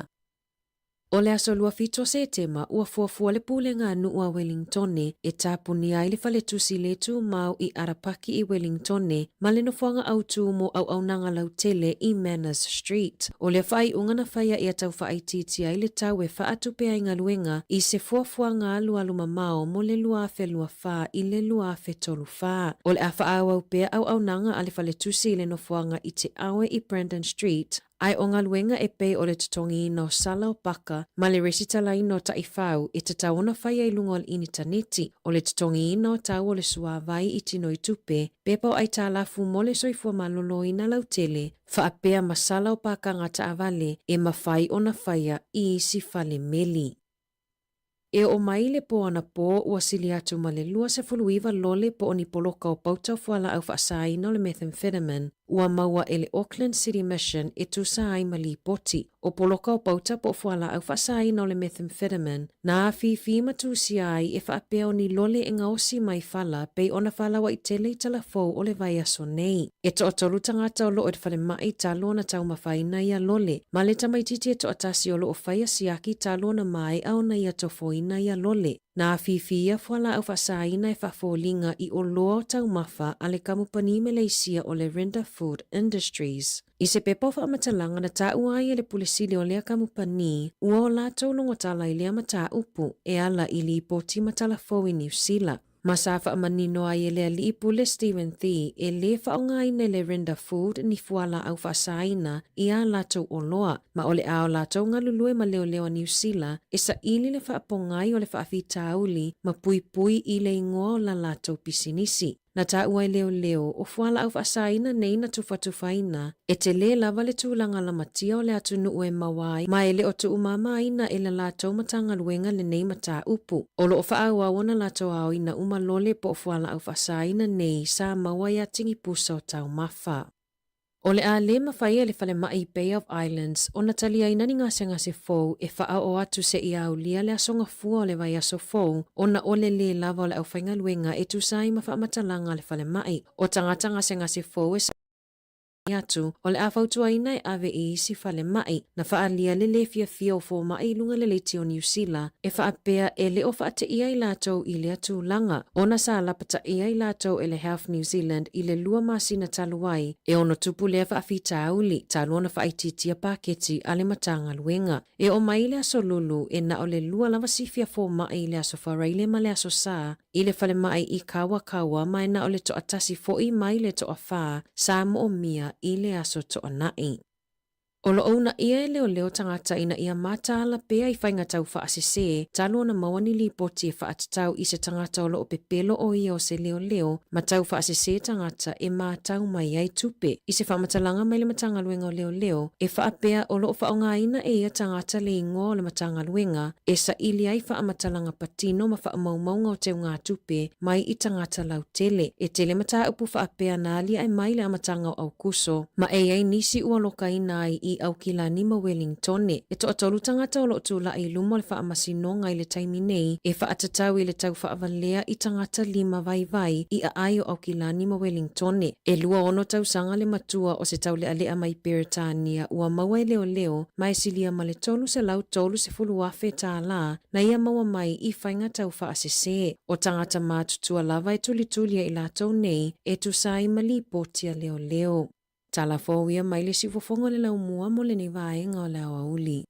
O le aso 27 o Setema, ua fuafua le Pulega a Nuu a Welingtone e tapunia ai le faletusi le tumau i Arapaki i Welingtone ma le nofoaga autū mo auaunaga lautele i Manners Street. O lea faaiuga na faia ia tau faaitiitia ai le tau e faatupe ai galuega i se fuafuaga alualu mamao mo le 2024 i le 2034. O le a faaauau pea auaunaga a le faletusi i le nofoaga i Te Awe i Brandon Street, Ae o galuega e pei o le totogiina o sala o paka ma le resitalaina o taifau e tatau ona faia i luga o le initaneti, o le totogiina o tau o le suavai i tino i tupe, pepa o aitalafu mo le soifua maloloina lautele, faapea ma sala o pakaga taavale e mafai ona faia i isi fale meli. E oo mai le pō anapō ua sili atu ma le 29 lole po o ni poloka o pauta o fualaau faasāina o le methamphetamine ua maua e le Auckland City Mission e tusa ai ma lipoti. O poloka o pauta po o fualaau faasāina o le methamphetamine na afifi ma tusia ai e faapea o ni lole e gaosi mai fala pei ona falauaʻi tele i talafou o le vaiaso nei. E toatolu tagata o loo i le falemaʻi talu ona taumafaina ia lole, ma le tamaititi e toatasi o loo faia siaki talu ona maeʻa ona ia tofoina ia lole. Na afifi ia fualaau faasāina e faafoliga i oloa o taumafa a le kamupani Meleisia o le Rinda Food Industries. I se pepa o faamatalaga na taua ai e le pule sili o lea kamupani, ua o latou logotala i lea mataupu e ala i lipoti ma talafou i Niu Sila. Ma sa faamanino ai e le aliʻi pule Stephen ii e lē faaaogaina e le Rinda Food ni fualaau faasāina i ā latou oloa, ma o le a o latou galulue ma leoleo a Niu Sila e saili le faapogai o le faafitauli ma puipui i le igoa o la latou pisinisi. Na taua e leoleo, o fualaau faasāina nei na tufatufaina, e telē lava le tulaga lamatia o le atunuu e maua ai ma e le o tuumāmāina e la latou Matagaluega lenei mataupu. O lo o faaauau ona latou aoina uma lole po o fualaau faasāina nei sa maua iā Tigipusa o Taumafa. O le a lē mafai e le falemai i Bay of Islands ona taliaina ni gasegase fou e faaoo atu seia aulia le aso gafua o le vaiaso fou ona o le lē lava o le aufaigaluega e tusa ai ma faamatalaga a le falemai. O tagata gasegase fou e atu, o le a fautuaina e ave i isi falemai na faaalia le lē fiafia o fomaʻi i luga le leitio o Niu Sila e faapea e le o faateia i latou i lea tulaga ona sa lapataia i latou e le Health New Zealand i le lua masina talu ai e ono tupu lea faafitauli talu ona faaitiitia paketi a le Matagaluega. E oo mai i le aso Lulu e na o le lua lava sifi a fomaʻi i le aso Faraile ma le aso Sā i le falemai i Kawakawa ma e na o le toatasi foʻi mai le toafā sa moomia i le aso Toʻanaʻi. O lo o uunaia e leoleo tagata ina ia mataala pea i faiga taufaasesē talu ona maua ni lipoti e faatatau i se tagata o lo o pepelo o ia o se leoleo ma taufaasesē tagata e matau mai ai tupe. I se faamatalaga mai le Matagaluega o Leoleo e faapea o lo o faaaogaina e ia tagata le igoa o le Matagaluega e saili ai faamatalaga patino ma faamaumauga o teugatupe mai i tagata lautele. E tele mataupu faapea na aliae mai le amataga o Aukuso, ma e i ai nisi ua lokaina ai i Aukilani ma Welingtone. E toatolu tagata o lo o tulaʻi i luma o le faamasinoga i le taimi nei e faatatau i le tau faavalea i tagata lima vaivai i aai o Aukilani ma Welingtone. E 26 tausaga le matua o se taulealea mai Peretania ua maua e leoleo ma e silia ma le $330,000 tālā na ia maua mai i faiga tau faasesē. O tagata matutua lava e tulituli e i latou nei e tusa ai ma lipoti a leoleo. Tala fou ia mai le siufofoga o le laumua mo lenei vaega o le aoauli.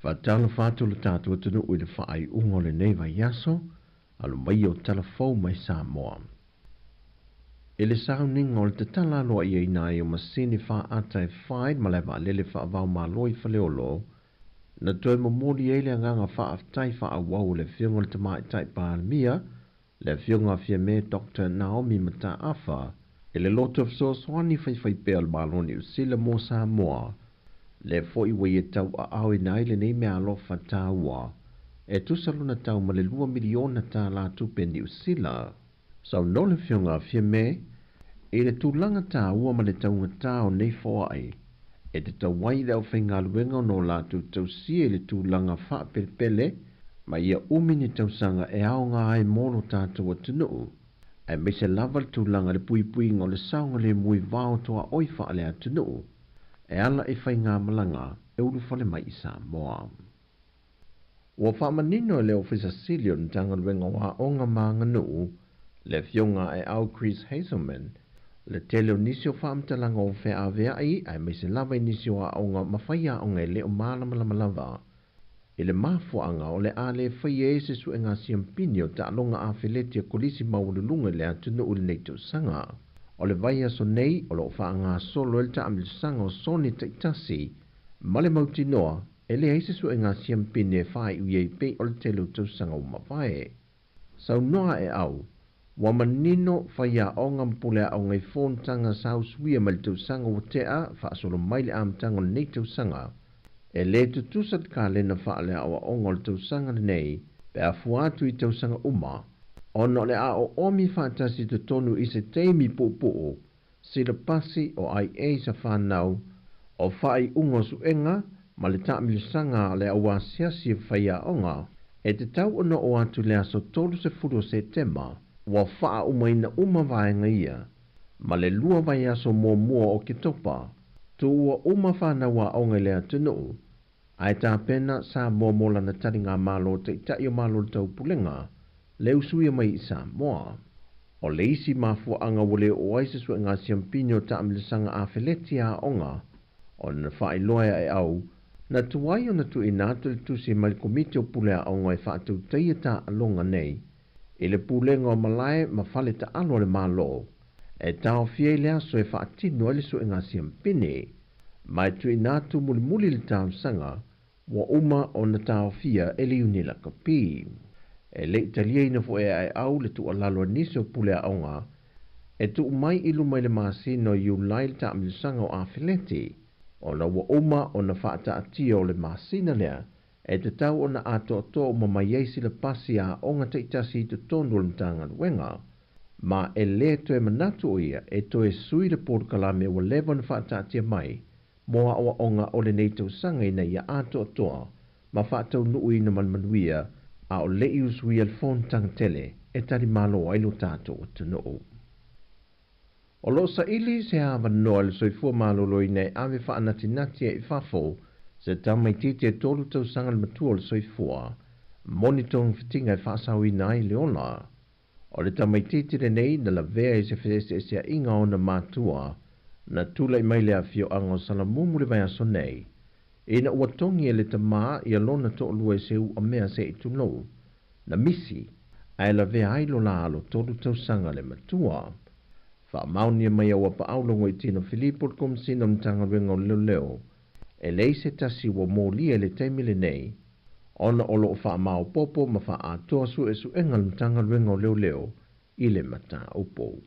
Faatalofa atu lo tatou atunuu i le faaiuga o lenei vaiaso, alo mai o tala fou mai Samoa. I le sauniga o le tatala aloaiaina ai o masini faata e fai ma le vaalele faava-o-Malo i Faleolo, na toe momoli ai le agaga faafetai faaauau o le Afioga i le Tamaitai Palemia, le Afioga Fiame Dr Naomi Mataafa, i le loto fesoasoani faifaipea o le Malo o Niu Sila mo Samoa, lea foi ua ia tauaaoina ai lenei meaalofa taua e tusa lona tau ma le $2 miliona tupe Niu Sila. Saunoa le Afioga Fiame i le tulaga taua ma le taugatā o nei foai e tatau ai i le aufaigaluega ona o latou tausia i le tulaga faapelepele ma ia umi ni tausaga e aoga ai mo lo tatou atunuu, aemaise lava le tulaga i le puipuiga o le saogalemu i vao tuaoi faaleatunuu e ala i faigamalaga e ulufale mai i Samoa. Ua faamanino e le Ofisa Sili o le Matagaluega o Aoga ma Aganuu, le Afioga Aeau Chris Hazelman, le tele o nisi o faamatalaga o feaveai aemaise lava i nisi o aoga ma faiaoga e le o malamalama lava i le mafuaaga o le a le faia ai se suega siampini o taaloga afeleti a kolisi maualuluga i le atunuu i lenei tausaga. O le vaiaso nei o loo faagasolo ai le taamilosaga o soni taitasi ma le mautinoa e leai se suega siampini e faaiu i ai pei o le tele o tausaga ua mavae. Saunoa Aeau, ua manino faiaoga ma puleaoga i fonotaga sa usuia mai le tausaga ua tea faasolo mai le amataga o lenei tausaga. E lē tutusa le kalena faaleaoaoga o le tausaga lenei pe a fua atu i tausaga uma, ona o le a oomi faatasi i totonu i se taimi puupuu silapasi o IA sa fanau o faaiuga o suega ma le taamilosaga a le auasiasi e faiaoga e tatau ona oo atu i le aso 30 o Setema ua faaumaina uma vaega ia ma le lua vaiaso muamua o Oketopa, tuua uma fanau aoga i le atunuu ae tapena Samoa mo lana taligamalo taitai o Malo o le Taupulega le usuia mai i Samoa. O le isi mafuaaga ua le oo ai se suega siampini o taamilosaga afeleti aoga ona na faailoa e Aeau na tuai ona tuuina atu le tusi mai le Komiti o Pule Aoga e faatautaia taaloga nei i le Pulega o Malae ma Fale Taalo a le Malo e taofia ai le aso e faatino ai le suega siampini ma e tuuina atu mulimuli le talosaga ua uma ona taofia e le Iuni Lakapi. E le i taliaina foi e Aeau le tuualalo a nisi o pule aoga e tuu mai i luma i le masina o Iulai le taamilosaga o Afeleti, ona ua uma ona faataatia o le masina lea e tatau ona atoatoa uma mai ai silapasi aoga taitasi i totonu o le Matagaluega, ma e lē toe manatu o ia e toe sui le polokalame ua leva ona faataatia mai mo aoaoga o lenei tausaga ina ia atoatoa ma faataunuuina ma le manuia a o le'i usuia le fonotaga tele e talimalo ai lo tatou atunuu. O loo saili se avanoa i le soifua maloloina e ave faanatinati ai i fafo se tamaitiiti e 3 tausaga le matua o le soifua moni togafitiga e faasaoina ai le ola. O le tamaitiiti lenei na lavea i se feeseeseaiga o ona matua na tulai mai le afioaga o Salamumu le vaiaso nei, ina ua togi e le tamā ia lona toalua i se uamea se'i tulou na misi ae lavea ai lo la alo 3 tausaga le matua. Faamaonia mai e Auapaau Logoitino Filipo le Komesina o le Matagaluega o Leoleo e leai se tasi ua molia i le taimi lenei ona o loo faamaopopo ma faaatoa suesuega a le Matagaluega o Leoleo i le mataupu.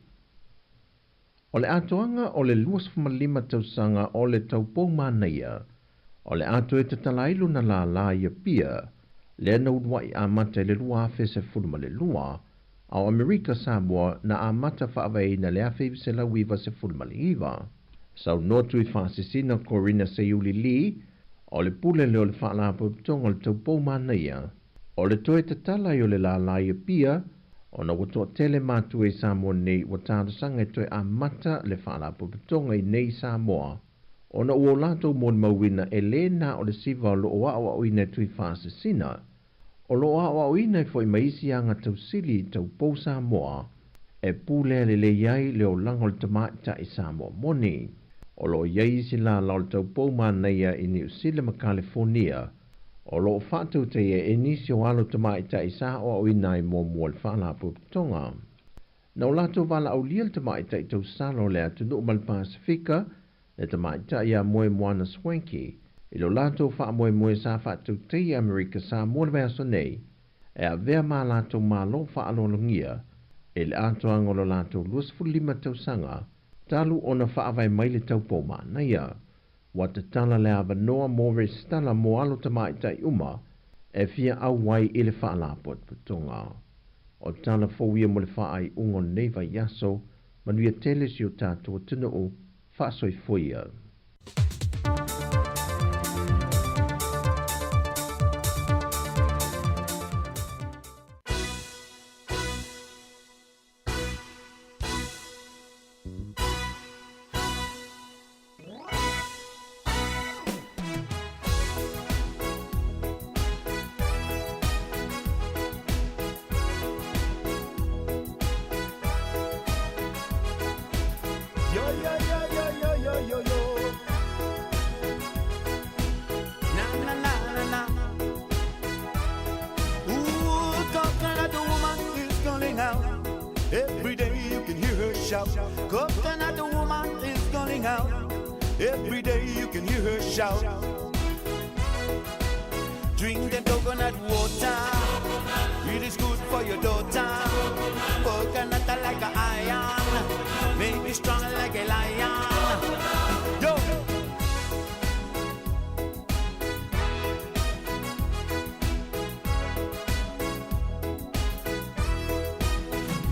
O le atoaga o le 25 tausaga o le taupou manaia o le a toe tatala ai lona lālā i Apia lea na uluai amata i le 2012 a o Amerika Samoa na amata faavaeina i le 1999. Saunoa Tuifaasisina Corina Seiuli Lee o le pule lea o le Faalapotopotoga o le Taupou Manaia O le toe tatala ai o le lālā i Apia, ona ua toatele matua i Samoa nei ua talosaga e toe amata le Faalapotopotoga i nei i Samoa, ona ua o latou molimauina e lē na o le siva o lo o aoaoina e Tuifaasisina, o lo o aoaoina ai foi ma isi aga tausili taupou Samoa e pulea lelei ai le olaga o le tamaitai Samoa moni. O lo o i ai isi lālā o le taupou manaia i Niu Sila ma Kalifonia, o lo o faatautaia e nisi o alo tamaitai sa aoaoina ai muamua i le Faalapotopotoga. Na o latou valaaulia le tamaitai tausala o le atunuu ma le Pasefika, le tamaitai ia Moemoana Swankie, i lo latou faamoemoe sa faatautaia e Amerika Samoa i le vaiaso nei, e avea ma latou malo faaaloalogia i le atoaga o lo latou 25 tausaga talu ona faavae mai le taupou manaia. Ua tatala le avanoa mo resitala mo alo tamaitai uma e fia auai i le Faalapotopotoga. O tala fou ia mo le faaiuga o lenei vaiaso, manuia tele si o tatou atunuu, faasoifua ia. Yo yo yo yo yo yo yo yo. Na na na na na. Ooh, coconut woman is calling out. Every day you can hear her shout. Coconut woman is calling out. Every day you can hear her shout. Drink the coconut water. It is good for your daughter. Coconut like an iron. Make you strong like a lion. Yo!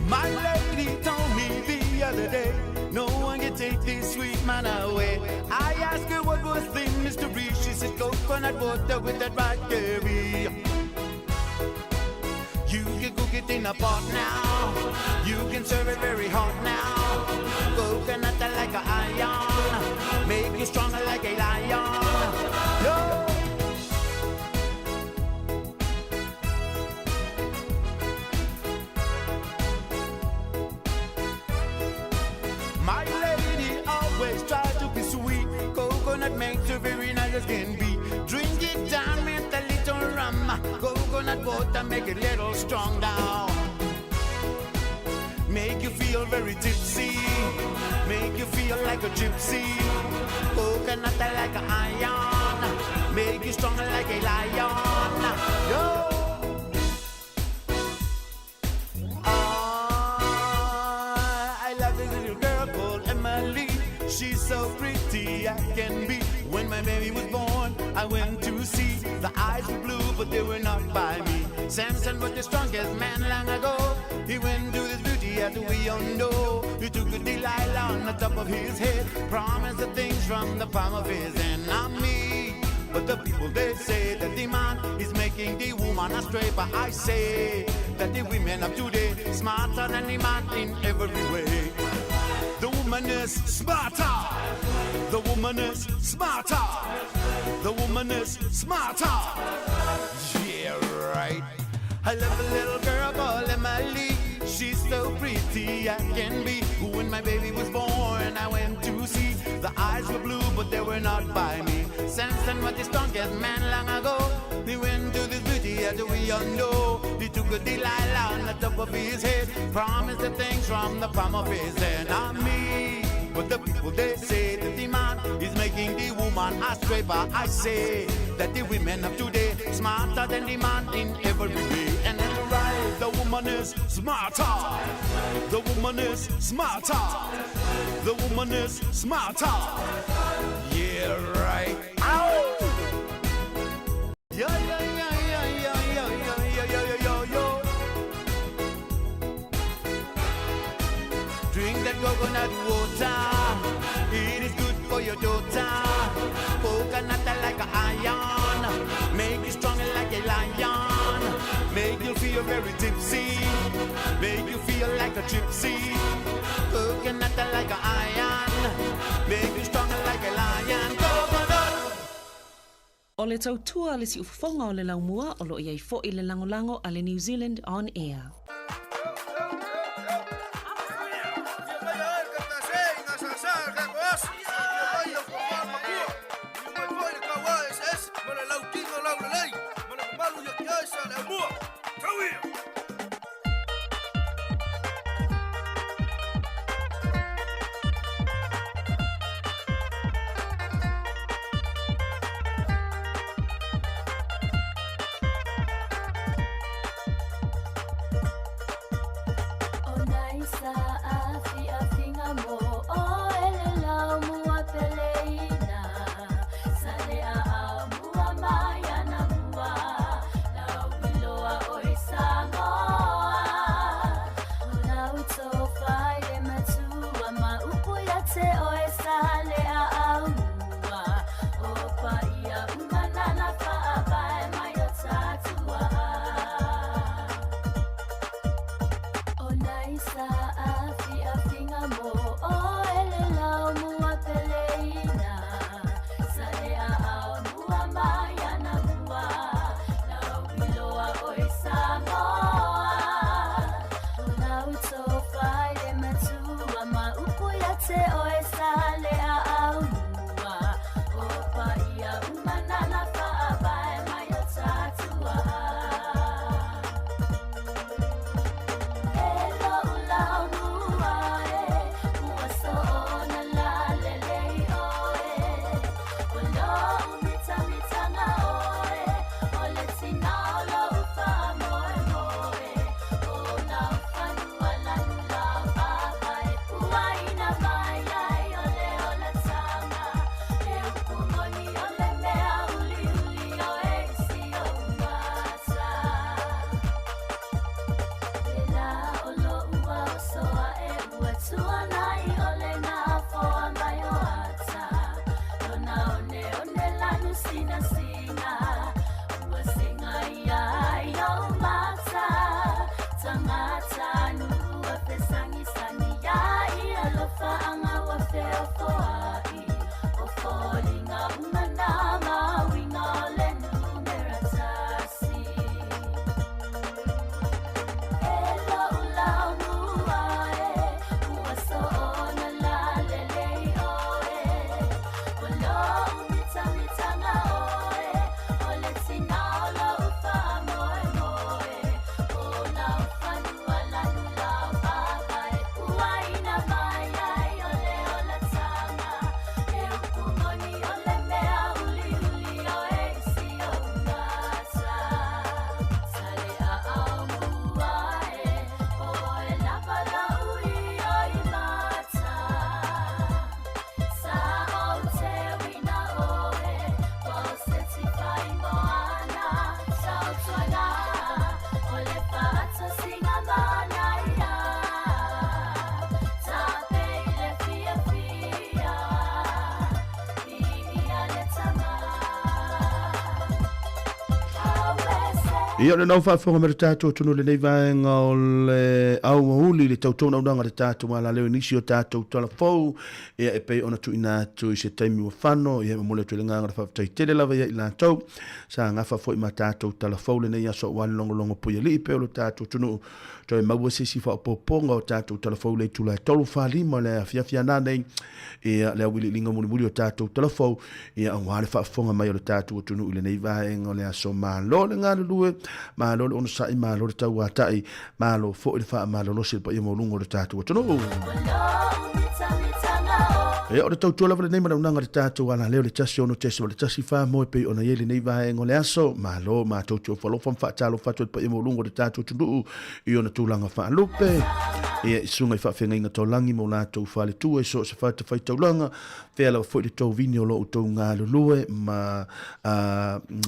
My lady told me the other day, no one can take this sweet man away. I asked her what was the mystery. She said coconut water with that right curry. You can cook it in a pot now. You can serve it very hot now. Coconut like an iron. Make you stronger like a lion. Yo! My lady always tried to be sweet. Coconut makes her very nice as can be. Drink it down with a little rum. Coconut water make it little strong now. Make you feel very tipsy. Make you feel like a gypsy. Coconut like an iron. Make you strong like a lion. Yo! I love this little girl called Emily. She's so pretty I can be. When my baby was born, I went to see. The eyes were blue, but they were not by me. Samson was the strongest man long ago. He went to this beauty as we all know. He took a Delilah on the top of his head. Promised the things from the palm of his hand. Not me. But the people, they say that the man is making the woman astray. But I say that the women of today smarter than the man in every way. The woman is smarter. The woman is smarter. The woman is smarter. Yeah, right. I love a little girl called Emily. She's so pretty I can be. When my baby was born, I went to see. The eyes were blue, but they were not by me. Samson was the strongest man long ago. He went to this beauty as we all know. He took a Delilah on the top of his head. Promised the things from the palm of his hand. Not me. But the people, they say that the man is making the woman astray. But I say that the women of today smarter than the man in every way. And that's right. The woman is smarter. The woman is smarter. The woman is smarter. Yeah, right. Ow! Yeah, yeah, yeah, yeah, yeah, yeah, yeah, yeah, yeah, yeah, yeah. Drink that coconut water. It is good for your daughter. Coconut like an iron. Make you strong like a lion. feel very tipsy, make you feel like a gypsy. Coconut like an iron, make you stronger like a lion. Coconut. O le tautua a le siufofoga o le laumua o lo o i ai foi le lagolago a le New Zealand On Air. Ia o lenau faafofoga mai le tatou atunuu i lenei vaega o le aoauli i le tautoga auaunaga a le tatou alaleo i nisi o tatou tala fou ia e pei ona tuuina atu i se taimi ua fano. Ia e momoli atu ai le agaga o le faafetai tele lava ia i latou sa gafa foi ma tatou tala fou lenei aso aua le logologo puialii pei o lo tatou atunuu toe maua se isi faaopoopoga o tatou tala fou i le itula e 3:45 o le afiafi ana nei ia le auiliiliga mulimuli o tatou tala fou ia aua le faafofoga mai o le tatou atunuu i lenei vaega o le aso. Malo le galulue, malo le onosai, malo le tauatai, malo foi le faamalolosi i le paia maualuga o le tatou atunuu. Ia, o le tautua lava lenei ma le auaunaga a le tatou alaleo le 16.14 mo e pei ona i ai lenei vaega o le aso. Malo matou te ofo alofa ma faatalofa atu i le paia maualuga o le tatou atunuu i ona tulaga faalupe. Ia, i susuga i faafeagaiga taulagi ma o latou faletua i so o se fatafaitaulaga, Fea lava foi le tou vini o lo outou galulue ma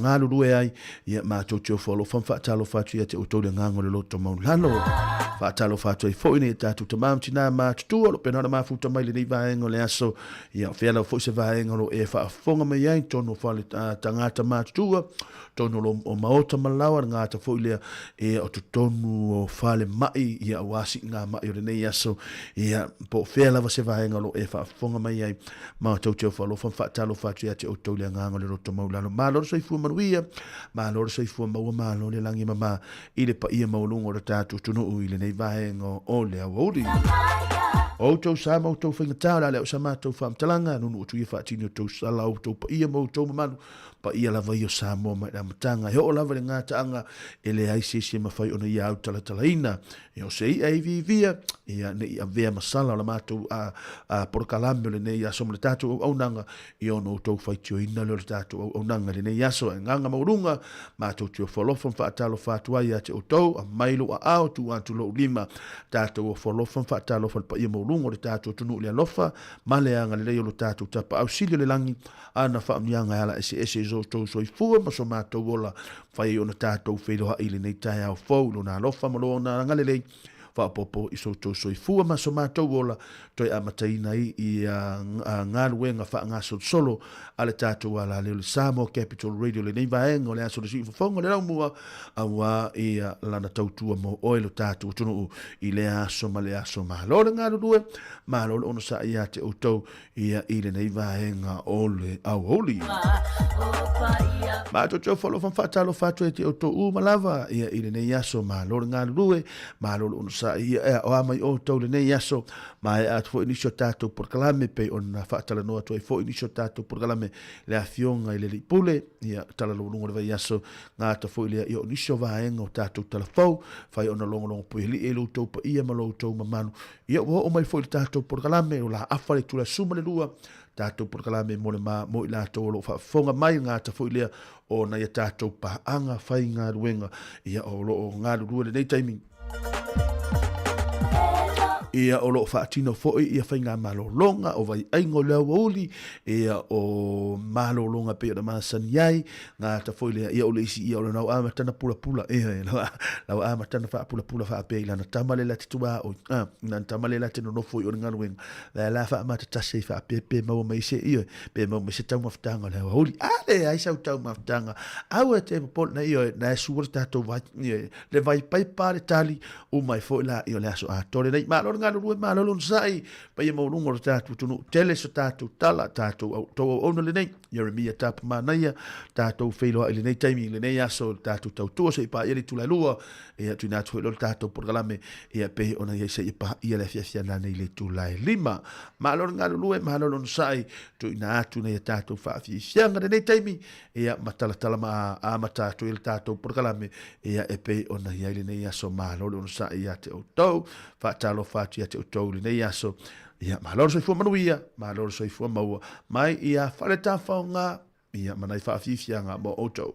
galulue ai, ia matou te ofo alofa ma faatalofa atu ia te outou le agaga o le loto maulalo. Faatalofa atu ai foi nei tatou tama ma tina matutua o lo pena ona mafuta mai lenei vaega o le aso. aso. Ia, o fea lava foi se vaega o lo o e faafofoga mai ai, totonu o fale tagata matutua, totonu o lo o maota ma laoa, le gata foi lea, ia, o totonu o falemai, ia, aua siigamai o lenei aso, ia, po o fea lava se vaega o lo o e faafofoga mai ai, matou te ofo alofa ma faatalofa atu ia te outou i le agaga o le loto maualalo. Malo le soifua manuia, malo le soifua maua, malo le lagi e mama i le paia maualuga o le tatou atunuu i lenei vaega o le aoauli. O outou sa ma outou faigata o le a le au sa matou faamatalaga, nuunuu atu ia faatini outou sala, outou paia ma outou mamalu, paia lava ia o Samoa mai le amataga. E oo lava i le gataaga e leai se isi e mafai ona ia autalatalaina. Ia o se i'a e iviivia, ia ne i avea ma sala o la matou a, a polokalame o lenei aso ma le tatou auaunaga, ia ona outou faitioina lea o le tatou auaunaga i lenei aso. E agaga maualuga, matou te ofo alofa ma faatalofa atu ai ia te outou, aumai lou aao, tuu atu lou lima, tatou ofo alofa ma faatalofa i le paia maualuga o le tatou atunuu i le alofa ma le agalelei o lo tatou Tapaau Sili o le lagi, ana faamanuiaga e ala eseese i so outou soifua ma so matou ola, fai ai ona tatou feiloai i lenei taeao fou i Lona alofa ma Lona agalelei, faaopoopo i so outou soifua ma so matou ola, toe amataina ai ia galuega faagasolosolo a le tatou alaleo le Samoa Capital Radio lenei vaega o le aso le siufofoga o le laumua, aua ia lana tautua mo oe lo tatou atunuu i lea aso ma le aso. Malo le galulue, malo le onosai ia te outou ia i lenei vaega o le aoauli. Matou te ofo alofa ma faatalofa atu ai te outou uma lava ia i lenei aso, malo le galulue, malo le onosai ia e aoa mai outou lenei aso, maea atu foi nisi o tatou polokalame pei ona faatalanoa atu ai foi nisi o tatou polokalame le afioga i le Alii Pule, ia tala luluga o le vaiaso, gata foi lea ia o nisi o vaega o tatou talafou, fai ona logologo puialii ai lo outou paia ma lo outou mamalu. Ia ua oo mai foi le tatou polokalame o la afa le itula 12, tatou polokalame mo le ma, mo i latou o lo o faafofoga mai, gata foi lea o nai a tatou paaga faigaluega, ia o lo o galulue lenei taimi. Ia o lo o faatino foi ia faigamalologa o vaiaiga o le aoauli, ia o malologa pei ona masani ai, gata foi lea, ia o le isi ia o le lau amata na pulapula, ia lau amata na faapulapula faapea i lana tama le la te tuaoi, a, lana tama le la te nonofo i o le galuega, la la faamatatasi ai faapea pe maua mai se, ia, pe maua mai se taumafataga o le aoauli. A leai sau taumafataga, aua e te popole, na ia, na e sua le tatou vai, ia, le vai paipa le tali, uma ai foi la, ia o le aso atoa lenei. Malo le galulue, malo le onosai, paia maualuga o le tatou atunuu, tele so tatou tala, tatou au, tou auauna lenei. Ieremia Tapa Manaia, tatou feiloai i lenei taimi, i lenei aso, le tatou tautua seia paia le itula e lua, ia tuuina atu foi loa le tatou polokalame, ia pei ona i ai seia paia le afiafi anane i le itula e 5. Malo le galulue, malo le onosai, tuuina atu nei a tatou faafiafiaga lenei taimi, ia ma talatala ma amata atu ai le tatou polokalame, ia e pei ona i ai lenei aso, malo le onosai ia te outou, faatalofa atu ia te outou i lenei aso, Ia, malo le soifua manuia, malo le soifua maua mai ia Faletafaoga, ia ma nai faafiafiaga mo outou.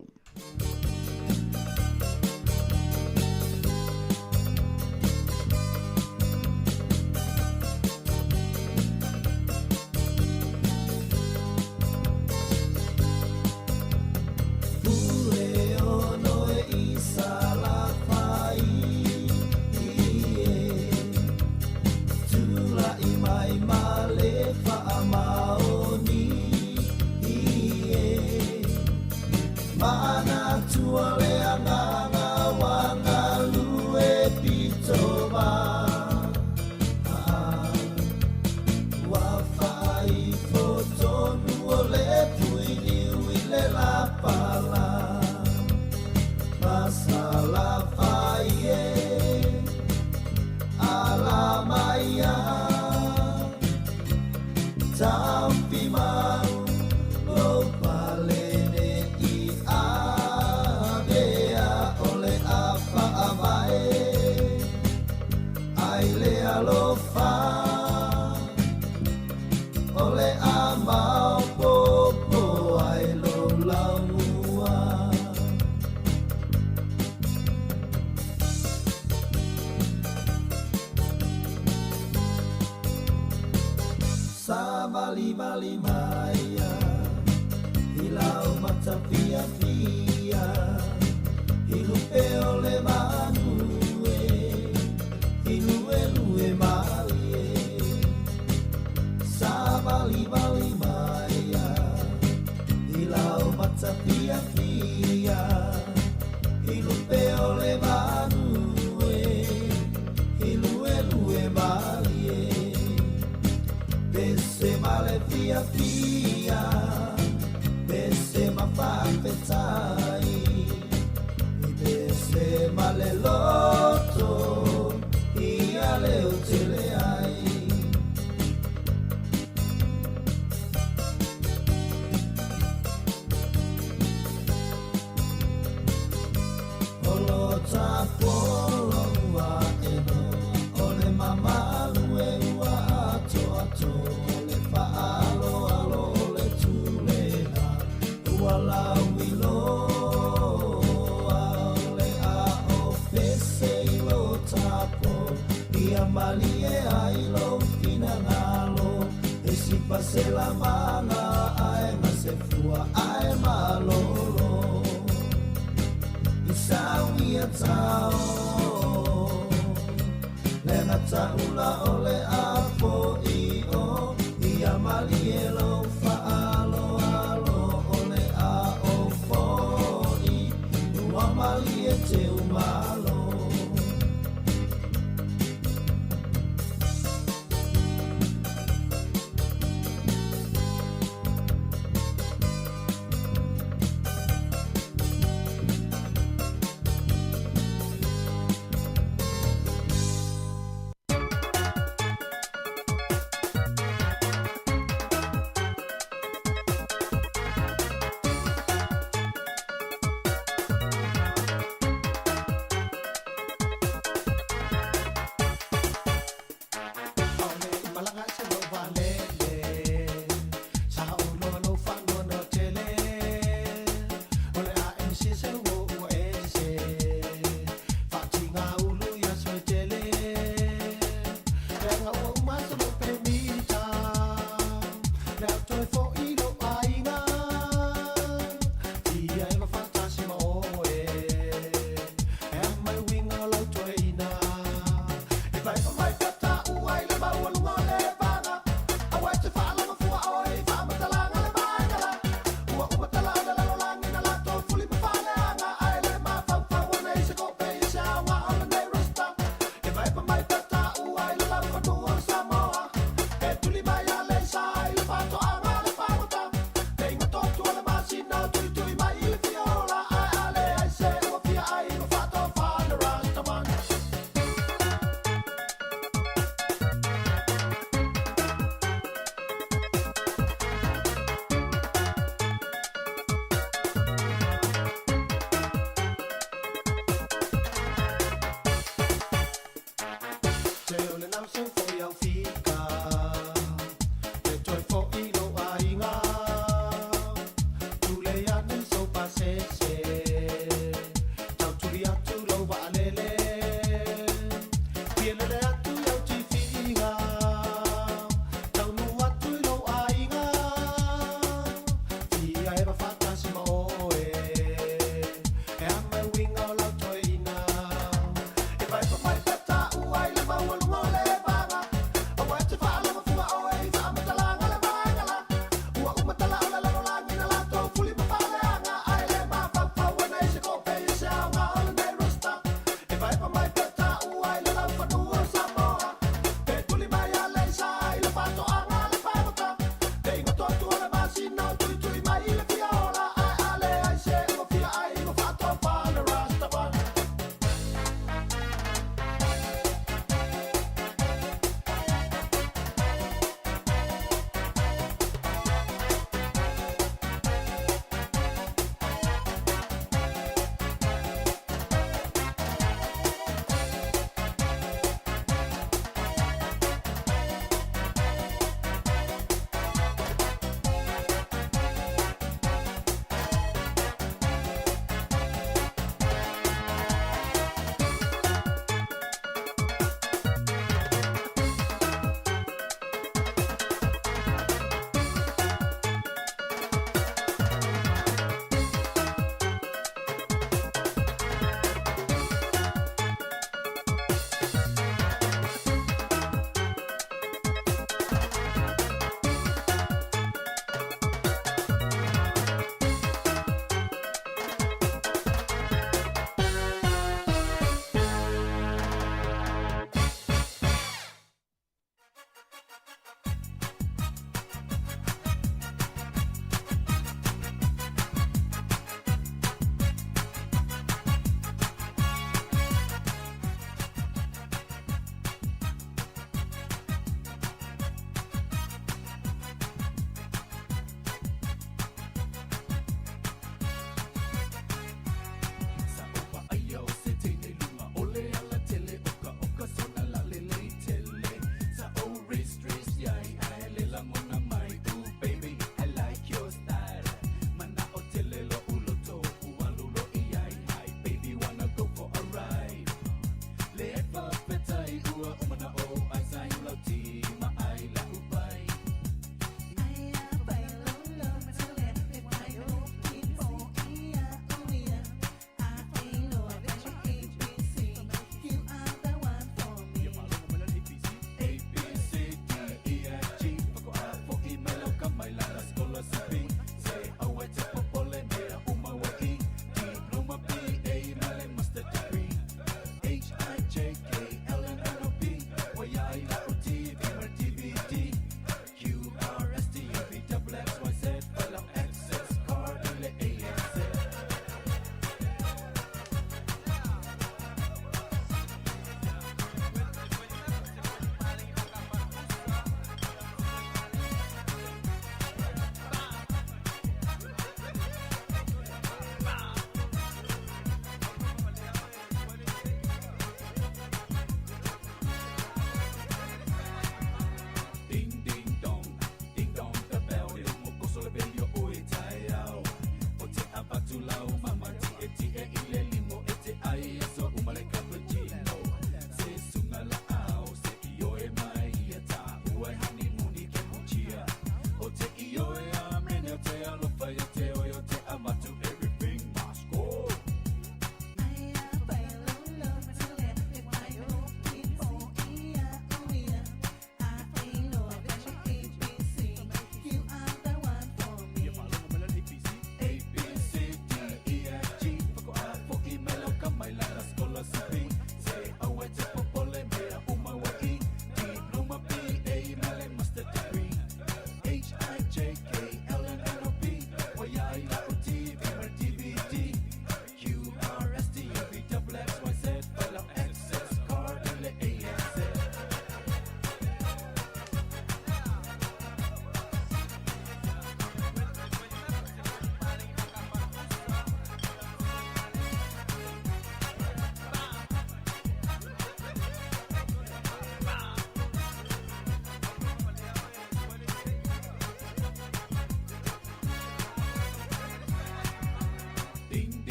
fiafia Pese ma faafetai I pese ma le loto Ia leo tele ai. O lo tapolo ua eno O le mamalu e ua ato ato O le faaloalo o le tulega Ua lauiloa o le ao pese i lo tapo Ia malie ai lo finagalo E sipa se lamaga ae ma se fua ae malolo I sauia tao Le gataula o le apo i o Ia malie lo faaloalo o le ao foi Ua malie te umalo.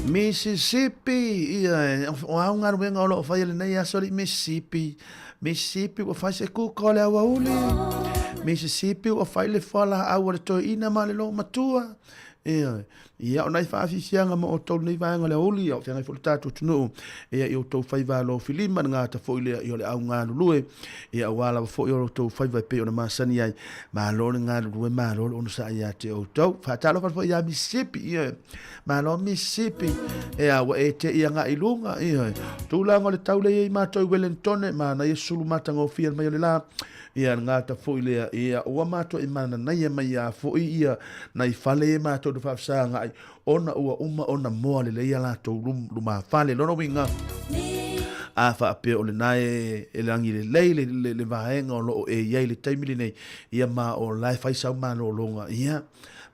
Mississippi, ia, o au galuega o lo o faia lenei aso alii Mississippi. Mississippi ua fai se kuka o le aoauli. Mississippi ua fai le fualaau a le toeaina ma le loomatua. Ioe. Ia, o nai faafiafiaga mo outou lenei vaega o le aoauli, ia o feagai foi le tatou atunuu, ia i outou faiva alofilima, le gata foi lea ia o le au galulue, ia aua lava foi o outou faiva e pei ona masani ai. Malo le galulue, malo le onosai ia te outou. Faatalofa atu foi ia Mississippi, ioe. Malo Mississippi, ia ua e te ia agai i luga, ioe. Tulaga o le tau lea e i ai matou i Wellington, manaia sulu matagofie mai o le la. Ia le gata foi lea, ia ua matou i mananaia mai ia foi ia nai fale e matou te faafesagai ona ua uma ona moa lelei a latou lumafale. Lona uiga, a faapea o lena e lagi lelei le, le, le vaega o lo o e i ai i le taimi lenei, ia ma o la e fai sau malologa, ia,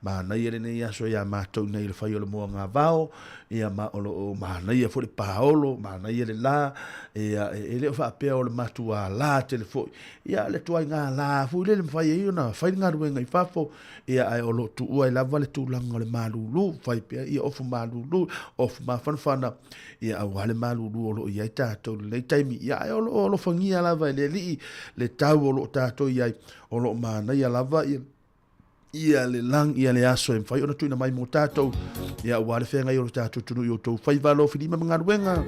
Manaia lenei aso iā matou nei i le fai o le moagavao, ia ma o lo o manaia foi le paolo, manaia le la, ia e le o faapea o le matuā la tele foi, ia le ituaiga la foi lele e mafai ai ona fai le galuega i fafo, ia ae o lo o tuua ai lava le tulaga o le malulu, fai pea ia ofu malulu, ofu mafanafana, ia aua le malulu o lo o i ai tatou i lenei taimi. Ia ae o lo o alofagia lava e le Alii le tau o lo o tatou i ai, o lo o manaia lava ia ia le lang ia le aso e mafai ona tuuina mai mo tatou ia aua le feagai o le tatou atunuu i outou faiva alofilima ma galuega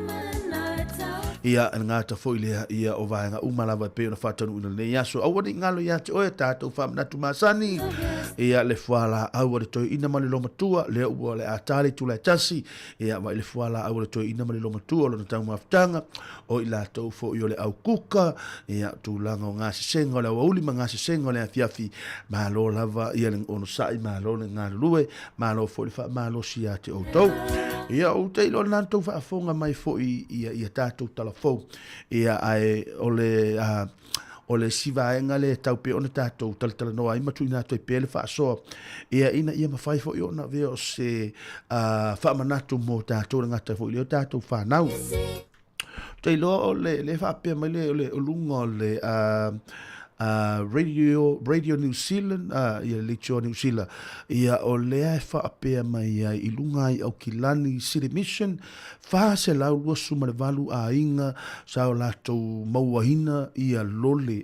ia e gata foi lea ia o vaega uma lava e pei ona faataunuuina lenei aso. Aua ne i galo ia te oe tatou faamanatu masani ia le fualaau a le toeaina ma le lomatua lea ua le a ta le itula e tasi ia vaai le fualaau a le toeaina ma le lomatua o lona taumafataga o i latou foi o le au kuka, ia, tulaga o gasesega o le aoauli ma gasesega o le afiafi, malo lava ia le onosai, malo le galulue, malo foi le faamalosi ia te outou. Ia, ou te iloa lena na tou faafofoga mai foi ia, ia tatou tala fou. Ia, ae o le, o le isi vaega lea e tau pea ona tatou talatalanoa ai ma tuuina atu ai pea le faasoa, ia, ina ia mafai foi ona avea o se faamanatu mo tatou le gata foi lea o tatou fanau. Ou te iloa o le, le faapea mai le, o le o luga o le Radio, Radio New Zealand, ia le Leitioa Niu Sila, ia o lea e faapea mai ai i luga i Aukilani City Mission, 428 aiga sa o latou mauaina ia lole,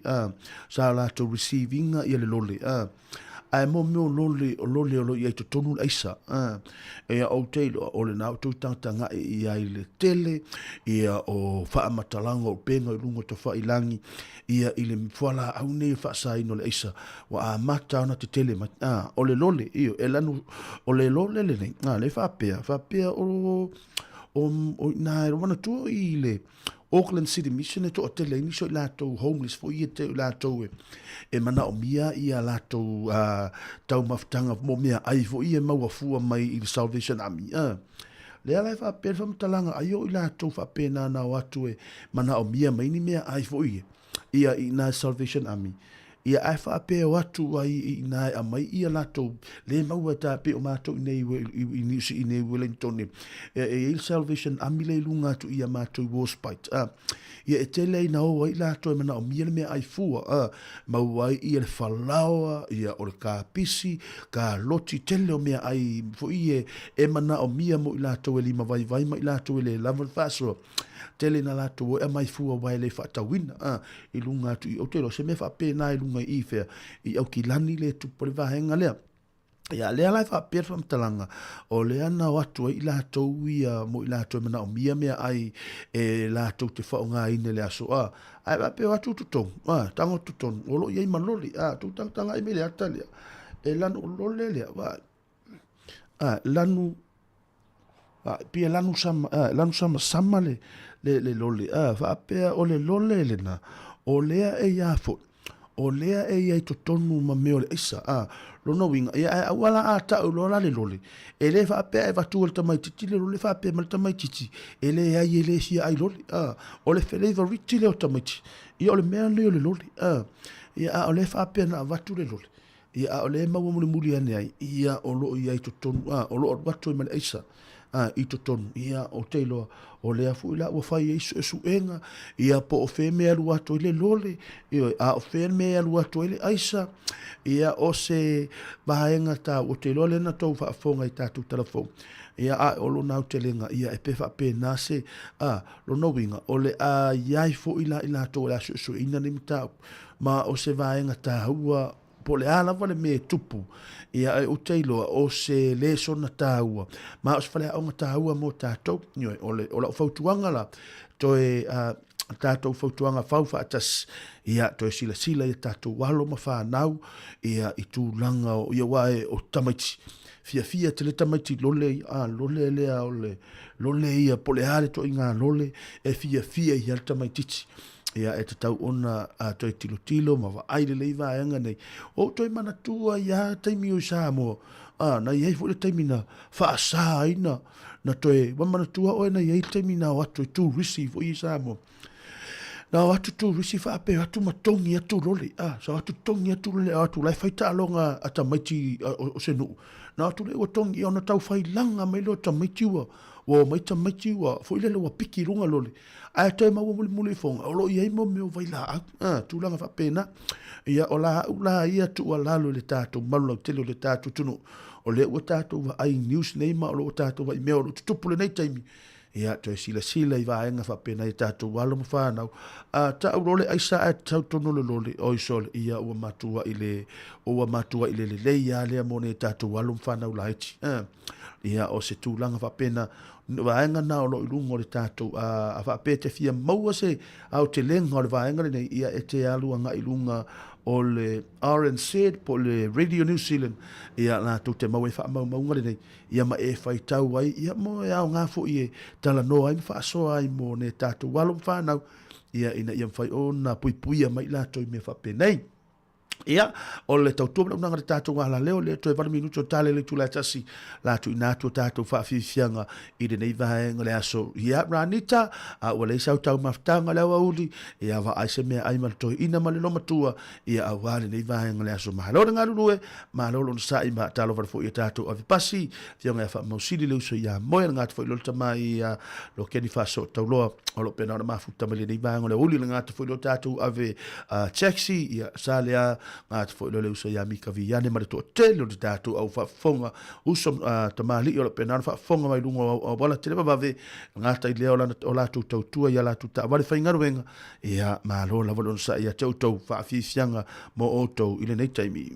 sa o latou receive ina ia le lole. Ae mo mea o lole, o lole o lo o i ai totonu le aisa. Ia ou te iloa, o lena outou tagatagai i ai le tele, ia o faamatalaga o upega i luga o tafailangi, ia i le fualaau nei o le faasaina o le aisa, ua amata ona tetele mai. O le lole, ioe, e lanu, o le lole lenei, lea e faapea, faapea o, o, o i ina e manatua i le, Auckland City Mission e toatele ai nisi o i latou homeless foi ia te i latou e, e manaomia ia latou taumafataga mo mea ai foi ia e maua fua mai i le Salvation Army. Lea la e faapea le faamatalaga ai o i latou faapena na o atu e manaomia mai ni mea ai foi ia ia i ina Salvation Army. Ia ae faapea o atu ai i ina e aumai ia latou le maua e ta pei o matou i nei i Niu i nei Wellington e e i ai le Salvation Army lea i luga atu ia matou i Warspite a ia e tele ai na o ai latou e manaomia le meaai fua a maua ai ia le falaoa ia o le kapisi kaloti tele o meaai foi e e manaomia mo i latou e limavaivai ma i latou e le lava le faasoa. Tele ina latou o e aumai fua aua e le faatauina a, i luga atu i, ou te iloa o se mea faapena i luga i i fea, i Aukilani lea e tupu ai le vaega lea. Ia, lea la e faapea le faamatalaga, o lea na o atu ai i latou ia mo i latou e manaomia meaai e latou te faaaogaina i le aso a, ae faapea o atu totonu, a, tago totonu, o lo o i ai ma loli, a, tuu tagatagai mai le ata lea, e lanu o lole lea, vaai, a, lanu, A, pei e lanu sama, a, lanu samasama le, le, le lole. A, faapea o le lole lena, o lea e ia foi, o lea e i ai totonu ma mea o le aisa. A, lona uiga, ia ae aua la a tau loa la le lole, e le faapea e avatu e le tamaitiiti le lole faapea mai le tamaitiiti, e leai e le fia ai lole. A, o le felavoriti lea o tamaiti, ia o le mea lenei o le lole. A, ia a o lea e faapea na avatu le lole, Ia, a o lea e maua mulimuli ane ai, ia, o lo o i ai totonu, a, o lo o alu atu ai ma le aisa. a, i totonu, ia, ou te iloa, o lea foi la ua fai ai suesuega, ia po o fea mea e alu atu ai le lole, ioe, a o fea le mea e alu atu ai le aisa, ia, o se vaega taua, ou te iloa lea na tou faafofoga i tatou tala fou, ia, a o lona aotelega, ia, e pei e faapena se, a, lona uiga, o le a i ai foi la i latou o le a suesueina nei mataupu, ma o se vaega taua Po o le a lava le mea e tupu, ia ou te iloa o se lesona taua, ma o se faleaoga taua mo tatou. Ioe, o le, o lau fautuaga la, toe tatou fautuaga fau faatasi, ia toe silasila ia tatou alo ma fanau, ia i tulaga o, ia aua e, o tamaiti, fiafia tele tamaiti lole, a lole lea o le, lole ia, po o le a le ituaiga lole e fiafia i ai le tamaitiiti. Ia, e tatau ona a toe tilotilo ma vaai lelei vaega nei. Ua ou toe manatua ai lava taimi o i Samoa, a, na i ai foi le taimi na faasa ai na, na toe, ua manatua oe na i ai le taimi na o atu ai turisi foi i Samoa. Na o atu turisi faapea atu ma togi atu lole, a, sa o atu togi atu lole, o atu la e fai taaloga a tamaiti o se nuu. Na o atu lea ua togi, ia ona tau failaga mai lea o tamaiti ua, ua omai tamaiti ua, foi lele ua piki i luga lole. Ae toe maua mulimuli ifoga, o lo o i ai mo mea o vailaau, a, tulaga faapena. Ia, o la au la ia tuualalo i le tatou malu lautele o le tatou atunuu, o lea ua tatou vaai i news nei ma o lo o tatou vaai i mea o lo o tutupu i lenei taimi, ia, toe silasila i vaega faapena i tatou alo ma fanau. A tau loa le aisa ae sau tonu le loli, oi sole, ia ua matuai le, ua matuai le lelei lava lea mo nei tatou alo ma fanau laiti. A, ia, o se tulaga faapena, vaega na o lo o i luga o le tatou, a faapea e te fia maua se aotelega o le vaega lenei, ia e te alu agai i luga o le RNZ po o le Radio New Zealand, ia latou te maua ai faamaumauga lenei, ia ma e faitau ai, ia mo e aoga foi e talanoa ai ma faasoa ai mo ne tatou alo ma fanau, ia ina ia mafai ona puipuia mai latou i mea faapenei. Ia, o le tautua ma le auaunaga a le tatou alaleo, lea toe 8 minute o tale le itula e tasi, la tuuina atu o tatou faafiafiaga i lenei vaega o le aso. Ia, Ranita, a ua leai sau taumafataga i le aoauli, ia vaai se meaai ma le toeaina ma le lomatua, ia aua lenei vaega o le aso. Malo le galulue, malo le onosai ma talofa foi i a tatou avepasi, Afioga ia Faamausili le uso ia Moe, le gata foi lo le tama ia lo Keni Faasootauloa, o lo o pena ona mafuta mai lenei vaega o le aoauli, le gata foi lo tatou ave taxi, ia sa lea gata foi lo le uso ia Mika Viane ma le toatele o le tatou au faafofoga, uso tamalii o lo o pena ona faafofoga mai luga o auala televavave, gata i lea o latou tautua ia latou taavale faigaluega, ia malo lava le onosai ia te outou faafiafiaga mo outou i lenei taimi.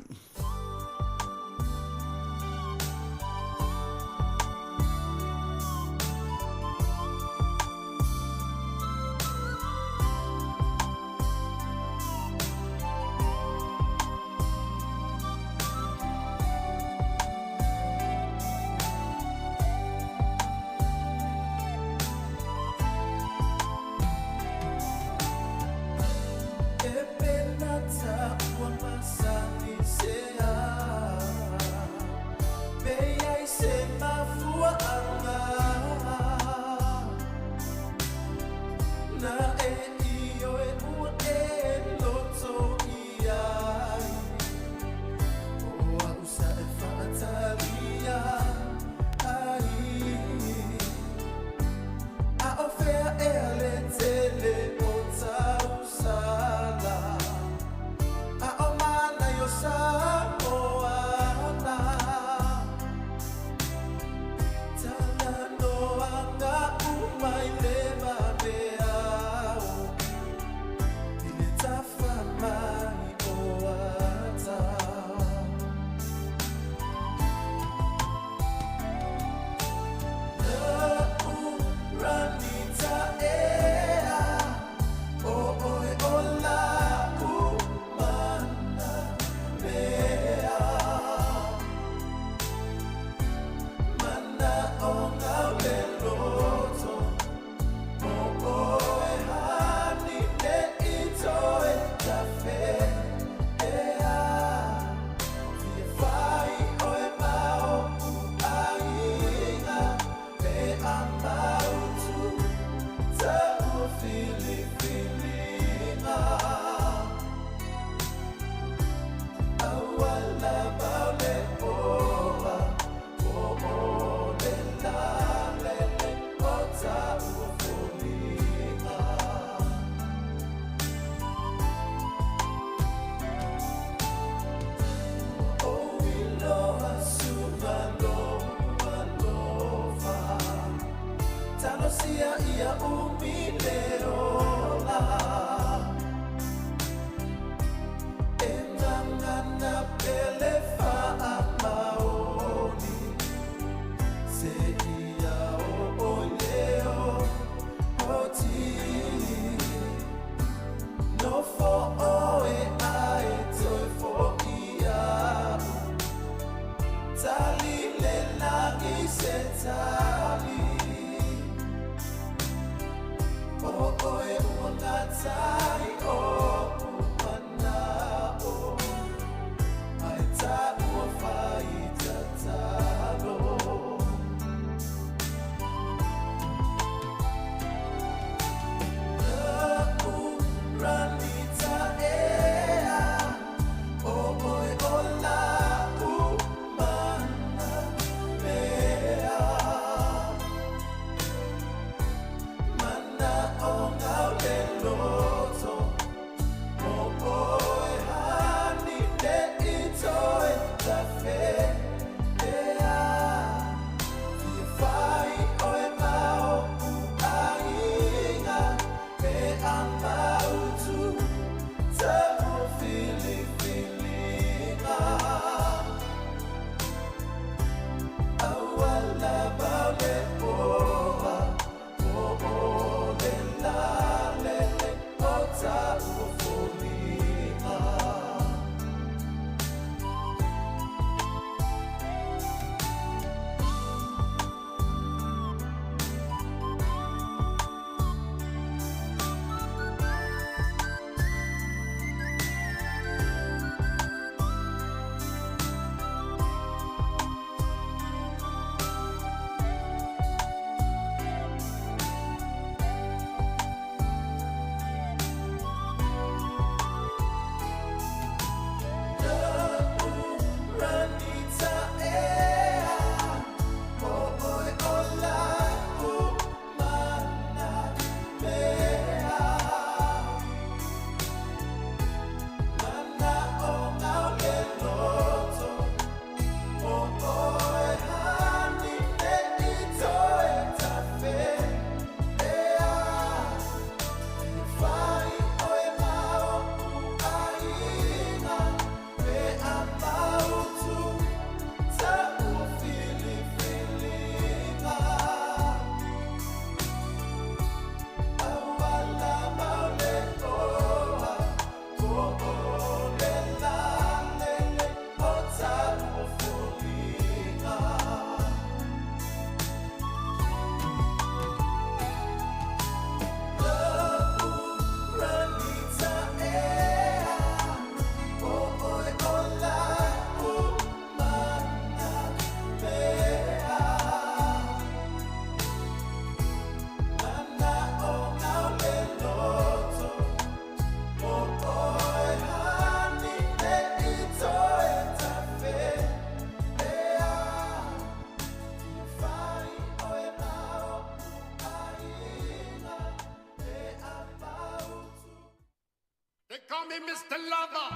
Mr. Lover.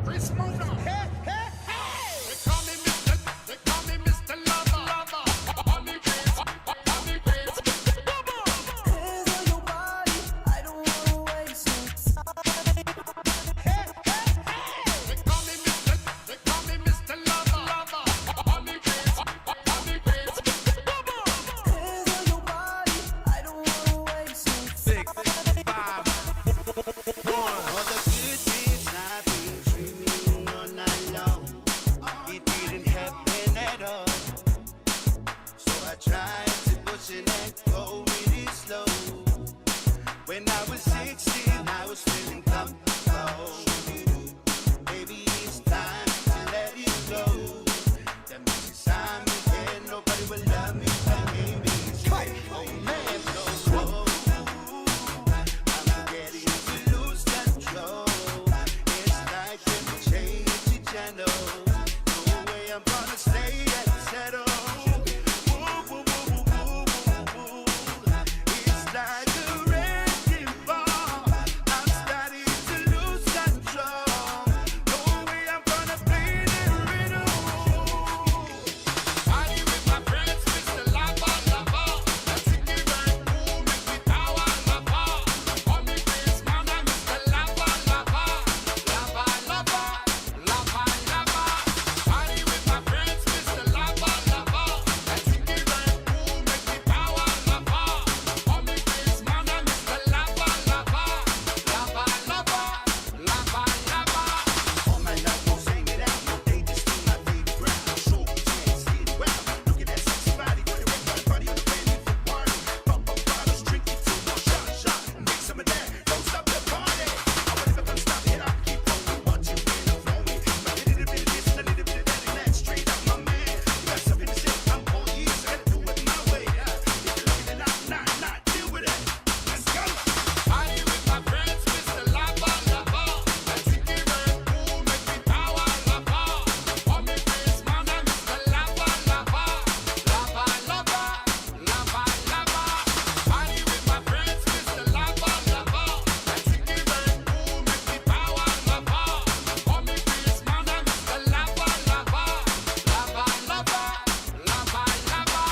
Chris Mona. Hey, hey, hey. They call me Mr. They call me Mr. Lover. Lover. Call me Chris. Call me Chris. Hands on your body, I don't wanna waste no time. Hey, hey, hey. They call me Mr. They call me Mr. Lover. Lover. Call me Chris. Call me Chris. Hands on your body, I don't wanna waste no time. 6, 5, 1. All the good things I've been dreaming all night long. It didn't happen at all. So I tried to push it and go really slow. When I was 16, I was feeling comfortable. Baby, it's time to let it go. That means I'm here, nobody will love me like me. Oh man, no, no. I'm getting to lose control. It's like when we change the channel. No way I'm gonna stay and settle. Woo, woo, woo, woo, woo, woo, woo. It's like a wrecking ball. I'm starting to lose control. No way I'm gonna play the riddle. Party with my friends, Mr. Lover, lover. That's it, right? Who make me power, lover? Call me Chris Mona, Mr. Lover, lover. Lover, lover, lover, lover. Party with my friends, Mr. Lover, lover. That's it, right? Who make me power, lover? Call me Chris Mona, Mr. Lover, lover. Lover, lover, lover, lover. All my love won't sing it out. No, they just do my favorite ground. Show chance, get well. Look at that sexy body, put it right body on the ready for party. Pump up bottles, drink it till more shot, shot. Make some of that. Don't stop the party. I will never gonna stop it. I keep going. Want you in the flowing. A little bit of this, a little bit of that, and that's straight up my man. You got something to say? I'm all ears. I gotta do it my way. If you're looking it up, not deal with it. Let's go. Party with my friends, Mr. Lover, lover. That's it, right? Who make me power, lover? Call me Chris Mona, Mr. Lover, lover. Lover, lover, lover, lover. Party with my friends, Mr. Lover, lover. That's it, right? Who make me power, lover? Call me Chris Mona, Mr. Lover, lover. Lover, lover, lover, lover.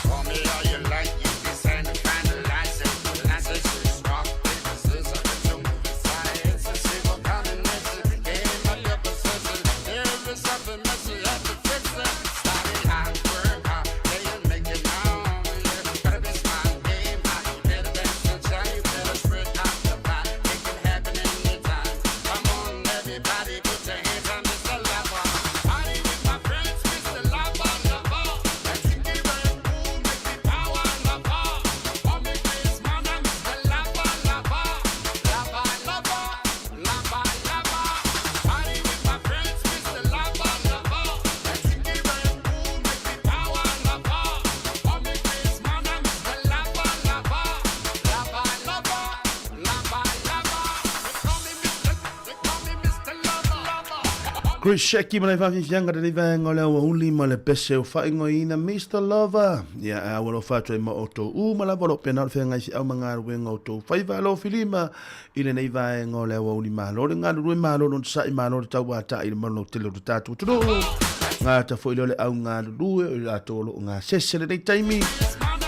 Call me all you like, you design to finalize it. License is rock, paper, scissors, to move it. Science is civil combination. Game of your position. There is something missing, have to fix it. Study hard, work hard, yeah, you make it now. Yeah, better be smart, aim high. You better dance and shine, you better spread out the pie. It can happen anytime. Come on, everybody, put your hands on Mr. Lover. Party with my friends, Mr. Lover, lover. That's it, right? Who make me power, lover? Call me Chris Mona, Mr. Lover, lover. Lover, lover, lover, lover. Party with my friends, Mr. Lover, lover. That's it, right? Who make me power, lover? Call me Chris Mona, Mr. Lover, lover. Lover, lover, lover, lover. They call me Mr. They call me Mr. Lover, lover. Chris Sheki ma le faafiafiaga lenei vaega o le auauli ma le pese o faaigoaina Mr. Lover. Ia e au alofa atu ai ma outou uma lava o loo pena o le feagai feau ma galuega o outou faiva alofilima i lenei vaega o le auauli. Malo le galulue, malo le onosa'i, malo le tauata'i i le malu lautele o le tatou atunuu. Gata foi lea o le au galulue o i latou o loo gasese lenei taimi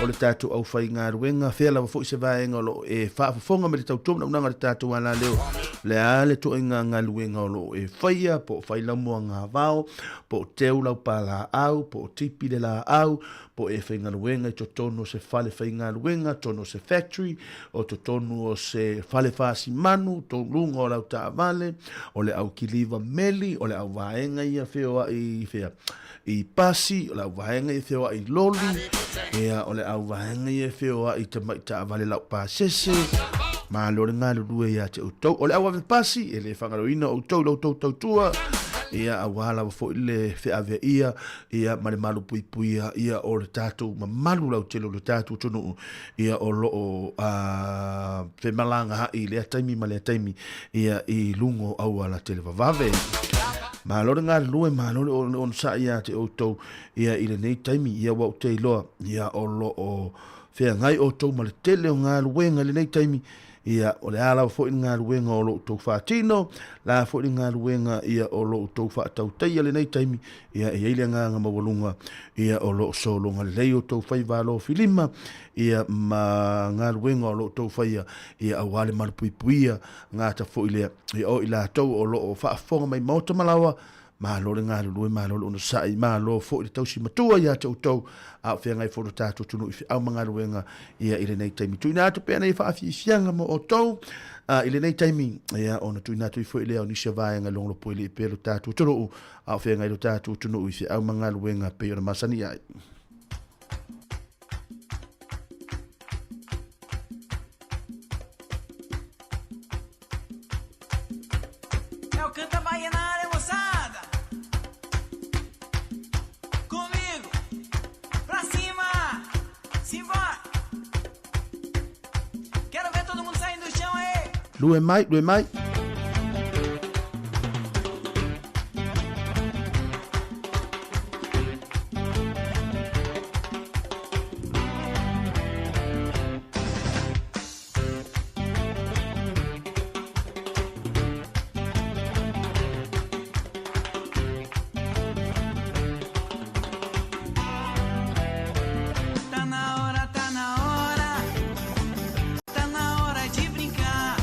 o le tatou aufaigaluega. Fea lava foi se vaega o loo e faafofoga me le tautua manaunaga o le tatou alaleo, le a le toaiga galuega o loo e faia, po o fai lau moagavao, po o teu lau palaau, po o tipi le laau, po o e faigaluega i totonu o se fale faigaluega, totonu o se factory, o totonu o se fale fasimanu, toluga o lau taavale, o le aukiliva meli, o le auvaega ia feoai fea i pasi, o le auvaega ia feoai i loli, ia o le auvaega ia feoai i tamai taavale laupasese. Malo le galulue ia te outou. O le auave pasi, e le faagaloina outou i la outou tautua, ia auā lava foi le feaveaia ia ma le malupuipuia ia o le tatou mamalu lautele o le tatou atunuu ia o loo femalagaai i lea taimi ma lea taimi ia i luga o auala televavave. Malo le galulue, malo le onosai ia te outou ia i lenei taimi ia ua ou te iloa ia o loo feagai outou ma le tele o galuega i lenei taimi. Ia, o le a lava foi le galuega o lo outou faatino, le a foi le galuega ia o lo outou faatautaia i lenei taimi, ia e i ai le agaga maualuga ia o lo o sologa lelei outou faiva alofilima ia ma galuega o lo outou faia ia aua le malupuipuia gata foi lea ia o i latou o lo o faafofoga mai maota ma laoa. Malo le galulue, malo le onosai, malo foi le tausi matua ia te outou, a o feagai foi lo tatou atunuu i feau ma galuega ia i lenei taimi. Tuuina atu pea nei faafiafiaga mo outou i lenei taimi, ia ona tuuina atu ai foi lea o nisi o vaega e logolopo i pea lo tatou atunuu, a o feagai lo tatou atunuu i feau ma galuega pei ona masani ai. É o Canta Bahia na área, moçada! Comigo! Pra cima! Simbora! Quero ver todo mundo saindo do chão aí! Lue mai, lue mai. Tá na hora, tá na hora, tá na hora de brincar.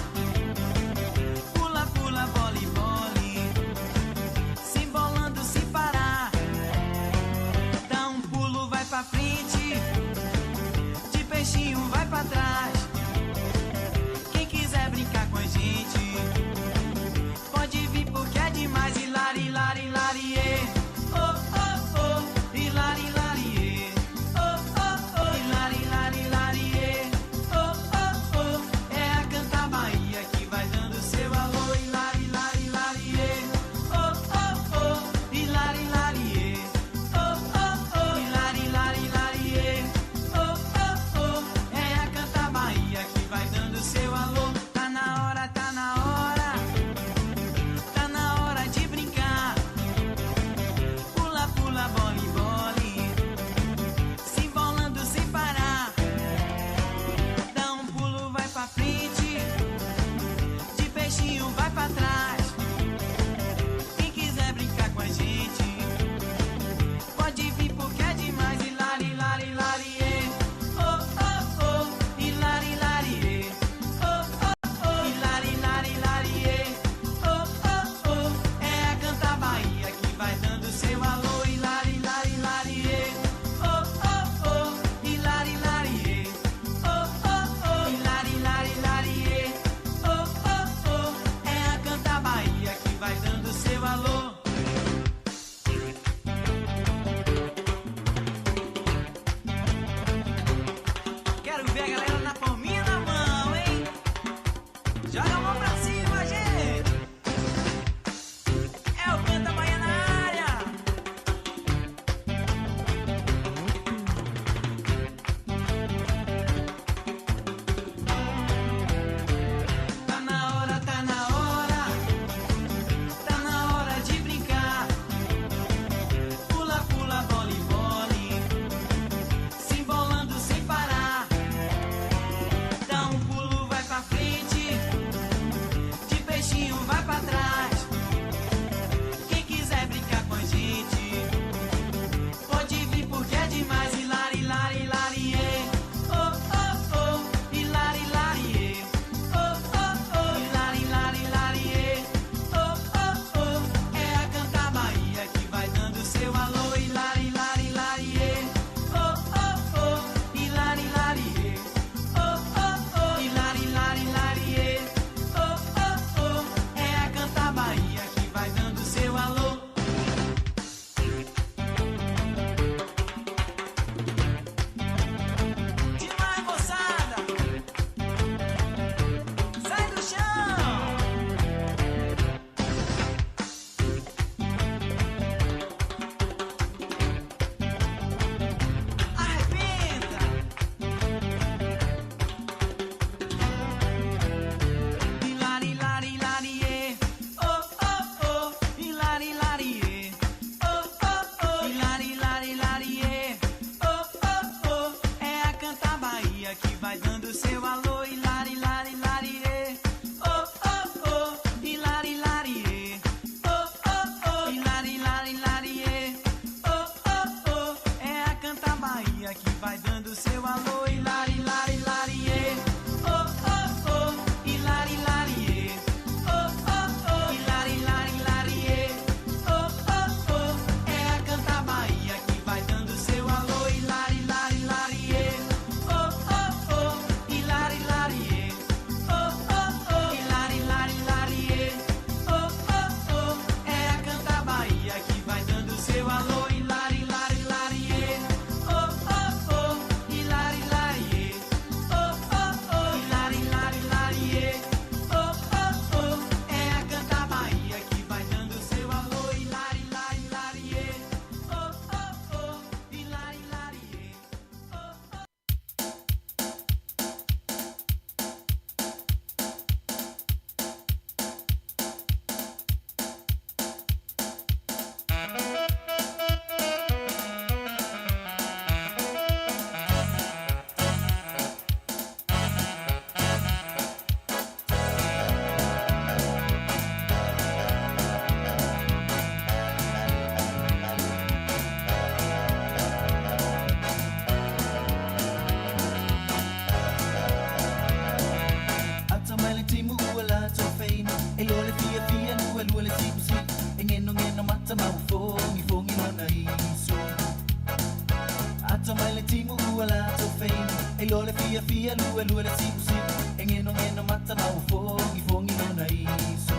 fiafia luelue le siusiu e genogeno mata ma ua fogifogi lona isu.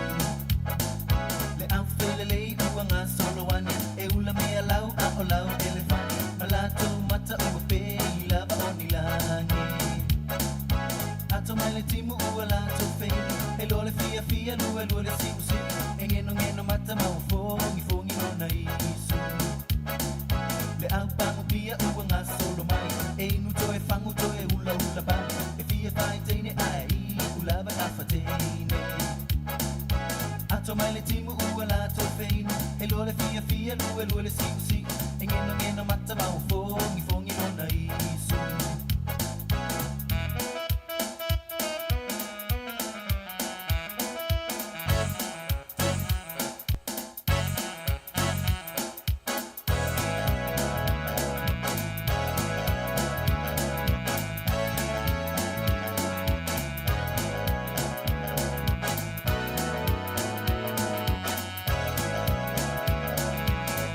Le aufelelei ua gasolo ane e ula mea lau a o lau elefani ma latou mata ua pei lava o ni lagi. Ato mai le timu ua latou feinu e loa le fiafia luelue le siusiu e genogeno mata ma ua fogifogi lona isu. Le au pagopia ua gasolo mai e inu toe fagu toe ulaula pau e fia faiteine ae iu lava afateine. Ato mai le timu ua latou feinu e loa le fiafia luelue le siusiu e genogeno mata ma ua fogifogi lona isu.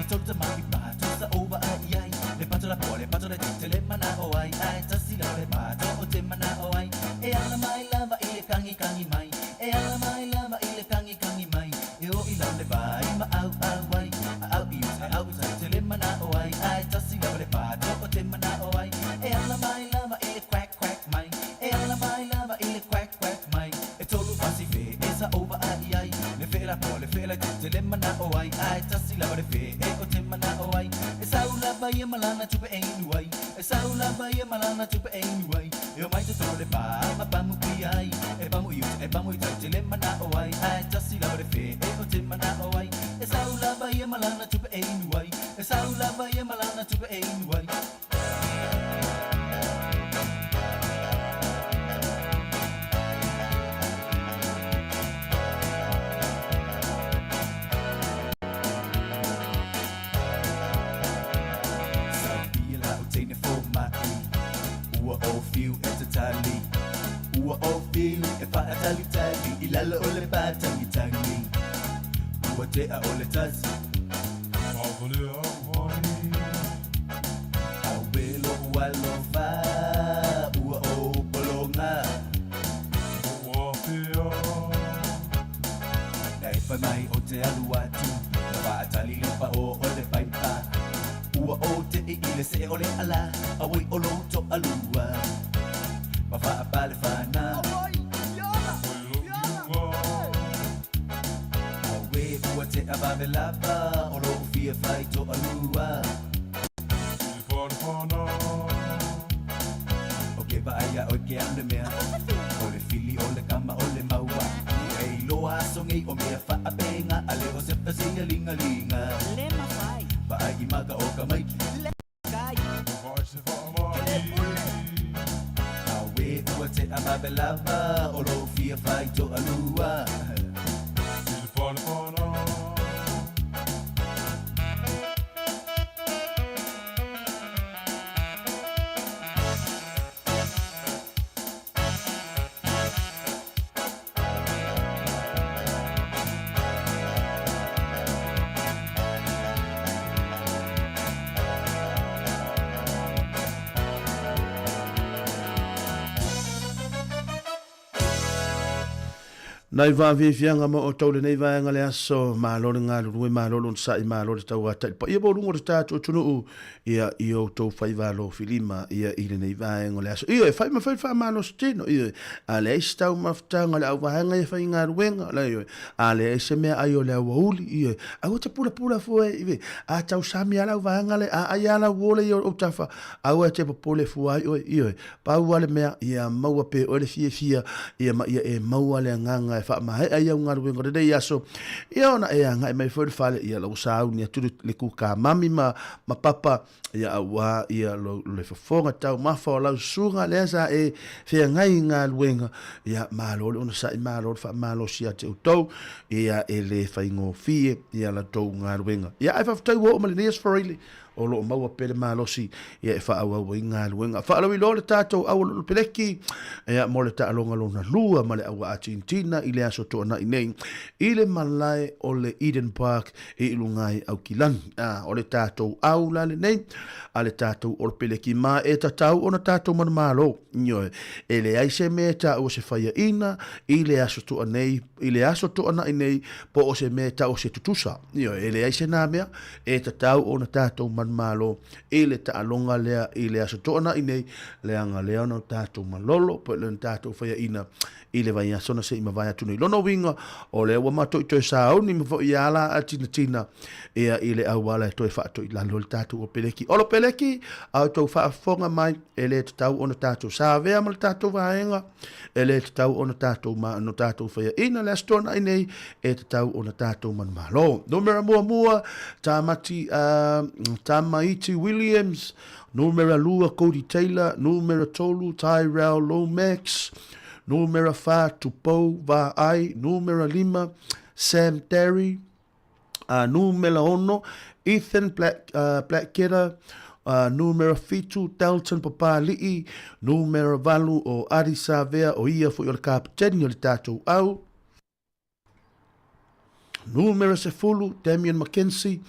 E tolu tama i pato sa ova ai ai le pato la po le pato le tete le mana o ai ai tasi la le pato o te mana o ai e ala mai lava i le kangi kangi mai e ala mai lava i le kangi kangi mai e o i lau le vai ma au au ai a au i uta au uta te le mana o ai ai tasi lava le pato o te mana o ai e ala mai lava i le quack quack mai e ala mai lava i le quack quack mai e tolu fasi fe e sa ova ai ai le fe la po le fe la tete le mana o ai ai tasi lava le fe e o te mana o ai e sau lava ia malana tupe e inu ai e sau lava ia malana tupe e inu ai e o mai te tolo le pa ma pamu pi ai e pamu i uta e pamu i tai te le mana o ai ai tasi lava le fe e o te mana o ai e sau lava ia malana tupe e inu ai e sau lava ia malana tupe e inu ai. Sabia la o teine fo mai ua o fiu e tatali ua o fiu e faatalitali i lalo o le patangitangi ua tea o le tasi Auelo ua lofa ua o pologa Na e fai mai o te alu atu na faatali le pao o le paipa ua o te i le see o le ala auai o lou toalua ma faapale fana. Aue ua tea vave lava o lou fia fai toalua. O ke vaai a oe ke au le mea o le fili o le kama o le maua ua e iloa aso nei o mea faapenga a le o se pasia ligalinga vaai i maka o ka maiki. Aue ua tea vave lava o lou fia fai toalua. Nai vaafiafiaga ma outou lenei vaega le aso, malo le galulue, malo le onosai, malo le tauatai le paia maualuga o le tatou atunuu, ia i outou faiva alofilima ia i lenei vaega o le aso. Ioe, fai ma fai le faamalosi tino, ioe, a leai se taumafataga o le auvaega ia faigaluega, la ioe, a leai se mea ai o le auauli, ioe, aua te pulapula fua e, ioe, a tausami lava le auvaega le, a ai lava lau uo le i ou tafa, aua e te popole fua ai oe, ioe, pau lava le mea, ia maua pea oe le fiafia, ia ma ia e maua le agaga e faamaea i au galuega o lenei aso, ia ona e agai mai foi i le fale, ia lau sauni atu le kūkā mami ma ma papa, ia auā ia lo, le fofoga taumafa o lau susuga lea sa e feagai i galuega, ia malo le onosai, malo le faamalosi ia te outou, ia e le faigofie ia la tou galuega. Ia ae faafetai ua oo mai lenei aso Faraile, o lo o maua pea le malosi ia e faaauau ai galuega. Faalauiloa le tatou aualolo peleki ia mo le taaloga lona lua ma le auaatinitina i le le aso toanai nei i le malae o le Eden Park i luga i Aukilani. A, o le tatou au la lenei a le tatou Olopeleki ma e tatau ona tatou manumalo. Ioe, e leai se mea e taua se faiaina i le aso toanei, i le aso toanai nei po o se mea e taua se tutusa. Ioe, e leai se na mea e tatau ona tatou manumalo i le taaloga lea i le aso toanai nei, leaga lea ona tatou malolo po o le tatou faiaina i le vaiaso na se i mavae atu nei. Lona uiga, o lea ua matou i toe sauni ma foi ia la a tinatina ia i le auala e toe faatoilalo le tatou Olopeleki. Olopeleki, a outou faafofoga mai, e le tatau ona tatou savea ma le tatou vaega, e le tatau ona tatou ma no tatou faiaina le aso toanai nei, e tatau ona tatou manumalo. Numera muamua, Tamati, Tamaiti Williams, numera lua, Cody Taylor, numera tolu, Tyrell Lomax, numera whā, Tupou Vaai, numera lima, Sam Terry, numera ono, Ethan Black, Blackketter, numera fitu, Dalton Papali'i, numera valu o Adi Savea, o ia foi o le kapiteni o le tatou au. Numera 10, Damian McKenzie.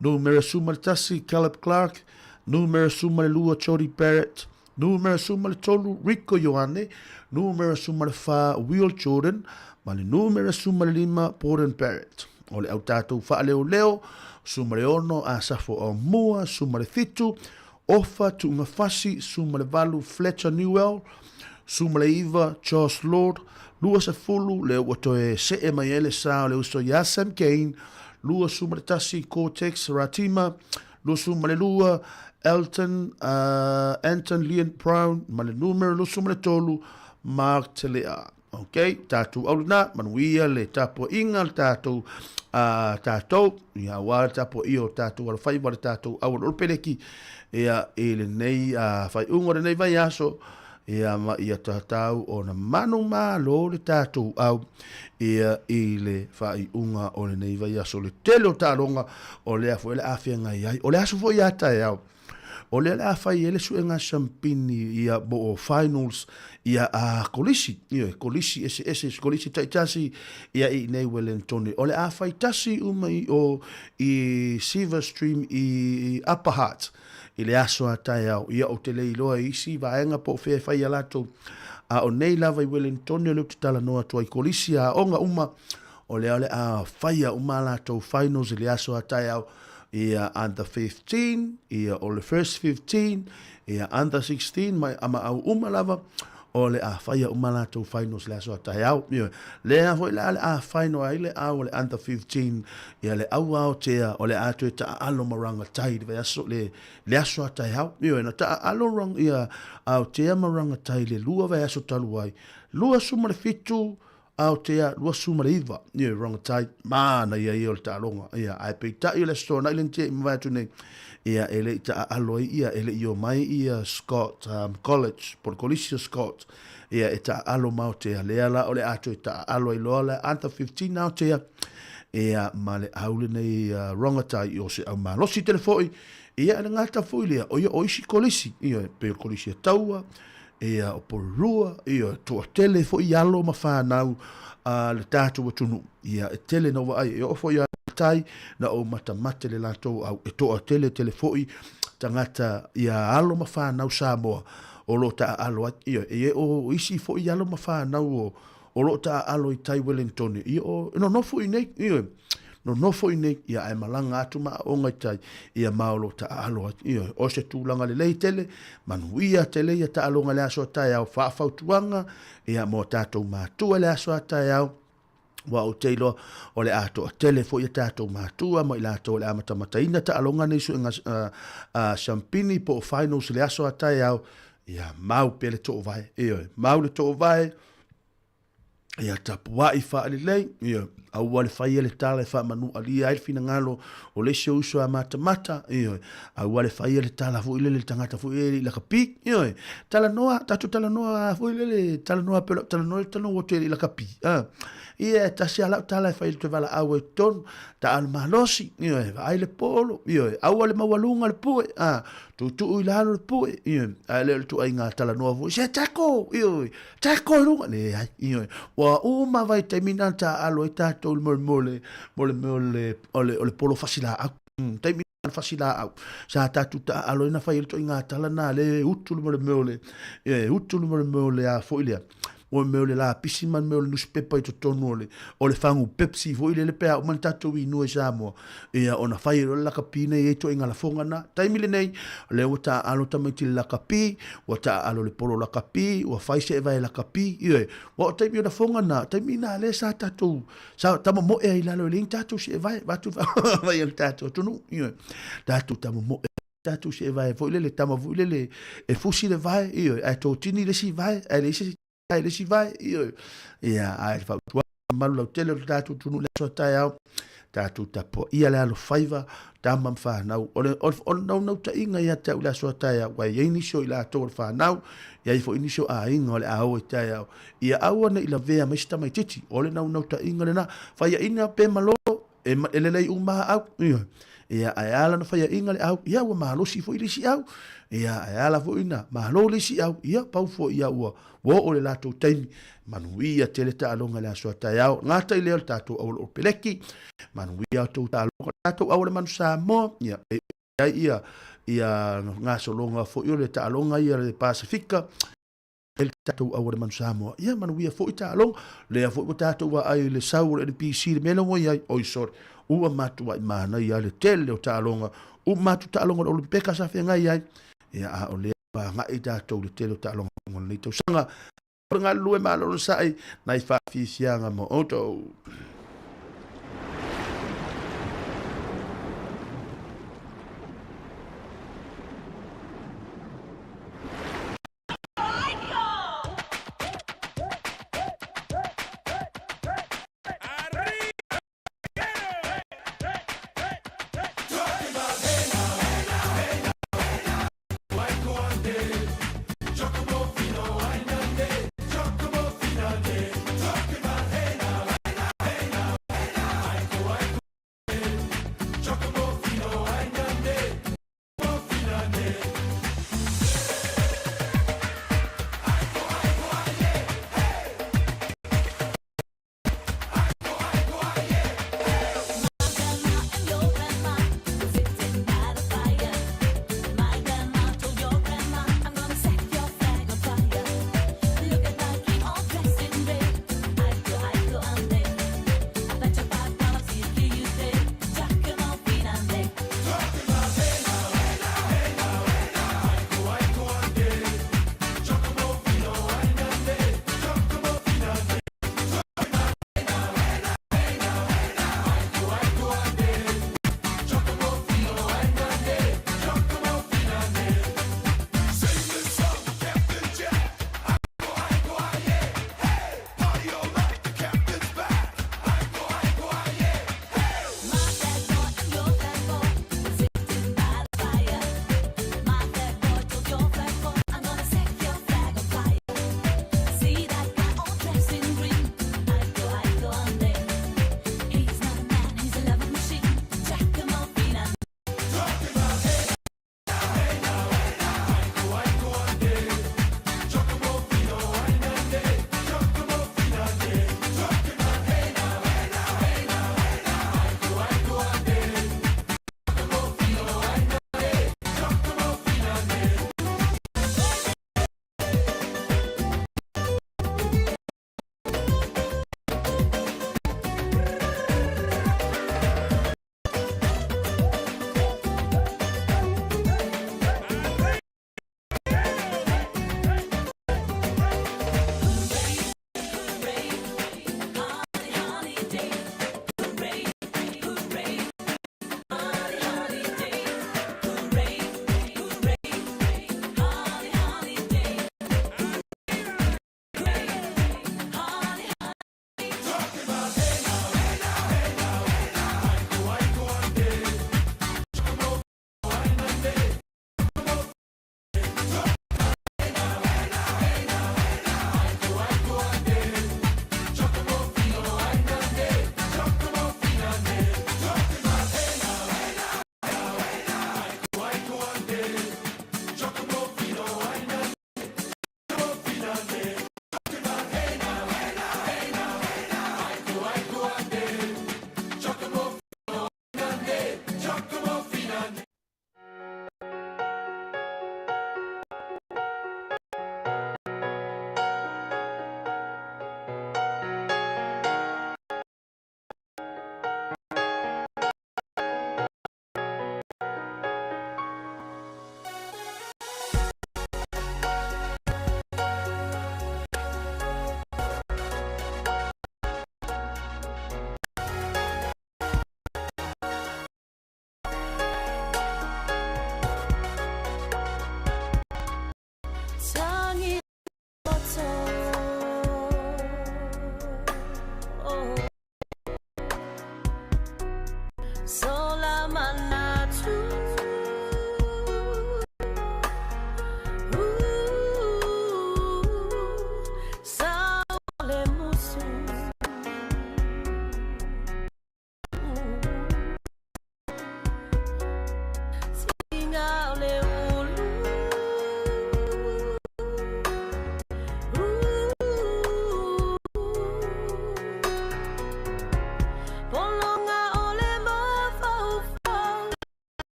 Numera 11, Caleb Clark. Numera 12, Jody Barrett. Numera 13, Rico Ioane. Numera 14, Will Jordan. Ma le numera 15, Borden Barrett. O le au tatou faaleoleo, 16, Asafo Aumua, 17, Ofa Tu'ungafasi, 18, Fletcher Newell, 19, Josh Lord, 20, lea ua toe see mai ai le sa o le uso iā Sam Cane, 21, Cortex Ratima, 22, Elton, Anton Leon Brown, ma le numera 23, Mark Telea. Ok, tatou au lena, manuia le tapuaiga le tatou, tatou, ia aua le tapuaia o tatou alofaiva le tatou au o le Olopeleki, ia i lenei faaiuga o lenei vaiaso, ia ma ia tatau ona manumalo le tatou au, ia i le faaiuga o lenei vaiaso. Le tele o taaloga o lea foi o le a feagai ai. O le aso foi ia taeao, O lea le a fai ai le suega siampini ia mo o finals ia a kolisi, ioe, kolisi eseese, kolisi taitasi ia i inei Wellingtone. O le a fai tasi uma i o i Silver Stream i Upper Hutt i le aso a taeao. Ia ou te le iloa i isi vaega po o fea e fai a latou. A o nei lava i Wellingtone o lea ou te talanoa atu ai kolisi a aoga uma o lea o le a faia uma a latou finals i le aso a taeao ia under 15, ia o le first 15, ia under 16, ma ama au uma lava, o le a whaia uma latou finals le aso a taeao. Ia, lea foi la le a final ai le au o le under 15, ia le au Aotea o le a toe taaalo ma Rangatai le vaiaso, le, le aso a taeao. Ia, na taaalo rang, ia Aotea ma Rangatai le lua vaiaso talu ai. 27 Aotea 29, ia, Rongotai, mānaia ia o le taaloga, ia, ae peitai o le Aso Toonai lena tea i mavae atu nei, ia, e le i taaalo ai ia, e le i omai ia Scott College, po o le Kolisi o Scott, ia, e taaalo ma Aotea, lea la o le a toe taaalo ai loa le Under 15 Aotea, ia, ma le au lenei Rongotai, o se au malosi tele foi, ia, e le gata foi lea, o ia o isi kolisi, ia, e pei o le Kolisi a Taua, ia, o Porirua, ia, e toatele foi alo ma fanau a le tatou atunuu. Ia, e tele na ou vaai, e oo foi ia tai, na ou matamate le latou au, e toatele tele foi tagata ia alo ma fanau Samoa o lo o taaalo ai. Ia, e o isi foi alo ma fanau o, o lo o taaalo i tai Wellingtone, ia o, nonofo i nei, ia, nonofo i nei, ia ae malaga atu ma aoga i tai, ia ma o lo o taaalo ai. Ia, o se tulaga lelei tele, manuia tele ia taaloga i le aso a taeao, faafautuaga, ia mo tatou matua i le aso a taeao, ua ou te iloa o le a toatele foi a tatou matua ma i latou o le a matamataina taaloga nei suega siampini po o finals i le aso a taeao, ia mau pea le toovae, ioe, mau le toovae, ia tapuai faalelei, ia aua le faia le tala e faamanualia ai le finagalo o le isi o uso a matamata, ioe, aua le faia le tala foi lele le tagata foi lele i lakapi, ioe, talanoa, tatou talanoa foi lele, talanoa pea lau talanoa, talanoa ua toe i lakapi, ia e tasi lava lau tala e fai le toe valaau ai i totonu, taalo malosi, ioe, vaai le polo, ioe, aua le maualuga le pue, tuutuu i lalo le pue, ioe, ae le o le ituaiga talanoa foi, se tackle, ioe, Tackle i luga, leai, ioe, ua Ua uma vaitaimi na taaalo ai tatou i le mo le mo le mea o le o le o le polo fasilaau. Taimi na fasilaau sa tatou taaalo ai na fai ai le ituaiga tala na le utu le mo le mea o le e utu le mo le mea o le a foi lea mo le mea o le lapisi ma le mea o le nusipepa i totonu o le o le fagu Pepsi foi lele pe a uma ona tatou inua i Samoa ia ona fai ai loa le lakapi nei e ituaiga lafoga na. Taimi lenei, o lea ua taaalo tamaiti i le lakapi, ua taaalo i le polo lakapi, ua fai se evae lakapi, ioe. Ua o taimi o lafoga na, taimi na lea sa tatou, sa tamamoe ai i lalo e leai ni tatou seevae, vaeatu le faafeai a le tatou atunuu, ioe. Tatou tamamoe tatou seevae foi lele, tama foi lele e fusi le vae, ioe, ae totini le isi vae, ae leai se ai le isi vae, ioe. Ia, ae fautuaga mamalu lautele o le tatou atunuu i le aso a taeao, tatou tapuaia le alofaiva, tama ma fanau. O le, o le, o le naunautaiga ia te au i le aso a taeao, ua i ai nisi o i latou o le fanau, i ai foi nisi o aiga o le a o i taeao, ia aua ne i lavea mai se tamaitiiti. O le naunautaiga lena, faiaina pe malolo, e, e lelei uma lava au. Ioe. Ia, ae ala na faiaina le au, ia ua malosi foi le isi au. Ia, ae ala foi na malo le isi au, ia pau foi ia ua ua oo le latou taimi. Manuia tele taaloga i le aso a taeao. Gata i lea o le tatou auala o Peleki. Manuia outou taaloga, tatou auala manu Samoa. Ia, e ai ia ia gasologa foi o le taaloga ia le Pasifika e le tatou auala manu Samoa. Ia manuia foi taaloga. Lea foi ua tatou vaai i le sau o le NPC le mea lea ua i ai. Oi sorry. Ua matuai manaia le tele o taaloga. Uma atu taaloga o le Olympeka sa feagai ai. Ia a o lea ua agai tatou i le tele o taaloga o lenei tausaga. O le galulue malolosa'i nai faafiafiaga mo outou.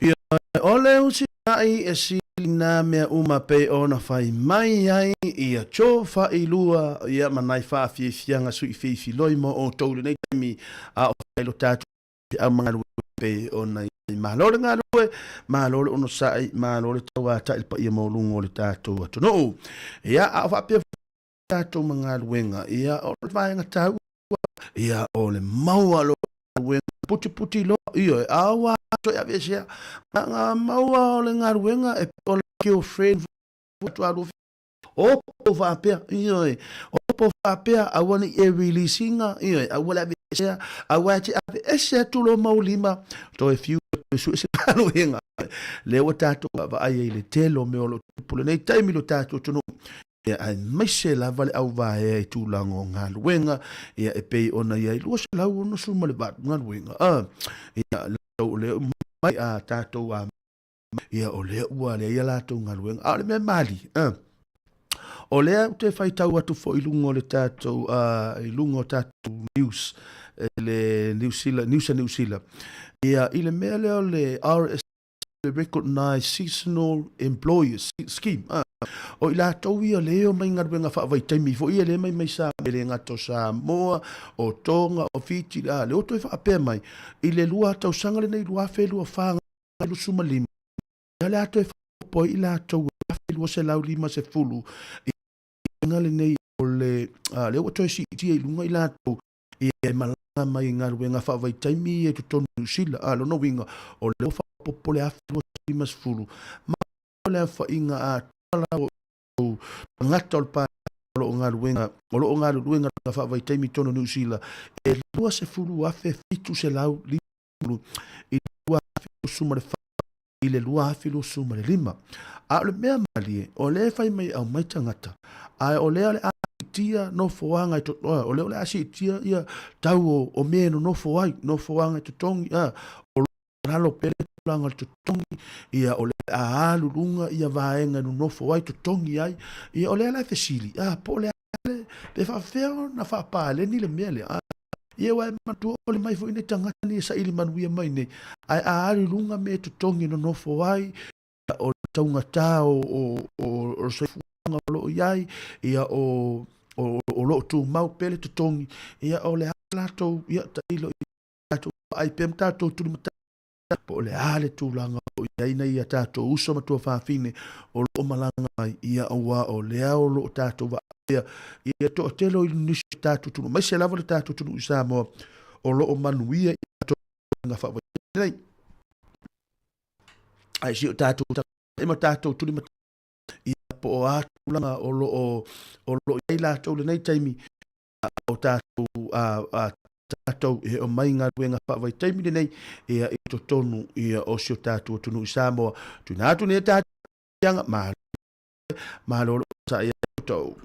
Ia, o le usitai e sili nā mea uma pei ona fai mai ai ia Joe Failua, ia ma nai faafiafiaga sui feifiloi mo outou i lenei taimi a o fai lo tatou feau ma galue pei ona i malo le galue, malo le onosai, malo le tauatai le paia maualuga o le tatou atunuu. Ia, a o faapea foi tatou ma galuega, ia, o le vaega taua, ia, o le maua o galuega. putiputi loa, ioe, a ua toe aveesea. Nga maua o le galuega e o le girlfriend atu alu opo faapea, ioe, opo faapea, aua ne i e release ina, ioe, aua le aveesea, aua e te aveese atu lou mau lima, toe fiu toe sue se galuega. Lea ua tatou vaavaai ai i le tele o mea o lo o tupu lenei taimi i lo tatou atunuu, ia, aemaise lava le auvaea i tulaga o galuega, ia, e pei ona i ai 268 galuega, a, ia, latou o lea mai a tatou a, ia, o lea ua leai a latou galuega. A o le mea malie, a, o lea ou te faitau atu foi i luga o le tatou, i luga o tatou news, le New Zealand, News a New Zealand, ia, i le mea lea o le RS, le Recognised Seasonal Employers Scheme, a, o i latou ia le o mai galuega faavaitaimi foi ia le mai mai sa e le gata o Samoa, o Tonga, o Fiti, a, le o toe faapea mai, i le lua tausaga lenei 2024 25, ia le a toe faaopoopo ai i latou e 1250 i le lenei o le, a, lea ua toe siitia i luga i latou ia e malaga mai i galuega faavaitaimi ia i totonu o Niu Sila. A, lona uiga, o lea ua faaopoopo le 1250 ma le aofaiga atoa lava o tagata o le Palemene o lo o galuega, o lo o galulue i galuega faavaitaimi i totonu o Niu Sila e 20,750 i le 2024 i le 2025. A o le mea malie, o lea e fai mai e aumai tagata, ae o lea o le a siitia nofoaga i totonu, o lea o le a siitia ia tau o, o mea e nonofo ai, nofoaga i totogi, a, o lalo pea le tulaga o le totogi, ia o le a alu luga ia vaega e nonofo ai, totogi ai, ia o lea la e fesili, a, po o le a le, pe faafefea ona faapaleni le mea lea, a. Ia ua e manatua ole mai foi nei tagata nei e saili manuia mai nei, ae a alu i luga mea e totogi e nonofo ai, ia, o le taugata o, o, o, o le soifuaga o lo o i ai, ia, o, o, o lo o tumau pea le totogi, ia, o le a latou, ia, tailo i tatou vaai pea ma tatou tulimatai po o le a le tulaga o i ai nei a tatou uso ma tuafafine o lo o malaga mai, ia aua o lea o lo o tatou vaaia ia toatele o nisi o tatou atunuu, aemaise lava le tatou atunuu i Samoa o lo o manuia i latou galuega faavaitaimi nei. Ae si o tatou tagata ma tatou tulimatai ia po o a tulaga o lo o o lo o i ai latou i lenei taimi o tatou a, a tatou e omai galuega faavaitaimi lenei ia i totonu ia o si o tatou atunuu i Samoa. Tuina atu nei tatou malo malo lo sa ia outou.